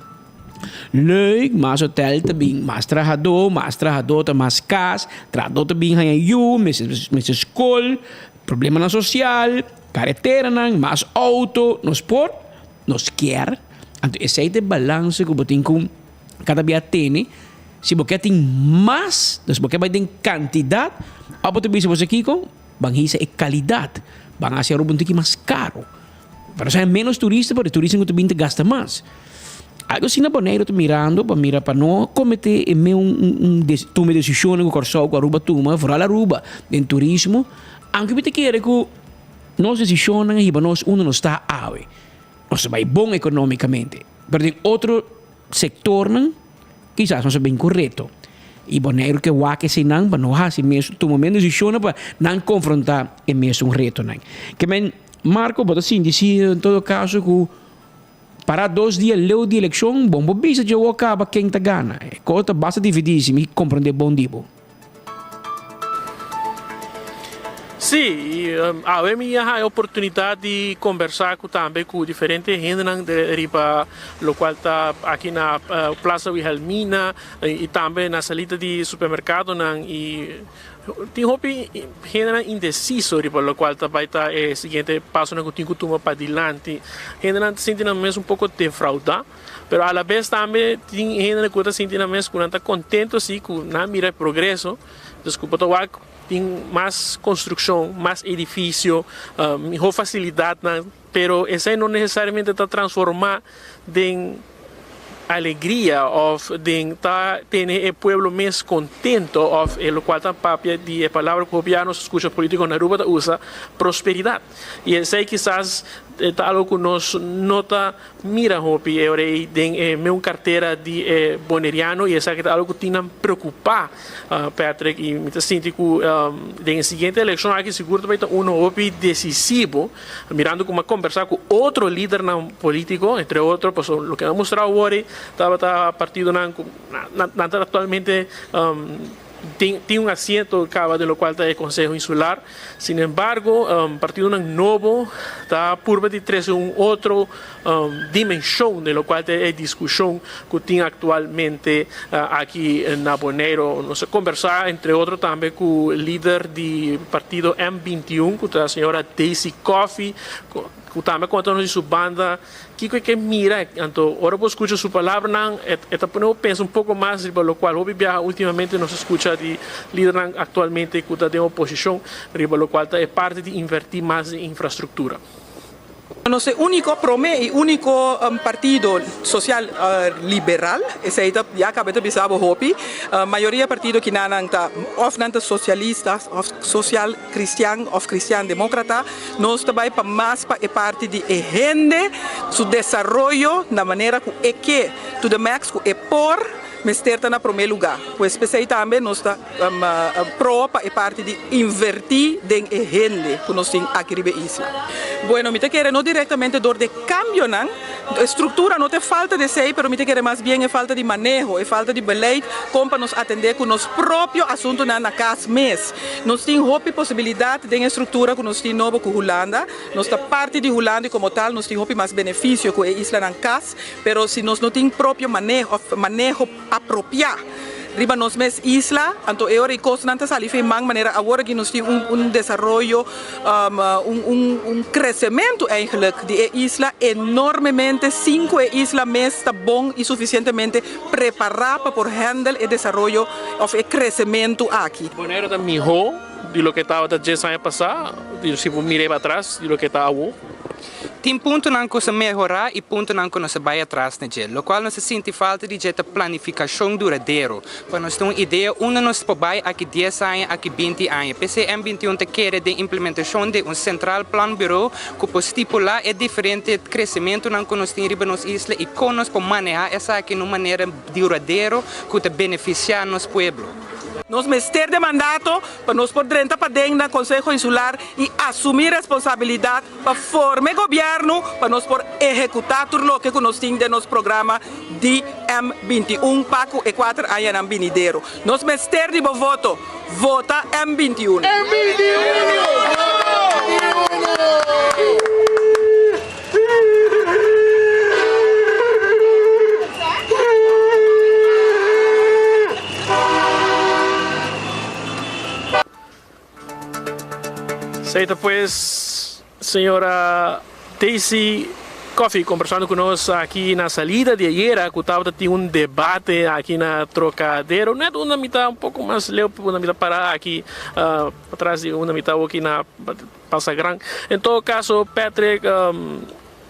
Leuk, mas hotel ta bin mas trahadó, mas trahadó ta mas kas, trahadó ta bin haña yu, mester mester skol, problemanan sosial, kareteranan, mas outo, nos por, nos kier, anto esei ta e balanse ku bo tin ku kada bia tene, si bo ke tin mas, dus bo ke bai den kantidat, òf bo ta bisa bo sa kiko, ban hisa e kalidat, ban hasi Aruba un tiki mas karo. Pero sa menos turista, pero e turista ku ta bin ta gasta mas. Algo asina Boneiru ta mirando pa mira pa no komete e meun un tuma e desishonnan ku Kòrsou ku Aruba tuma, foral Aruba den turismo, aunke mi ta kere ku nos desishonnan a hiba nos unda nos ta awe. Nos ta bai bon ekonomikamente, pero den otro sektornan kisas nos a bin ku reto. I Boneiru ke wak eseinan pa no hasi mes tuma mes desishonnan pa nan konfrontá e mesun retonan. Ke men Marco bo ta sinti si en todo kaso ku Para dos dia leu di elekshon, bon bo bisa dje wou kaba ken ta gana. E kos ta basta dividí si mi komprendé bon di bo. Sí, i awe mi a haña oportunidat di kombersá ku tambe ku diferente hendenan riba lokual ta aki na Plaza Wilhelmina i tambe na salida di supermerkadonan i tin hopi hendenan indesiso riba lokual ta bai ta e siguiente pasonan ku tin ku tuma padilanti. Hendenan ta sinti nan mes un poko defraudá, pero alabes tambe tin hendenan ku ta sinti nan mes ku nan ta kontento si ku nan a mira e progreso, dus ku bo ta wak tin mas konstrukshon, mas edifisio, mihó fasilidatnan, pero esei no nesesariamente ta transformá den alegria òf den ta tene e pueblo mes kontento òf e lokual ta papia di e palabra ku hopi ya nos skucha polítiko na Aruba ta usa, prosperidat. I esei kisas ta algu ku nos no ta mira hopi e ora ei den e meun kartera di e boneriano i esaki ta algu ku tin nan preokupá, Patrick, i mi ta sinti ku den e siguiente elekshon aki sigur ta bai ta uno hopi desisivo, mirando ku mi a kombersá ku otro lidernan polítiko, entre otro, pasobra loke nan a mustra awor ei tabata partidonan ku nan ta aktualmente. Tin tin un asiento caba den locual ta e Conseho Insular. Sin embargo, partidonan nobo ta purba di trece un otro dimension den locual ta e discusion cu tin actualmente aki na Boneiro. Nos a conversa entre otro tambe cu lider di partido M 21 cu ta señora Daisy Coffie cu tambe a conta nos di su banda Kiko e ke mira? Anto ora bo skucha su palabranan, e ta pone bo pensa un poko mas riba lokual hopi biaha ultimamente nos a skucha di lidernan aktualmente ku ta den oposishon riba lokual ta e parti di invertí mas den infrastruktura. Nos e úniko, promé i úniko partido sosial liberal, esei ta ya kaba e ta bisa bo hopi. Mayoria partido kinanan ta òf nan ta sosialista òf sosial kristian òf kristian demókrata. Nos ta bai pa mas pa e parti di e hende su desaroyo na manera ku e ke, to the max ku e por, mester ta na promé lugá. Pues p'esei tambe nos ta pro pa e parti di invertí den e hende ku nos tin aki riba e isla. Bueno, mi ta kere no direktamente dor di e kambionan, e struktura no ta e falta di esei, pero mi ta kere mas bien e falta di maneho, e falta di beleid kon pa nos atendé ku nos propio asuntunan na kas mes. Nos tin hopi posibilidat den e struktura ku nos tin nobo ku Hulanda. Nos ta parti di Hulanda i komo tal nos tin hopi mas benefisio ku e islanan kas, pero si nos no tin propio maneho òf maneho apropiá riba nos mes isla, anto e ora e kosnan ta sali fen man manera awor aki nos tin un un desaroyo, un un un kresementu eigenlijk di e isla enormemente sin ku e isla mes ta bon i sufisientemente prepará pa por handle e desaroyo òf e kresementu aki. Boneiru ta mihó di loke tabata djes aña pasá, si bo mira e atras di loke ta awor. Tin puntonan ku sa mehorá i puntonan ku nos a bai atras na dje. Lokual nos a sinti falta di dje ta planifikashon duradero, pa nos tin un idea unda nos por bai aki dies aña, aki binti aña. P'esei M 21 ta kere den implementashon di un Centraal Planbureau ku por stipulá e diferente kresementunan ku nos tin riba nos isla i kon nos por manehá esaki na un manera duradero ku ta benefisiá nos pueblo. Nos mester de mandato pa nos por drenta paden na Konseho Insular i asumí responsabilidat pa forma e gobièrnu pa nos por ehekutá tur loke ku nos tin den nos programa di M 21 pa ku e kuater añanan binidero. Nos mester di bo voto. Vota M 21. Esey ta pues señora Daisy Coffie conversando cu nos aki na salida di ayera cu tabata tin un debate aki na Trocadero net unda mi ta un poco mas leu unda mi ta para aki patras di unda mi ta awo aki na Pasagran. En todo caso Patrick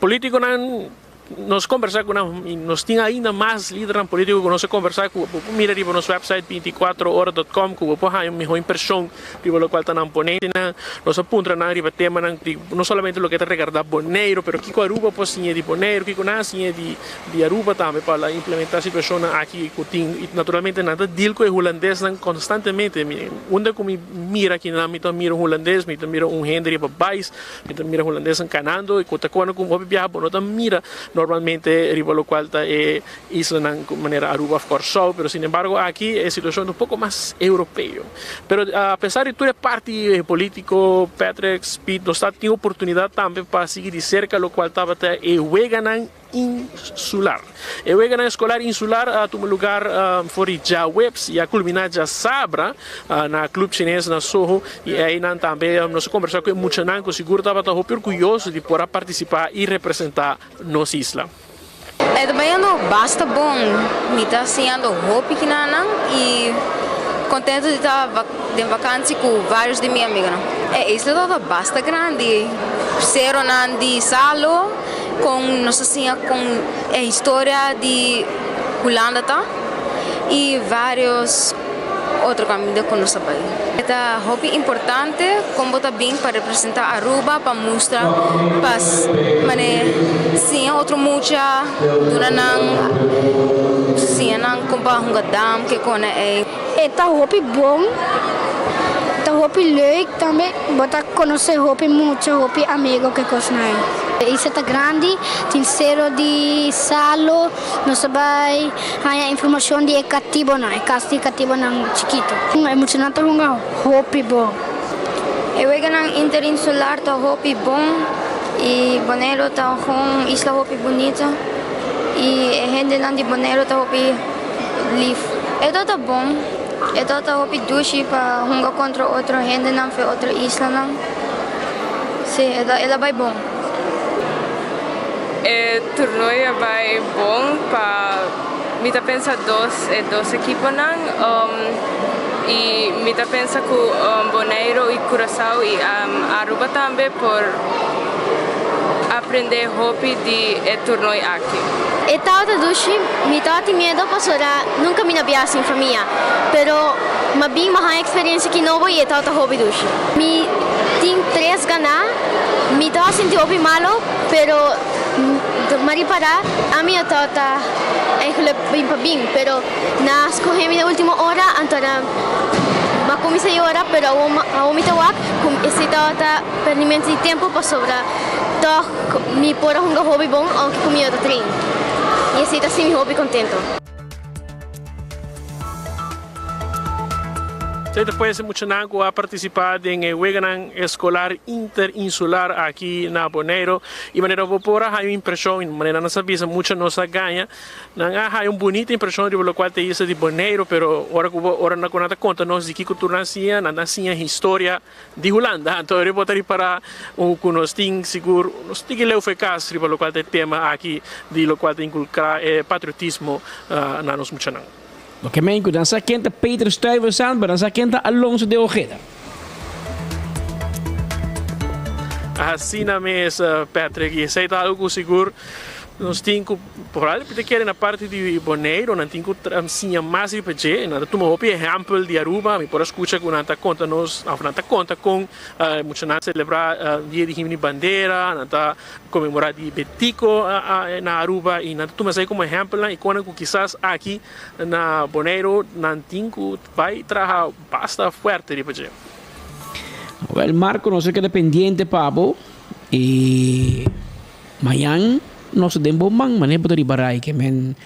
politiconan Nos kombersá ku nan i nos tin ainda mas lidernan polítiko ku nos a kombersá ku. Bo por mira riba nos wèpsait binticuatro ora dot com ku bo por haña un mihó impreshon riba lokual ta nan ponentenan. Nos a puntra nan riba temanan di no solamente loke ta regardá Boneiru, pero kiko Aruba por siña di Boneiru, kiko nan a siña di di Aruba tambe pa implementá situashonnan aki ku tin. I naturalmente nan ta deal ku e hulandesnan konstantemente. Unda ku mi mira akinan mi ta mira un hulandes, mi ta mira un hende riba bais. Mi ta mira hulandesnan kanando i ku ta kona ku hopi biaha bo no ta mira. normalmente riba locual ta e islanan manera Aruba of Kòrsou, pero sin embargo aki e situacion ta un poco mas europeo. Pero a pesar di tur e parti politico, Patrick, Speed, nos ta tin oportunidad tambe pa sigui di cerca locual tabata e weganan insular. E weganan escolar insular a tuma lugar for di djaweps y a culmina djasabra na Club Chines na Soho y eynan tambe nos a conversa cu e muchanan cu sigur tabata hopi orguyoso di por a participa y representa nos isla. E ta bayendo basta bon. Mi ta siñando hopi kinanan y contento di ta den vakantie cu varios di mi amigonan. E isla ta basta grandi. Ceronan di Salo con nos ta siña con e historia di Hulanda ta y varios otro caminda cu nos ta bay. E ta hopi importante con bo ta bin pa representa Aruba pa mustra pa mane siña otro mucha duna nan siña nan con pa hunga dam ke cona ey. E ta hopi bon, ta hopi leuk tambe, bo ta conoce hopi mucha, hopi amigo ke cosnan ey. E isla ta grandi, tin cero di salo. Nos ta bai haña informashon di e katibonan, e kas di katibonan chikitu. E muchanan ta hunga hopi bon. E weganan interinsular ta hopi bon i Boneiru ta un isla hopi bunita i e hendenan di Boneiru ta hopi lif. E ta bon, e ta hopi dushi pa hunga kontra otro hendenan for otro islanan. Sí, e ta bai bon. E toernooi a bai bon pa mi ta pensa dos e dos ekiponan y mi ta pensa ku Boneiro y Curaçao y Aruba tambe por aprende hopi di e toernooi aki. E tabata dushi, mi tabatin miedo pasobra nunca mi no biaha sin famia, pero m'a bin m'a haña experiencia ki nobo y e tabata hopi dushi. Mi tin tres ganá, mi tabata sinti hopi malo, pero m'a ripará ami no tabata eigenlijk bin pa bin, pero nan a scoge mi na ultimo ora, anto nan m'a cuminsa yora, pero awor mi ta wak cu esey tabata perdimento di tempo pasobra tog mi por a hunga hopi bon aunke cu mi no ta train y esey ta haci mi hopi contento. Esei ta pues e muchanan ku a partisipá den e weganan eskolar interinsular aki na Boneiru. I manera bo por a haña un impreshon, i manera nan sa bisa mucha nos a gaña, nan a haña un bunita impreshon riba lokual ta e isla di Boneiru, pero ora ku bo ora ku nan ta konta nos di kiko tur nan siña, nan ta siña historia di Hulanda. Anto ora bo ta ripará ku nos tin sigur nos tiki leu for e kas riba lokual ta e tema aki di lokual ta inkulká e patriotismo na nos muchanan. Loke men ku nan sa ken ta Peter Stuyvesant, pero nan sa ken ta Alonso de Ojeda. Asina mes, Patrick, i esei ta algu ku sigur nos tin ku probablemente ta kere na parti di Boneiru, nan tin ku siña mas riba dje. Nan ta tuma hopi ehèmpel di Aruba. Mi por a skucha ku nan ta konta nos, òf nan ta konta kon muchanan selebrá Dia di Himno i Bandera, nan ta Conmemora di Betico na Aruba y nan ta tuma esaki como ehempelnan y conan cu kisas aki na Boneiro nan tin cu bay traha basta fuerte riba dje. Wel Marco nos a keda pendiente pa bo y mañan nos ta den bo man manera bo ta riba rai ke men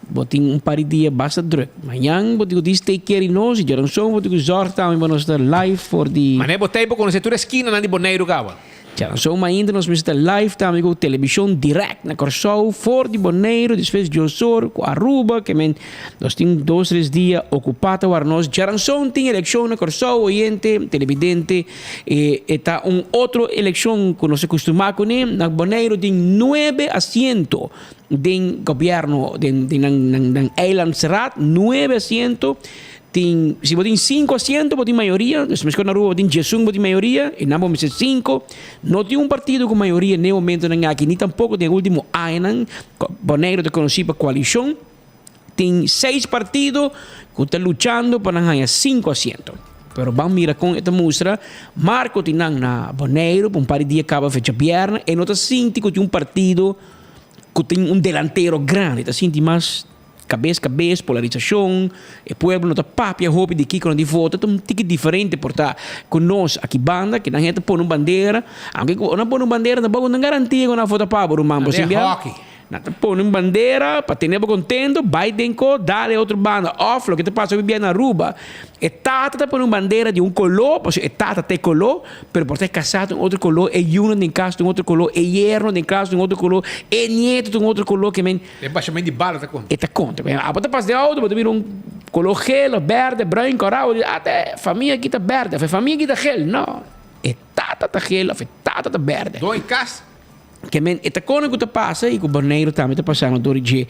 bo tin un par di dia basta druk mañan bo tin cu dis take care di nos y djaranson bo tin cu zorg tambe pa nos ta live for di. Manera bo ta bo conoce tur esquinanan di Boneiro caba. Djaranson mainta nos mester ta live tambe ku telebishon dirèkt na Kòrsou for di Boneiru, despues Djosor ku Aruba, ke men nos tin dos tres dia okupá ta wara nos. Djaranson tin elekshon na Kòrsou, oyente, telebidente, e e ta un otro elekshon ku nos a kustumá kuné. Na Boneiru tin nuebe asiento den gobièrnu, den den nan nan eilandsraad, nuebe asiento. Tin, si bo tin sinku asiento bo tin mayoria, dus meskos na Aruba bo tin diesun bo tin mayoria, e nan bo mester sinku. No tin un partido ku mayoria n'e momentonan aki, ni tampoko den e ultimo añanan. Boneiru ta konosí pa koalishon. Tin seis partido ku ta luchando pa nan haña sinku asiento. Pero ban mira kon e ta mustra. Marco tin nan na Boneiru pa un par di dia kaba fecha bièrnè. E no ta sinti ku tin un partido ku tin un delantero grandi. E ta sinti mas. Kabes kabes, polarisashon, e pueblo no ta papia hopi di kiko nan di vota, ta un tiki diferente por ta ku nos aki banda, ki nan hende ta pone un bandera, aunke ku nan pone un bandera tampoco nan garantia ku nan a vota pa bo ruman, bo Nan sin den bia? hockey. Nan ta pone un bandera pa tene bo contento, bay den co, dal e otro banda. Of loke ta pasa hopi bia na Aruba, e tata ta pone un bandera di un color, pasobra e tata ta e color, pero por ta e casá ta un otro color, e yunan den cas ta un otro color, e yerno den cas ta un otro color, e nieto ta un otro color, ke men. E bashament di bala ta conta. E ta conta. Abo ta pasa den auto, bo ta mira un color geel of berde, bruin, cora, bo di, ah, ta e famia aki ta berde of e famia aki ta geel. No, e tata ta geel of e tata ta berde. Don e cas. Ke men e ta kone ku ta pasa i ku Boneiru tambe ta pasando dor di dje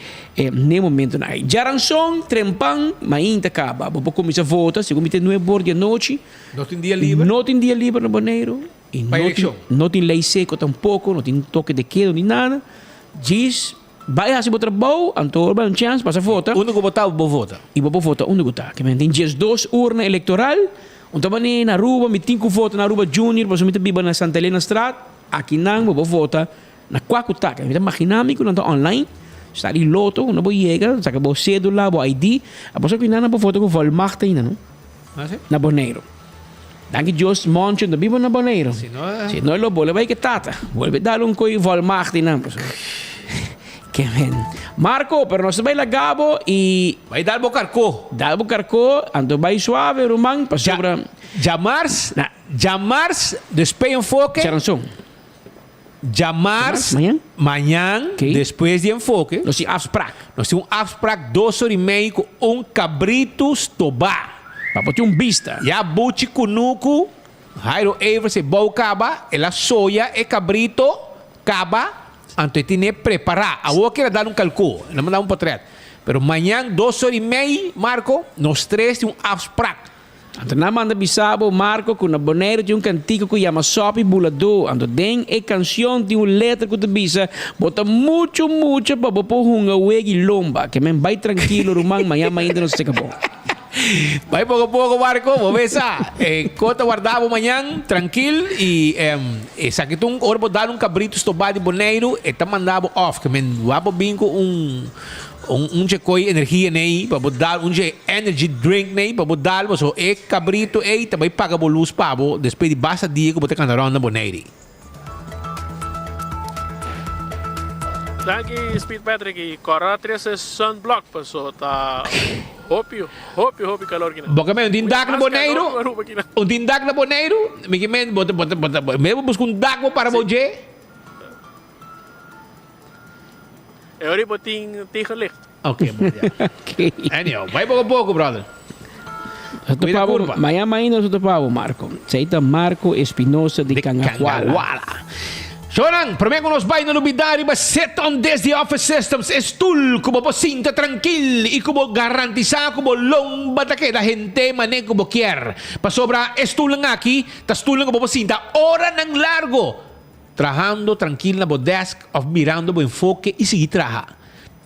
n'e momentunan ei. Djaranson, trempan, mainta kaba. Bo por kuminsá vota segun mi ta nuebe or di anochi. No tin dia liber? No tin dia liber na Boneiru. I Pa no tin, elekshon? no tin lei seko tampoko, no tin toke de keda ni nada. Djis bai hasi bo trabou, anto ora bo haña un chèns pasa vota. Unda ku bo ta bo por vota? I bo por vota unda ku ta. Ke men tin diesdos urna elektoral. Un ta manera na Aruba, mi tin ku vota na Aruba Junior pasobra mi ta biba na Santa Elenastraat. Akinan bo por vota na kua ku ta. Mi ta magina mi ku nan ta online, sta di loto, unda bo yega, saka bo sedula, bo ID. A paso ku nan por vota ku volmacht ainda no. Na Boneiru. Danki Dios Moncho no biba na Boneiru. Si no lo bolbe bai ke tata. Bolbe dal un koi volmacht einan paso. Ke men. Marco, pero nos ta bai laga bo i. Bai dal bo karko. Dal bo karko, anto bai suave ruman pasobra. Djamars. Djamars, despues enfoke. Djaranson. Djamars, mañan, despues di enfoke. Nos tin afsprak. Nos tin un afsprak dos or i mei ku un kabritu stobá. Pa bo tin un bista. Ya Buchi Kunuku, Jairo Evers e bou kaba, el a soya e kabrito kaba, anto e tine prepará. Awor kier a dal un kalkó, el a manda un potret. Pero mañan dos or i mei, Marco, nos tres tin un afsprak. Anto nan manda bisa bo, Marco, ku na Boneiru tin un kantika ku yama Sòpi Buladó. Anto den e kanshon tin un letra ku ta bisa, Bo ta muchu mucha pa bo por hunga wegi lomba. Ke men bai trankilo ruman, mañan mainta nos cheka bo. Bai poko poko, Marco, bo besa. E ko ta warda bo mañan trankil i esaki ta un ora bo dal un kabritu stobá di Boneiru e ta manda bo òf. Ke men wak bo bin ku un. Un un dje koi energia nei pa bo dal un dje energy drink nei pa bo dal paso e kabrito ei ta bai paga bo lus pa bo despues di basta dia ku bo ta kanda rond na Bonaire. Danki Speed Patrick y cora trece sunblock paso ta hopi hopi hopi calor kinan. Bo ke men un tin dak na Mas calor Boneiru? ku Aruba kinan. Un tin dak na Boneiru? Mi ke men bo ta bo ta bo ta bo buska un dak bo para bo dje. E ora bo tin tegenlicht. Ok, bon ya. Anyhow, bai poco poco, brother. Cuida curva. Mañana mainta nos ta topa bo, Marco. Esei ta Marco Espinosa di Cangahuala. Cangahuala. Shonan, prome cu nos bai no lubida riba Sit on This di Office Systems, e stoel cu bo por sinta trankil y cu bo garantisa cu bo lomba ta keda hente mane cu bo kier. Pasobra e stoelnan aki ta stoelnan cu bo por sinta oranan largo. Trahando trankil na bo desk of mirando bo enfoke y sigui traha.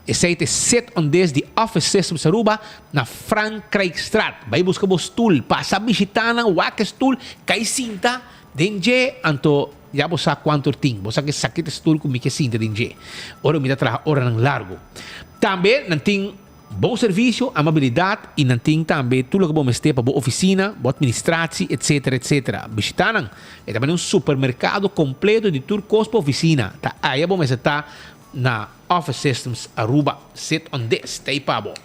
Esey ta e sit on this di Office Systems Aruba na Frankrijkstraat. Bay busca bo stoel, pasa bishita nan, wak e stoel, cay sinta den dje, anto ya bo sa cuanto tin. Bo sa cu esaki ta e stoel cu mi ke sinta den dje ora mi ta traha oranan largo. Tambe nan tin. Bon servisio, amabilidat i nan tin tambe tur loke bo mester pa bo ofisina, bo administratie, etcetera, etcetera. Bishita nan. E ta bini un supermerkado kompleto di tur kos pa ofisina. Ta aya bo mester ta na Office Systems Aruba. Sit on this. Ta ei pa bo.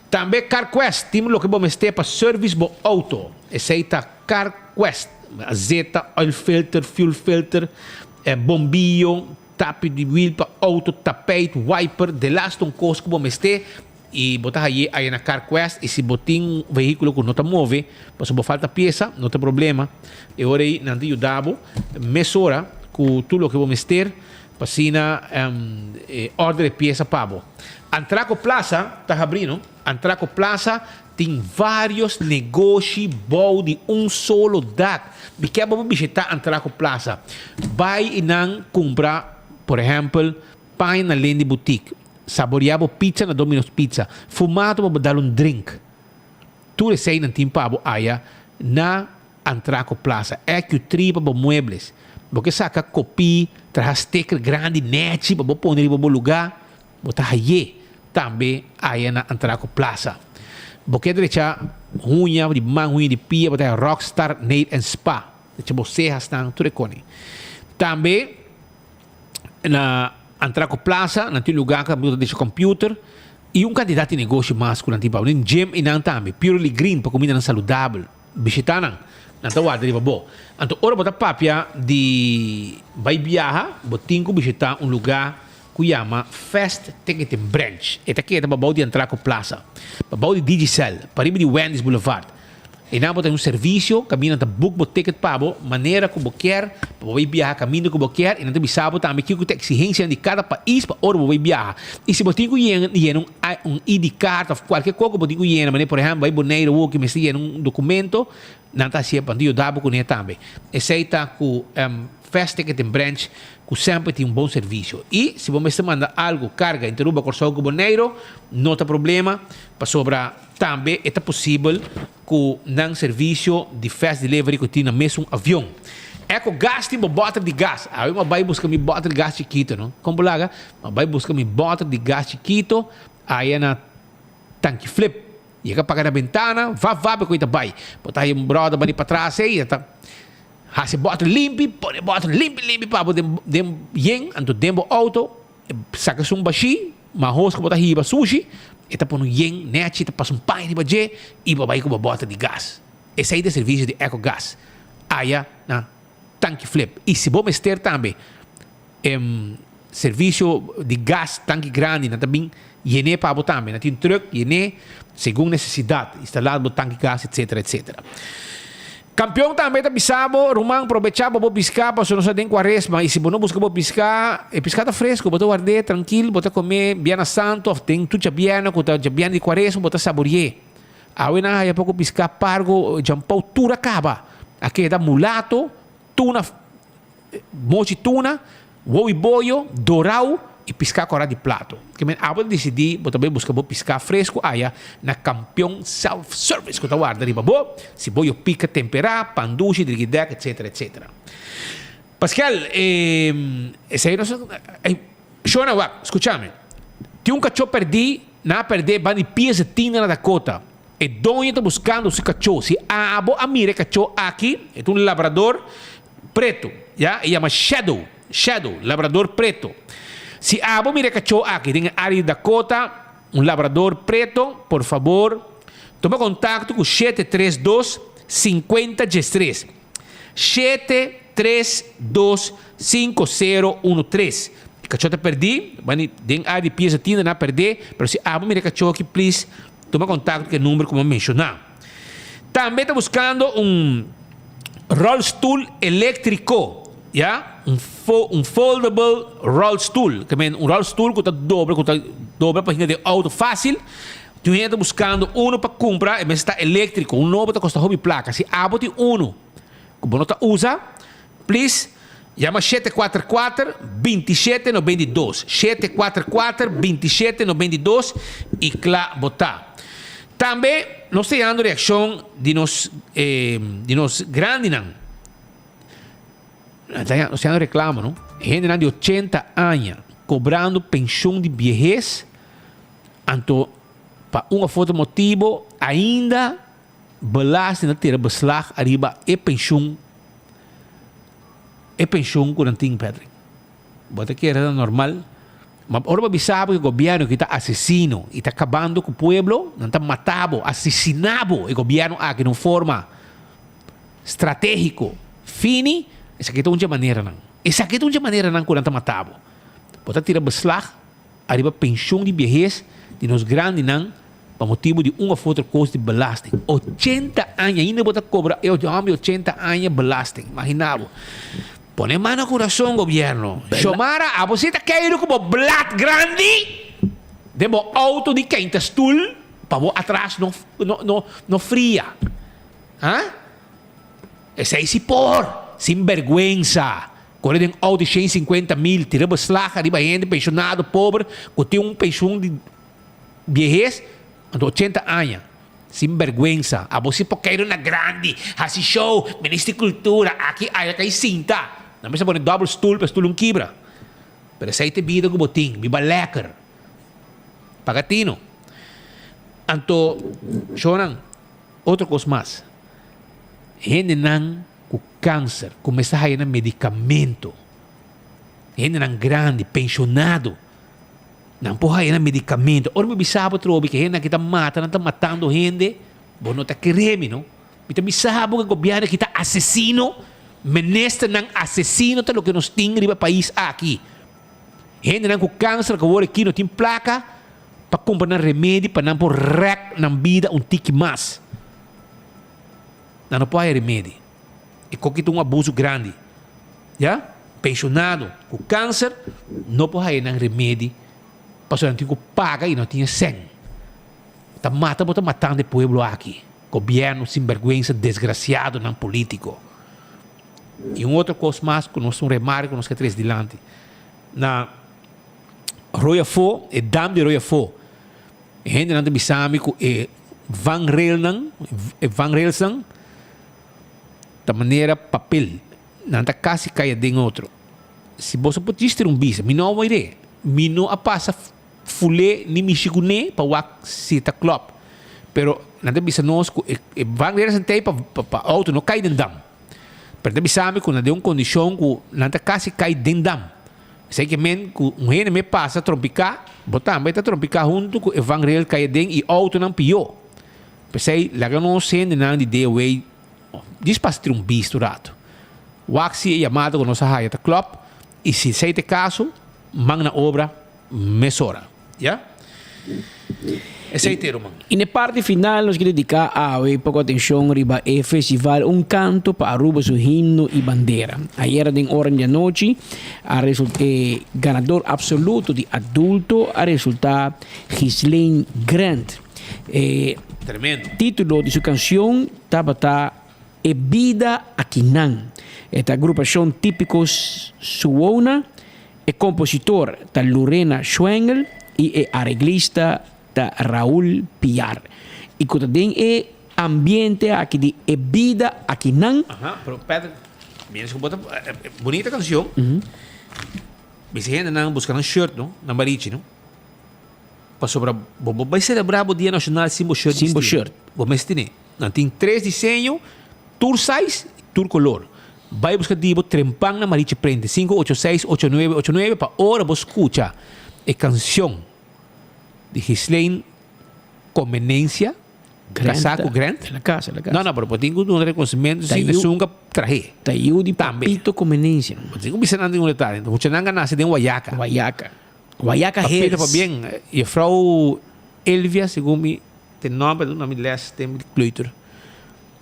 Tambe CarQuest tin loke bo mester pa service bo auto. Esei ta CarQuest. Azeta, oil filter, fuel filter, bombiyo. Tapi di wiel pa auto, tapijt, wiper, delaste un kos ku bo mester i bo ta haye aya na CarQuest i si bo tin un vehíkulo ku no ta move pasobra bo falta piesa, no ta problema, e ora ei nan ta yuda bo mesora ku tur loke bo mester pa asina order e piesa pa bo. Antraco Plaza ta habrí no? Antraco Plaza Tin varios negoshi bou di un solo dak. Mi kier bo bishita Antraco Plaza. Bai y nan cumpra, por ehempel, paña na Lindy Boutique, saborea bo pizza na Domino's Pizza, fumato pa bo dal un drink. Tur esey nan tin pa bo aya na Antraco Plaza. EQ tri pa bo muebles. Bo ke saca kopi, traha sticker grandi nechi pa bo pone riba bo luga. Bo ta haye tambe aya na Antraco Plaza. Bo ke drecha huña di man, huña di pia, bo ta haya Rockstar Nail and Spa. Drecha bo sehasnan, tur e kone. Tambe na. Antraco Plaza, nan tin lugá ku bo ta deixa computer i un kantidat di negoshi mas ku nan tin pa bo. Tin gym i nan tambe, Purely Green pa kumindanan saludabel. Bishitá nan, nan ta warda riba bo. Anto ora bo ta papia di bai biaha, bo tin ku bishitá un lugá ku yama Fast Ticketing Branch. E ta keda pabou di Antraco Plaza, pabou di Digicel, pariba di Wendy's Boulevard. Einan bo ta un servisio kaminda nan ta book bo ticket pa bo manera ku bo kier, pa bo bai biaha kaminda ku bo kier i nan ta bisa bo tambe kiko ta eksigensianan di kada pais pa ora bo bai biaha. I si bo tin ku yena yena un un ID card òf kualke kos ku bo tin ku yena manera por ehèmpel bai Boneiru awor ku mester yena un dokumento nan ta hasié pa nan ta yuda bo kuné tambe. Esei ta ku Fast Ticketing Branch ku semper tin un bon servisio. I si bo mester manda algu karga entre Aruba, Kòrsou ku Boneiru no ta problema pasobra. Tambe e ta posibel ku nan servisio di fast delivery ku tin na mesun avion. Eco gas tin bo bòter di gas. Awe mi a bai buska mi bòter di gas chikito no. Kon bo laga? Mi a bai buska mi bòter di gas chikito aya na Tanki Flip. Yega paga na bentana, vap vap e koe ta bai. Bo ta haya un bròder bani patras ei, e ta hasi e bòter limpi, pone e bòter limpi limpi pa bo den den yen, anto den bo outo. E saka esun bashí, ma hos ku bo ta hiba sushi, e ta pone un yen nèchi, ta pasa un paña riba dje i bo bai ku bo bòter di gas. Esei ta e servisio di Ecogas aya na Tanki Flip. I si bo mester tambe e servisio di gas tanki grandi, nan ta bin yen'é pa bo tambe. Nan tin trùk yen'é segun nesesidat, instalá bo tanki gas etsetera etsetera. Kampion tambe ta bisa bo, Ruman, probechá pa bo piská, pasobra nos ta den kuaresma, i si bo no buska bo piská, e piská ta fresku, bo ta ward'é trankil, bo ta kom'é bièrnè santu òf den tur djabièrnè ku ta djabièrnè di kuaresma, bo ta sabori'é. Awe nan a haya poko piská pargo, djampou tur a kaba. A keda mulato, tuna, Mochi tuna, wowi boyo, dorau y pisca cora di plato. Ke men abo ta dicidi bo ta bay busca bo pisca fresco aya na Campeon Self Service cu ta warda riba bo, si boyo pica tempera, pan dushi, drigidek etc. Etc. Pascal, esey nos ey Shona wak, scuchami. Tin un cacho perdi, nan a perde banda di pieza tinda na Dakota. E doño ta buscando su cachó. Si abo a mira e cachó aki, e ta un labrador preto, ya, e yama Shadow, Shadow, labrador preto. Si abo mira e cachó aki den e área di Dakota, un labrador preto, por fabor, tuma contacto cu 732 50 diestres. 732 5013. E cachó ta perdí, bani den área di pieza tinda nan a perdé, pero si abo mira e cachó aki, please, Tuma contacto cu e number cu mi a menciona. Tambe ta buscando un rolstoel electrico, ya, un fo un foldable rolstoel, ke men un rolstoel cu ta dobla, cu ta dobla pa hinga den auto facil. Tin hende ta buscando uno pa cumpra, e mester ta electrico, un nobo ta costa hopi placa. Si abo tin uno cu bo no ta usa, Please yama 744 27 92, 744 27 92 y kla bo ta. Tambe nos ta yando reaccion di nos di nos grandinan. Nos ta yando reclamo no. Hendenan di 80 aña cobrando pensioen di biehes anto pa un of otro motibo ainda Belasting ta tira beslag ariba e penshun, e penshun ku nan tin, Patrick. Bo ta kere ta normal? Ma ora bo bisa bo ku e gobièrnu aki ta asesino i ta kabando ku pueblo, nan ta mata bo, asesiná bo, e gobièrnu aki den un forma stratégiko, fini, esaki ta un dje maneranan. Esaki ta un dje maneranan ku nan ta mata bo. Bo ta tira beslag ariba penshun di biehes di nos grandinan Pa motibu di un of otro kos di belasting. Ochenta aña ainda bo ta kobra e hòmber di ochenta aña belasting. Imagina bo. Pone man na kurason gobierno. Xiomara abo si ta keiru ku bo blat grandi den bo outo di keinta stul pa bo atras no no no fria. Ha? Esei si por. Sin berguensa. Kore den outo di shen sinkuenta mil tira beslag ariba hende penshonado pober ku tin un penshun di Biehes, anto 80 aña, sin berguensa, abo si por keiru na grandi, hasi show, minister di cultura, aki aya kai sinta. Nan mester pone double stoel pa e stoel un kibra. Pero esei ta e bida ku bo tin, biba lekker. Paga tino. Anto, shownan, otro kos mas. Hendenan ku kanser, ku mester haya nan medikamento. Hendenan grandi, penshonado, nan por haya nan medikamento. Ora mi bisa bo atrobe ku hende aki ta mata, nan ta matando hende, bo no ta kere mi no. Mi ta bisa bo ku e gobièrnu aki ta asesino, ministernan asesino ta loke nos tin riba e pais aki. Hendenan ku kanser ku awor aki no tin plaka pa kumpra nan remedi pa nan por rèk nan bida un tiki mas. Nan no por haya remedi. E koki ta un abuso grandi. Ya? Penshonado ku kanser no por haya nan remedi pasobra nan tin ku paga i no tin e sèn. Ta mata bo ta matando e pueblo aki. Gobièrnu sinbèrgwensa desgrasiadonan polítiko. I un otro kos mas ku nos un remarke ku nos ke trese dilanti. Na Rooi Afó, e dam di Rooi Afó, e hendenan ta bisa mi ku e vangrailnan, e vangrailsnan ta manera papel, nan ta kasi kai aden otro. Si boso por djis tira un bista, mi no a were, mi no a pasa fulé ni mishi kuné pa wak si ta klòp. Pero nan ta bisa nos ku e vangrailsnan ta ei pa pa outo no kai den dam. Pero nan ta bisa mi ku nan den un kondishon ku nan ta kasi kai den dam. Esei ke men ku un hende me pasa trompiká, bo tambe ta trompiká huntu ku e vangrail kai aden i outonan pió. P'esei laga nos hendenan di DOW djis pasa tira un bista un ratu. Wak si e yamada ku nos a haya ta klòp i si esei ta e kaso, man na obra mesora. Ya? Esei ta e ruman. I na e parti final nos ke dediká awe poko atenshon riba e festival Un Kanto pa Aruba su himno i bandera. Ayera den ora di anochi a resulta e ganador absoluto di adulto a resulta Ghislaine Grant. E título di su kanshon tabata E bida akinan. E ta agrupashon típiko Suwona. E kompositor ta Lorena Schwengel i e areglista ta Raul Piar. I ku ta den e ambiente aki di E bida akinan. Aha, pero Patrick, mientras ku bo ta, bunita kanshon. Bisa hendenan buska nan shirt no, nan barichi no. Pasobra bo bo bai selebrá bo dia nashonal sin bo shirt Sin bo shirt. Bo mester tene. Nan tin tres diseño, tur size, tur color. Bai busca di bo trempan na Marichi Prente, 586-8989 pa ora bo scucha e cancion di Ghislaine Comenencia, casá cu Grant. El a casa, el a casa. No, no, pero bo tin cu duna reconocimento si esun ca trahe. Ta yiu di Papito Comenencia. Bo tin cu bisa nan tin un detaye. Muchanan a nace den Guayaca. Guayaca. Guayaca Hills. Papito pabien. Juffrouw Elvia, segun mi. Te nomber duna mi les tempo di kleuter.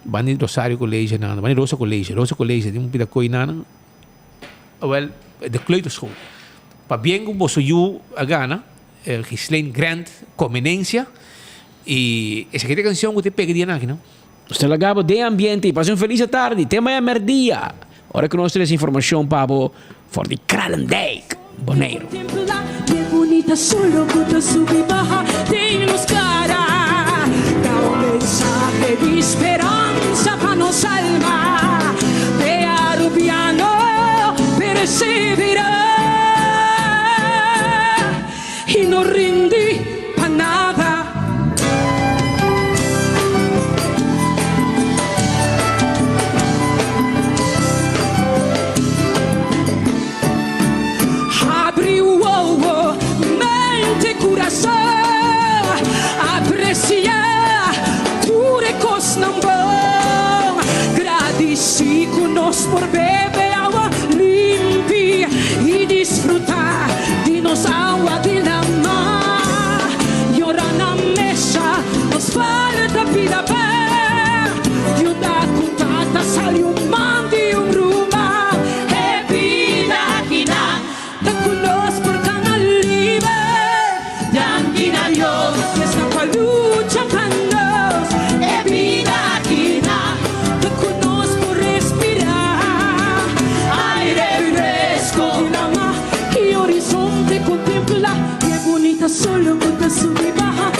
Bani Rosario College nan, bani Rosa College, Rosa College tin un pida koe nan. Awel, de kleuterschool. Pabien ku boso yu a gana, Ghislaine Grant Comenencia. I esaki ta e kanshon ku ta pega dia nan aki no. Nos ta laga bo den ambiente i pasa un felis atardi. Te maña merdia, ora ku nos trese informashon pa bo for di Kralendijk, Boneiru. Habri wowo, mente, kurason, apresiá tur e kosnan bon. Gradisí ku nos por bebe awa limpi i disfrutá di nos awa di lama. Yora na mesa, nos falta pida pan. Yuda ku tata sali un man di un ruman. E bida akinan ta ku nos por kana liber. Danki na Dios ku esta pa lucha pa nos. E bida akinan ta ku nos por respirá aire fresco di lama i horizonte kontemplá. Ke bunita solo ku ta subi baha.